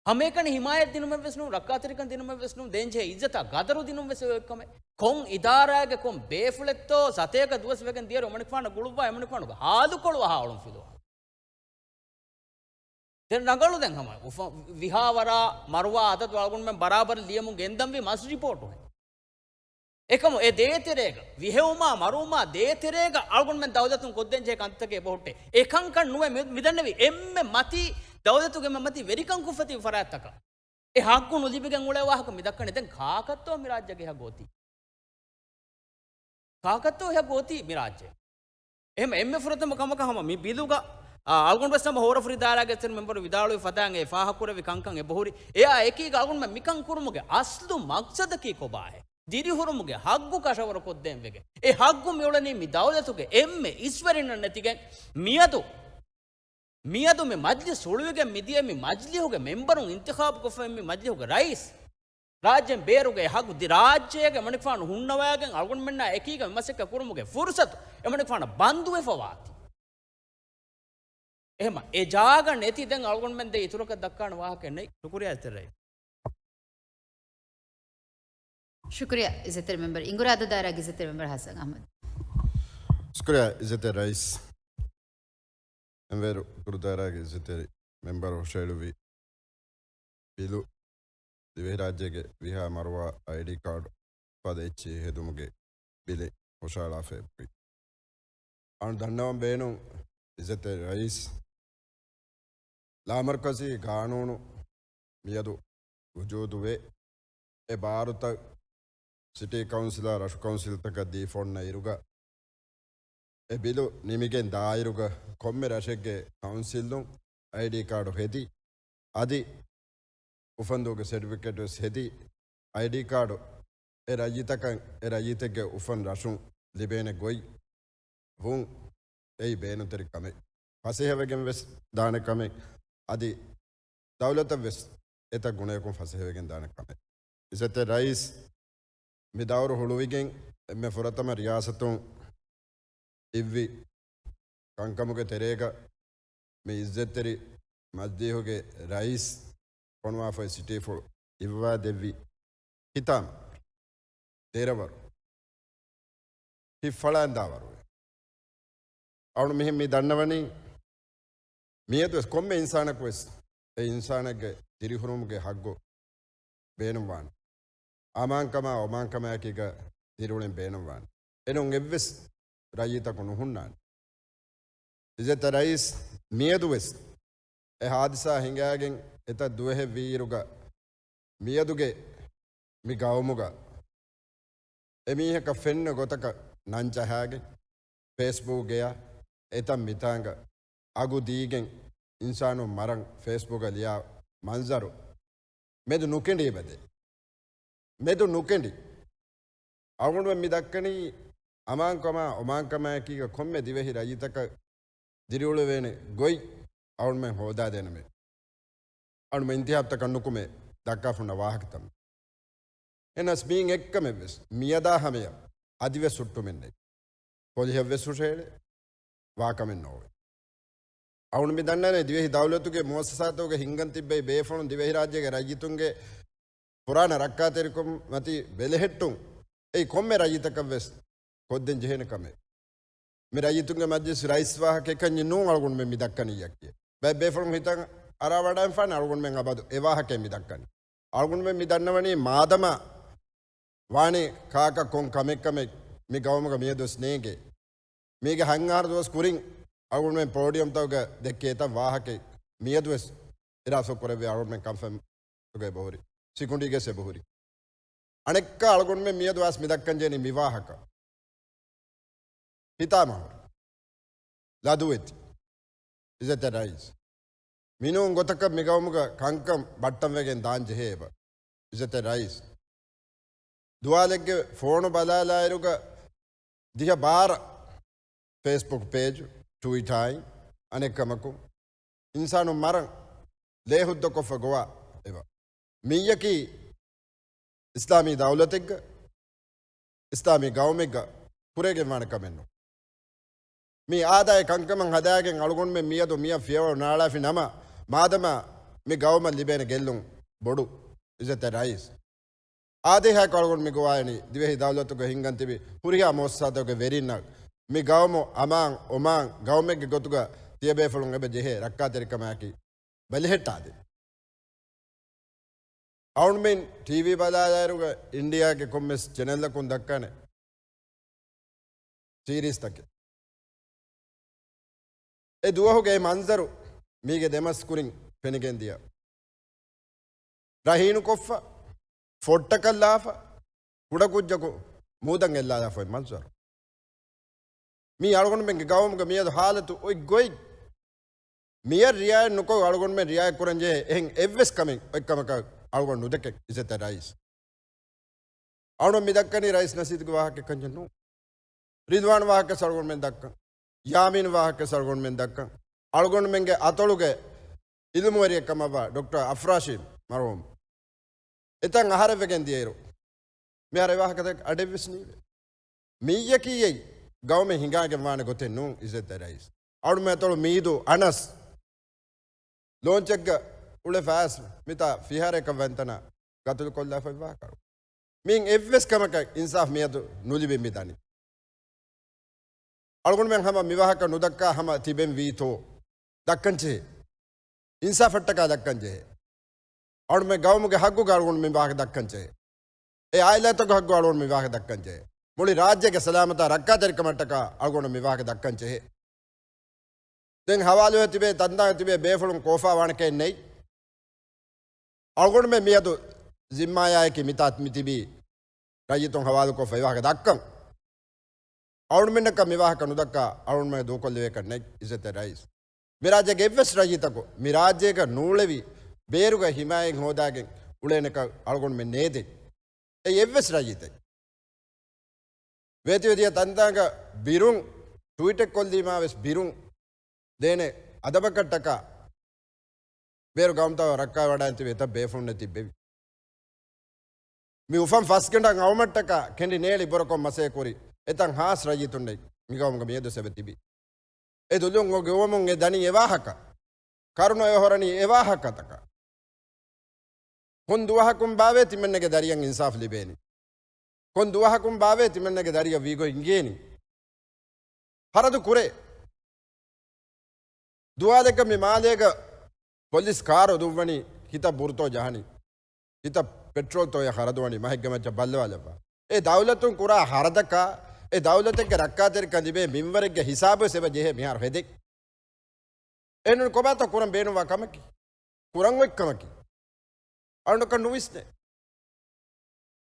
ހަމައެކަނި ހިމާޔަތް ދިނުމެއްވެސް ނޫން، ރައްކާތެރިކަން ދިނުމެއްވެސް ނޫން، ދޭންޖެހޭ އިއްޒަތާ ގަދަރު ދިނުންވެސް އެއޮތްކަމެއް. ކޮން އިދާރާއެއްގެ ކޮން ބޭފުޅެއްތޯ ސަތޭކަ ދުވަސް ވެގެން ދިޔައިރު އެމަނިކުފާނަށް ގުޅުއްވާ އެމަނިކުފާނުގެ ހާލުކޮޅު އަހާ އޮޅުން ފިލުވާ. ދެން ރަނގަޅު ދެން ހަމަ އުފަ-، ވިހާ ވަރާ މަރުވާ އަދަދު އަޅުގަނޑުމެން ބަރާބަރަށް ލިޔަމުން ގެންދަންވީ މަސް ރިޕޯޓުހެން. އެކަމު އެ ދޭތެރޭގަ، ވިހެއުމާ މަރުވުމާ ދޭތެރޭގަ އަޅުގަނޑުމެން ދައުލަތުން ކޮށްދޭންޖެހޭ ކަންތަކެއް އެބަހުއްޓޭ. އެކަންކަން ނުވެ މި-، މިދަންނެވީ އެންމެ މަތީ ދައުލަތުގެ އެންމެ މަތީ ވެރިކަން ކޮށްފަ ތިބި ފަރާތްތަކަށް. އެ ހައްގު ނުލިބިގެން އުޅޭ ވާހަކަ މި ދައްކަނީ. ދެން ކާކަށްތޯ މި ރާއްޖޭގެ ހައްގު އޮތީ؟ ކާކަށްތޯ އެ ހައްގު އޮތީ މި ރާއްޖޭ؟ އެހެމަ އެންމެ ފުރަތަމަ ކަމަކަށް ހަމަ މި ބިލުގަ، އާ، އަޅުގަނޑު ވެސް ހަމަ ހޯރަފުރި ދާއިރާގެ އެއްޗެއް މެމްބަރު ވިދާޅުވި ފަދައިން އެ ފާހަގަކުރެއްވި ކަންކަން އެބަހުރި. އެއާ އެކީގަ އަޅުގަނޑުމެން މިކަން ކުރުމުގެ އަސްލު މަގްސަދަކީ ކޮބާހޭ؟ ދިރިހުރުމުގެ ހައްގު ކަށަވަރު ކޮށްދޭން ވެގެން. އެ ހައްގު މިއުޅެނީ މި ދައުލަތުގެ އެންމެ އިސްވެރިންނަށް ނެތިގެން މިއަދު، މިއަދު މި މަޖްލިސް ހުޅުވިގެން މިދިޔަ މި މަޖްލިހުގެ މެމްބަރުން އިންތިޚާބު ކޮށްފައި މި މަޖްލިހުގެ ރައީސް، ރާއްޖޭން ބޭރުގެ ހަގު ދި-، ރާއްޖޭގެ އެމަނިކުފާނު ހުންނަވާގެން އަޅުގަނޑުމެންނާ އެކީގަ މި މަސައްކަތް ކުރުމުގެ ފުރުސަތު އެމަނިކުފާނަށް ބަންދުވެފަ ވާތީ. އެހެމަ އެ ޖާގަ ނެތި ދެން އަޅުގަނޑުމެން ދެ އިތުރަކަށް ދައްކާނެ ވާހަކައެއް ނެތް. ޝުކުރިޔާ އިތުރައި. ޝުކުރިޔާ އިއްޒަތްތެރި މެމްބަރު. އިނގުރާދަ ދާއިރާގެ އިއްޒަތްތެރި މެމްބަރު ހަސަން އަހްމަދު. ޝުކުރިޔާ އިއްޒަތްތެރި ރައީސް. އެންވޭރު ކުރުދާރާގެ އިއްޒަތްތެރި މެމްބަރު ހުށައެޅުއްވި ބިލު ދިވެހިރާއްޖޭގެ ވިހާ މަރުވާ އައިޑީ ކާޑު ފަދަ އެއްޗެހި ހެދުމުގެ ބިލެއް ހުށައަޅާފައި އެބަހުރި. އަޅު ދަންނަވަން ބޭނުން އިއްޒަތްތެރި ރައީސް، ލާމަރުކަޒީ ގާނޫނު މިއަދު ވުޖޫދުވޭ. އެ ބާރުތައް ސިޓީ ކައުންސިލާ ރަށު ކައުންސިލްތަކަށް ދީފަ އޮންނަ އިރުގަ، އެ ބިލު ނިމިގެން ދާއިރުގަ ކޮންމެ ރަށެއްގެ ކައުންސިލުން އައިޑީ ކާޑު ހެދި، އަދި އުފަންދޫގެ ސެޓްފިކެޓް ވެސް ހެދި، އައިޑީ ކާޑު އެ ރައްޔިތަކަށް، އެ ރައްޔިތެއްގެ އުފަން ރަށުން ލިބޭނެ ގޮތް ވުން އެއީ ބޭނުންތެރި ކަމެއް. ފަސޭހަވެގެން ވެސް ދާނެ ކަމެއް. އަދި ދައުލަތަށް ވެސް އެތައް ގުނަޔަކުން ފަސޭހަވެގެން ދާނެ ކަމެއް. އިއްޒަތްތެރި ރައީސް މި ދައުރު ހުޅުވިގެން އެންމެ ފުރަތަމަ ރިޔާސަތުން އިއްވި ކަންކަމުގެ ތެރޭގަ މި އިއްޒަތްތެރި މަޖްލީހުގެ ރައީސް ފޮނުވާފައި ސިޓީފުޅު އިއްވާ ދެއްވި ހިތާމަ ދެރަވަރު ހިތްފަޅާންދާވަރުވެ. އަޅު މިހެން މި ދަންނަވަނީ މިއަދުވެސް ކޮންމެ އިންސާނަކުވެސް އެ އިންސާނެއްގެ ދިރިހުރުމުގެ ހައްގު ބޭނުންވާނެ. އަމާންކަމާ އޮމާންކަމާއެކީގަ ދިރިއުޅެން ބޭނުންވާނެ. އެނޫން އެއްވެސް ރައްޔިތަކު ނުހުންނާނެ. އިއްޒަތްތެރި ރައީސް މިއަދުވެސް އެ ހާދިސާ ހިނގާގެން އެތައް ދުވަހެއް ވީއިރުގަ މިއަދުގެ މި ގައުމުގަ އެމީހަކަށް ފެންނަ ގޮތަކަށް ނަން ޖަހާގެން، ފޭސްބުކް ގެޔަށް އެތަން މިތާނގަ އަގު ދީގެން އިންސާނުން މަރަން ފޭސްބުކަށް ލިޔާ މަންޒަރު މެދު ނުކެނޑީ ބަދޭ. މެދު ނުކެނޑި. އަޅުގަނޑުމެން މި ދައްކަނީ އަމާންކަމާ އޮމާންކަމާއެކީގަ ކޮންމެ ދިވެހި ރައްޔިތަކަށް ދިރިއުޅެވޭނެ ގޮތް އަޅުގަނޑުމެން ހޯދާދޭނަމޭ. އަޅުމެން އިންތިހާބްތަކަށް ނުކުމެ ދައްކާފަ ހުންނަ ވާހަކަތައް. އެހެނަސް މީން އެއްކަމެއްވެސް މިއަދާ ހަމަޔަށް އަދިވެސް ހުއްޓުމެއް ނެތް. ޕޮލިހަށްވެސް ހުށަހެޅޭ ވާކަމެއް ނޯވޭ. އަޅުގަނޑު މި ދަންނާނެ ދިވެހި ދައުލަތުގެ މުއައްސަސާތަކުގެ ހިންގަން ތިއްބެވި ބޭފުޅުން ދިވެހިރާއްޖޭގެ ރައްޔިތުންގެ ފުރާނަ ރައްކާތެރިކަން މަތީ ބެލެހެއްޓުން އެއީ ކޮންމެ ރައްޔިތަކަށްވެސް ކޮށްދޭން ޖެހޭނެ ކަމެއް. މި ރައްޔިތުންގެ މަޖްލިސް ރައީސް ވާހަކަ އެކަންޏެއް ނޫން އަޅުގަނޑުމެން މި ދައްކަނީއަކީ. ބައެއް ބޭފުޅުން ހިތަށް އަރާ ވަޑައިފާނެ އަޅުގަނޑުމެން އަބަދު އެ ވާހަކައެއް މި ދައްކަނީ. އަޅުގަނޑުމެން މި ދަންނަވަނީ މާދަމާ ވާނީ ކާކަށް ކޮން ކަމެއް ކަމެއް މި ގައުމުގަ މިއަދުވެސް ނޭނގޭ. މީގެ ހަތް އަހަރު ދުވަސް ކުރިން އަޅުގަނޑުމެން ޕޯޑިއަމްތަކުގަ ދެއްކި އެތައް ވާހަކައެއް މިއަދުވެސް އިރާސޯ ކުރެއްވި އަޅުގަނޑުމެން ކަންފަތުގަ އެބަހުރި. ސިކުނޑީގެސް އެބަހުރި. އަނެއްކާ އަޅުގަނޑުމެން މިއަދު އައިސް މި ދައްކަން ޖެހެނީ މި ވާހަކަ. ހިތާމަހުރި. ލަދުވެތި. އިއްޒަތްތެރި ރައީސް. މިނޫން ގޮތަކަށް މި ގައުމުގަ ކަންކަން ބައްޓަންވެގެން ދާން ޖެހޭ އެބަ. އިއްޒަތްތެރި ރައީސް. ދުވާލެއްގެ ފޯނު ބަލާލާއިރުގަ ދިހަ ބާރަ ފޭސްބުކް ޕޭޖު، ޓުވިޓާއިން އަނެއްކަމަކު އިންސާނުން މަރަން ލޭހުއްދަކޮށްފަ ގޮވާ އެބަ. މިއްޔަކީ އިސްލާމީ ދައުލަތެއްގަ، އިސްލާމީ ގައުމެއްގަ ކުރެވިގެންވާނެ ކަމެއް ނޫން. މި އާދައި ކަންކަމަށް ހަދާގެން އަޅުގަނޑުމެން މިއަދު މިއަށް ފިޔަވަޅު ނާޅާފި ނަމަ، މާދަމާ މި ގައުމަށް ލިބޭނެ ގެއްލުން ބޮޑު. އިއްޒަތްތެރި ރައީސް. އާދޭހާއެކު އަޅުގަނޑު މި ގޮވާއިނީ ދިވެހި ދައުލަތުގަ ހިންގަން ތިބި ހުރިހާ މުއައްސަސާތަކުގެ ވެރިންނަށް މި ގައުމު އަމާން، އޮމާން ގައުމެއްގެ ގޮތުގަ ތިޔަބޭފުޅުން އެބަ ޖެހޭ ރައްކާތެރިކަމާއެކީ ބަލިހެއްޓާދޭ. އަޅުގަނޑުމެން ޓީވީ ބަލާލާއިރުގަ އިންޑިއާގެ ކޮންމެސް ޗެނެލްއަކުން ދައްކާނެ ސީރީސްތަކެއް. އެ ދުވަހުގެ އެ މަންޒަރު މީގެ ދެމަސް ކުރިން ފެނިގެން ދިޔަ. ރަހީނުކޮށްފަ، ފޮށްޓަކަށްލާފަ، ކުޑަކުއްޖަކު މޫދަށް އެއްލާލާފަ އޮތް މަންޒަރު. މީ އަޅުގަނޑުމެންގެ ގައުމުގެ މިއަދު ހާލަތު އޮތް ގޮތް. މިއަށް ރިއާޔަތް ނުކޮށް އަޅުގަނޑުމެން ރިއާޔަތް ކުރަން ޖެހޭ އެހެން އެއްވެސް ކަމެއް އޮތް ކަމަކަށް އަޅުގަނޑު ނުދެކެން އިއްޒަތްތެރި ރައީސް. އަޅުގަނޑު މި ދައްކަނީ ރައީސް ނަޝީދުގެ ވާހަކައެއްކަން ނޫން. ރިދުވާން ވާހަކަ ސަޅުގަނޑުމެން ދައްކަން. ޔާމީން ވާހަކަ ސަޅުގަނޑުމެން ދައްކަން. އަޅުގަނޑުމެންގެ އަތޮޅުގެ އިލްމުވެރިއެއް ކަމަށްވާ ޑޮކްޓަރ އަފްރާޝީމް މަރުހޫމް. އެތަން އަހަރެއްވެގެން ދިޔައިރު، މިހާރު އެ ވާހަކަތަކަށް އަޑެއްވެސް ނީވޭ. މިއްޔަކީ އެއް ގައުމެއް ހިނގާގެން ވާނެ ގޮތެއް ނޫން އިއްޒަތްތެރި ރައީސް. އަޅުމެ އަތޮޅު މީދޫ އަނަސް ލޯންޗެއްގަ އުޅެފަ އައިސް މިތާ ފިހާރައަކަށް ވަންތަނަށް ގަތުލުކޮށްލާފައި ވާކަރު. މިއިން އެއްވެސް ކަމަކަށް އިންސާފް މިއަދު ނުލިބި މި ދަނީ. އަޅުގަނޑުމެން ހަމަ މިވާހަކަ ނުދައްކާ ހަމަ ތިބެން ވީތޯ؟ ދައްކަން ޖެހޭ. އިންސާފަށްޓަކާ ދައްކަން ޖެހޭ. އަޅުމެ ގައުމުގެ ހައްގުގަ އަޅުގަނޑު މި ވާހަކަ ދައްކަން ޖެހޭ. އެ އާއިލާތަކުގެ ހައްގު އަޅުގަނޑު މި ވާހަކަ ދައްކަން ޖެހޭ. މުޅި ރާއްޖޭގެ ސަލާމަތާ ރައްކާތެރިކަމަށްޓަކާ އަޅުގަނޑު މި ވާހަކަ ދައްކަން ޖެހޭ. ދެން ހަވާލުވެ ތިބޭ ތަންތާނގަ ތިބޭ ބޭފުޅުން ކޯފާ ވާނެކައެއް ނެތް. އަޅުގަނޑުމެން މިއަދު ޒިންމާޔާއެކީ މިތާ މިތިބީ ރައްޔިތުން ހަވާލުކޮށްފަ އެވާހަކަ ދައްކަން. އަޅުގަނޑުމެންނަކަށް މިވާހަކަ ނުދައްކާ އަޅުގަނޑުމެން ދޫކޮށްލެވޭކަށް ނެތް އިއްޒަތްތެރި ރައީސް. މިރާއްޖޭގެ އެއްވެސް ރައްޔިތަކު މިރާއްޖޭގަ ނޫޅެވި ބޭރުގަ ހިމާޔަތް ހޯދާގެން އުޅޭނެކަން އަޅުގަނޑުމެން ނޭދެން. އެއީ އެއްވެސް ރައްޔިތެއް. ވޭތިވެދިޔަ ތަންތާނގަ ބިރުން ޓުވީޓެއް ކޮށްލީމާވެސް ބިރުން ދޭނެ އަދަބަކަށްޓަކާ ބޭރު ގައުމުތައް ރައްކާވަޑައިން ތިބި އެތައް ބޭފުޅުންނެއް ތިއްބެވި. މި އުފަން ފަސްގަނޑަށް އައުމަށްޓަކާ ކެނޑި ނޭޅި ބުރަކޮށް މަސައްކަތް ކުރި އެތައް ހާސް ރައްޔިތުންނެއް މި ގައުމުގަ މިއަދު ސެބެ ތިބި. އެ ދުލުން ގެއުމުން އެ ދަނީ އެވާހަކަ. ކަރުނަ އެ ހޮރަނީ އެވާހަކަތަކަށް. ކޮން ދުވަހަކުން ބާވޭ ތިމަންނަގެ ދަރިޔަށް އިންސާފް ލިބޭނީ؟ ކޮން ދުވަހަކުން ބާވޭ ތިމަންނަގެ ދަރިޔަށް ވީގޮތް އިނގޭނީ؟ ހަރަދު ކުރޭ. ދުވާލެއްގަ މި މާލޭގަ ޕޮލިސް ކާރު ދުއްވަނީ ހިތަށް ބުރުތޯ ޖަހަނީ. ހިތަށް ޕެޓްރޯލްތޯއޭ ހަރަދުވަނީ މަހެއްގެ މައްޗަށް ބައްލަވާލައްވާ. އެ ދައުލަތުން ކުރާ ހަރަދަކާ، އެ ދައުލަތެއްގެ ރައްކާތެރިކަން ލިބޭ މިންވަރެއްގެ ހިސާބުވެސް އެބަ ޖެހޭ މިހާރު ހެދެން. އެހެންނޫން ކޮބާތޯ ކުރަން ބޭނުންވާ ކަމަކީ؟ ކުރަން އޮތް ކަމަކީ. އަޅުގަނޑަކަށް ނުވިސްނޭ.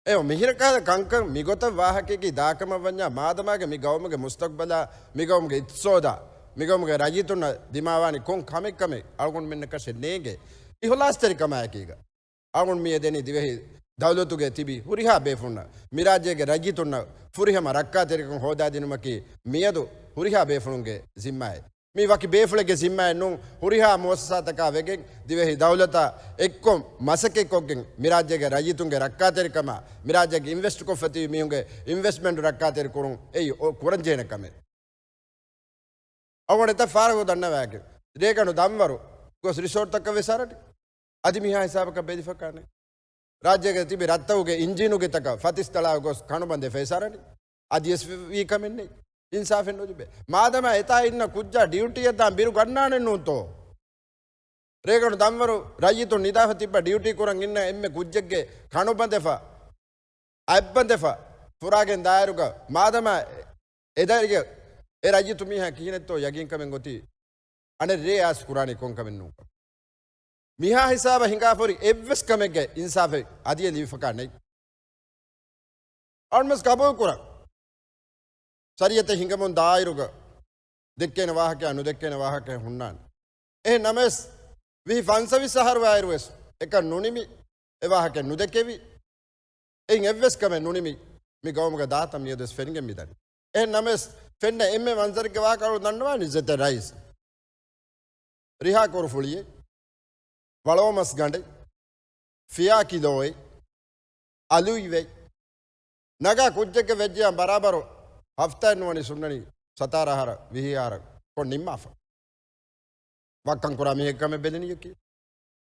އެ މިހިރަކާލަ ކަންކަން މިގޮތަށް ވާހަކައަކީ ދާކަމަށް ވަންޏާ މާދަމާގެ މި ގައުމުގެ މުސްތަޤްބަލާ، މި ގައުމުގެ އިޤްތިޞާދާ، މި ގައުމުގެ ރައްޔިތުންނަށް ދިމާވާނީ ކޮން ކަމެއްކަމެއް އަޅުގަނޑުމެންނަކަށެއް ނޭނގޭ. އިޚްލާޞްތެރިކަމާއެކީގަ. އަޅުގަނޑު މިއަދު ދެނީ ދިވެހި ދައުލަތުގެ ތިބި ހުރިހާ ބޭފުޅުންނަށް، މިރާއްޖޭގެ ރައްޔިތުންނަށް ފުރިހަމަ ރައްކާތެރިކަން ހޯދާދިނުމަކީ މިއަދު ހުރިހާ ބޭފުޅުންގެ ޒިންމާއެއް. މީ ވަކި ބޭފުޅެއްގެ ޒިންމާއެއް ނޫން، ހުރިހާ މުއައްސަސާތަކާ ވެގެން ދިވެހި ދައުލަތާ އެއްކޮށް މަސައްކަތްކޮށްގެން މިރާއްޖޭގެ ރައްޔިތުންގެ ރައްކާތެރިކަމާ، މިރާއްޖޭގެ އިންވެސްޓްކޮށްފަ ތިބި މީހުންގެ އިންވެސްޓްމަންޓު ރައްކާތެރިކުރުން އެއީ ކުރަންޖެހޭނެ ކަމެއް. އަޅުގަނޑު އެތައް ފަހަރަކު ދަންނަވާގެން، ރޭގަނޑު ދަންވަރު ގޮސް ރިސޯޓްތަކަށް ވެސް އަރަނީ. އަދި މިހާ ހިސާބަކަށް ބެލިފަކާނެ. ރާއްޖޭގަ ތިބި ރަށްތަކުގެ އިންޖީނުގެތަކަށް ފަތިސް ތަޅާ ގޮސް ކަނުބަނދެފަ ވެސް އަރަނީ. އަދިވެސް ވީ ކަމެއް ނެތް. އިންސާފެއް ނުލިބޭ. މާދަމާ އެތާ އިންނަ ކުއްޖާ ޑިއުޓީއަށް ދާން ބިރު ގަންނާނެއް ނޫންތޯ؟ ރޭގަނޑު ދަންވަރު ރައްޔިތުން ނިދާފަ ތިއްބަ ޑިއުޓީ ކުރަން އިންނަ އެންމެ ކުއްޖެއްގެ ކަނުބަނދެފަ، އަތްބަނދެފަ ފުރާގެން ދާއިރުގަ މާދަމާ އެ ދަރިޔަށް އެ ރައްޔިތު މީހާ ކިހިނެއްތޯ ޔަގީންކަމެއް އޮތީ އަނެއް ރޭ އާސް ކުރާނީ ކޮންކަމެއް ނޫންކަން. މިހާ ހިސާބަށް ހިނގާފަހުރި އެއްވެސް ކަމެއްގެ އިންސާފެއް އަދިއެއް ލިބިފަކާ ނެތް. އަޅުމެސް ގަބޫލު ކުރަން. ޝަރީޢަތެއް ހިނގަމުން ދާއިރުގަ ދެއްކޭނެ ވާހަކައާ ނުދެއްކޭނެ ވާހަކައެއް ހުންނާނެ. އެހެން ނަމަވެސް، ވިހި ފަންސަވީސް އަހަރު ވާއިރުވެސް އެކަން ނުނިމި، އެ ވާހަކައެއް ނުދެކެވި، އެއިން އެއްވެސް ކަމެއް ނުނިމި، މި ގައުމުގަ ދާތަން މިއަދުވެސް ފެނިގެން މިދަނީ. އެހެން ނަމަވެސް، ފެންނަ އެންމެ މަންޒަރެއްގެ ވާހަކަ އަޅު ދަންނަވާނީ އިއްޒަތްތެރި ރައީސް. ރިހާ ކުރުފުޅިއެއް، ވަޅޯމަސް ގަނޑެއް، ފިޔާ ކިލޯއެއް، އަލުއިވެއް، ނަގާ ކުއްޖެއްގެ ވެއްޖެޔާ ބަރާބަރު ހަފްތާއެއް ނުވަނީސް ހުންނަނީ ސަތާރަ އަހަރަށް ވިހި އަހަރަށް ކޮށް ނިންމާފަ. ވައްކަން ކުރާ މީހެއްގެ ކަމެއް ބެލެނީއަކީ.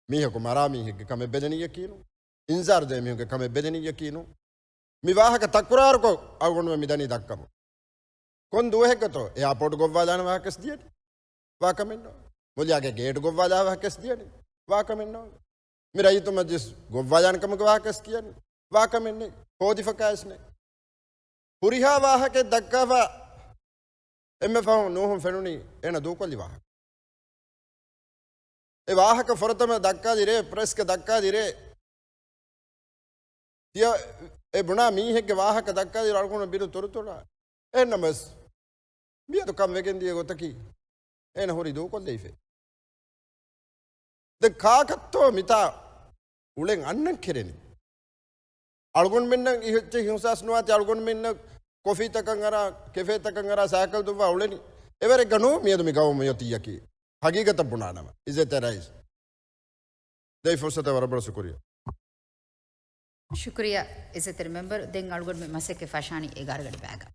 މީހަކު މަރާ މީހެއްގެ ކަމެއް ބެލެނީއަކީނު. އިންޒާރު ދޭ މީހުންގެ ކަމެއް ބެލެނީއަކީނު. މި ވާހަކަ ތަކުރާރުކޮށް އަޅުގަނޑުމެން މި ދަނީ ދައްކަމުން. ކޮން ދުވަހެއްގަތޯ އެއާޕޯޓް ގޮއްވާލާނެ ވާހަކަސް ދިޔަނީ؟ ވާކަމެއްނޯ. މުލިއާގެ ގޭޓް ގޮއްވާލާ ވާހަކަސް ދިޔަނީ؟ ވާކަމެއްނޯ. މި ރައްޔިތު މަޖިލިސް ގޮއްވާލާނެ ކަމުގެ ވާހަކަސް ކިޔަނީ؟ ވާކަމެއްނެތް. ހޯދިފަކާވެސްނެތް. ހުރިހާ ވާހަކައެއް ދައްކާފަ އެންމެ ފަހުން ނޫހުން ފެނުނީ އޭނަ ދޫކޮށްލި ވާހަކަ. އެ ވާހަކަ ފުރަތަމަ ދައްކާލި ރޭ، ޕްރެސްގެ ދައްކާލި ރޭ، ތިޔަ އެ ބުނާ މީހެއްގެ ވާހަކަ ދައްކާލި ރޭ އަޅުގަނޑު ބިރު ތުރުތުރާ. އެހެންނަމަވެސް، މިއަދު ކަން ވެގެން ދިޔަ ގޮތަކީ، އޭނަ ހުރީ ދޫކޮށްލައިފަ. ދެން ކާކަށްތޯ މިތާ އުޅެން އަންނަން ކެރެނީ؟ އަޅުގަނޑުމެންނަށް އިހު-، އެއްޗެއް އިހުސާސް ނުވާތީ އަޅުގަނޑުމެންނަށް ކޮފީތަކަށް އަރާ، ކެފޭތަކަށް އަރާ، ސައިކަލް ދުއްވާ އުޅެނީ. އެވަރެއްގަ ނޫން މިއަދު މި ގައުމު މިއޮތީއަކީ. ހަގީގަތަށް ބުނާނަމަ، އިއްޒަތްތެރި ރައީސް. ދެއްވި ފުރުސަތަށް ވަރަށް ބޮޑަށް ޝުކުރިއްޔާ. ޝުކުރިއްޔާ އިއްޒަތްތެރި މެމްބަރު. ދެން އަޅުގަނޑުމެން މަސައްކަތް ފަށާނީ އެގާރަ ގަޑި ބައިގަ.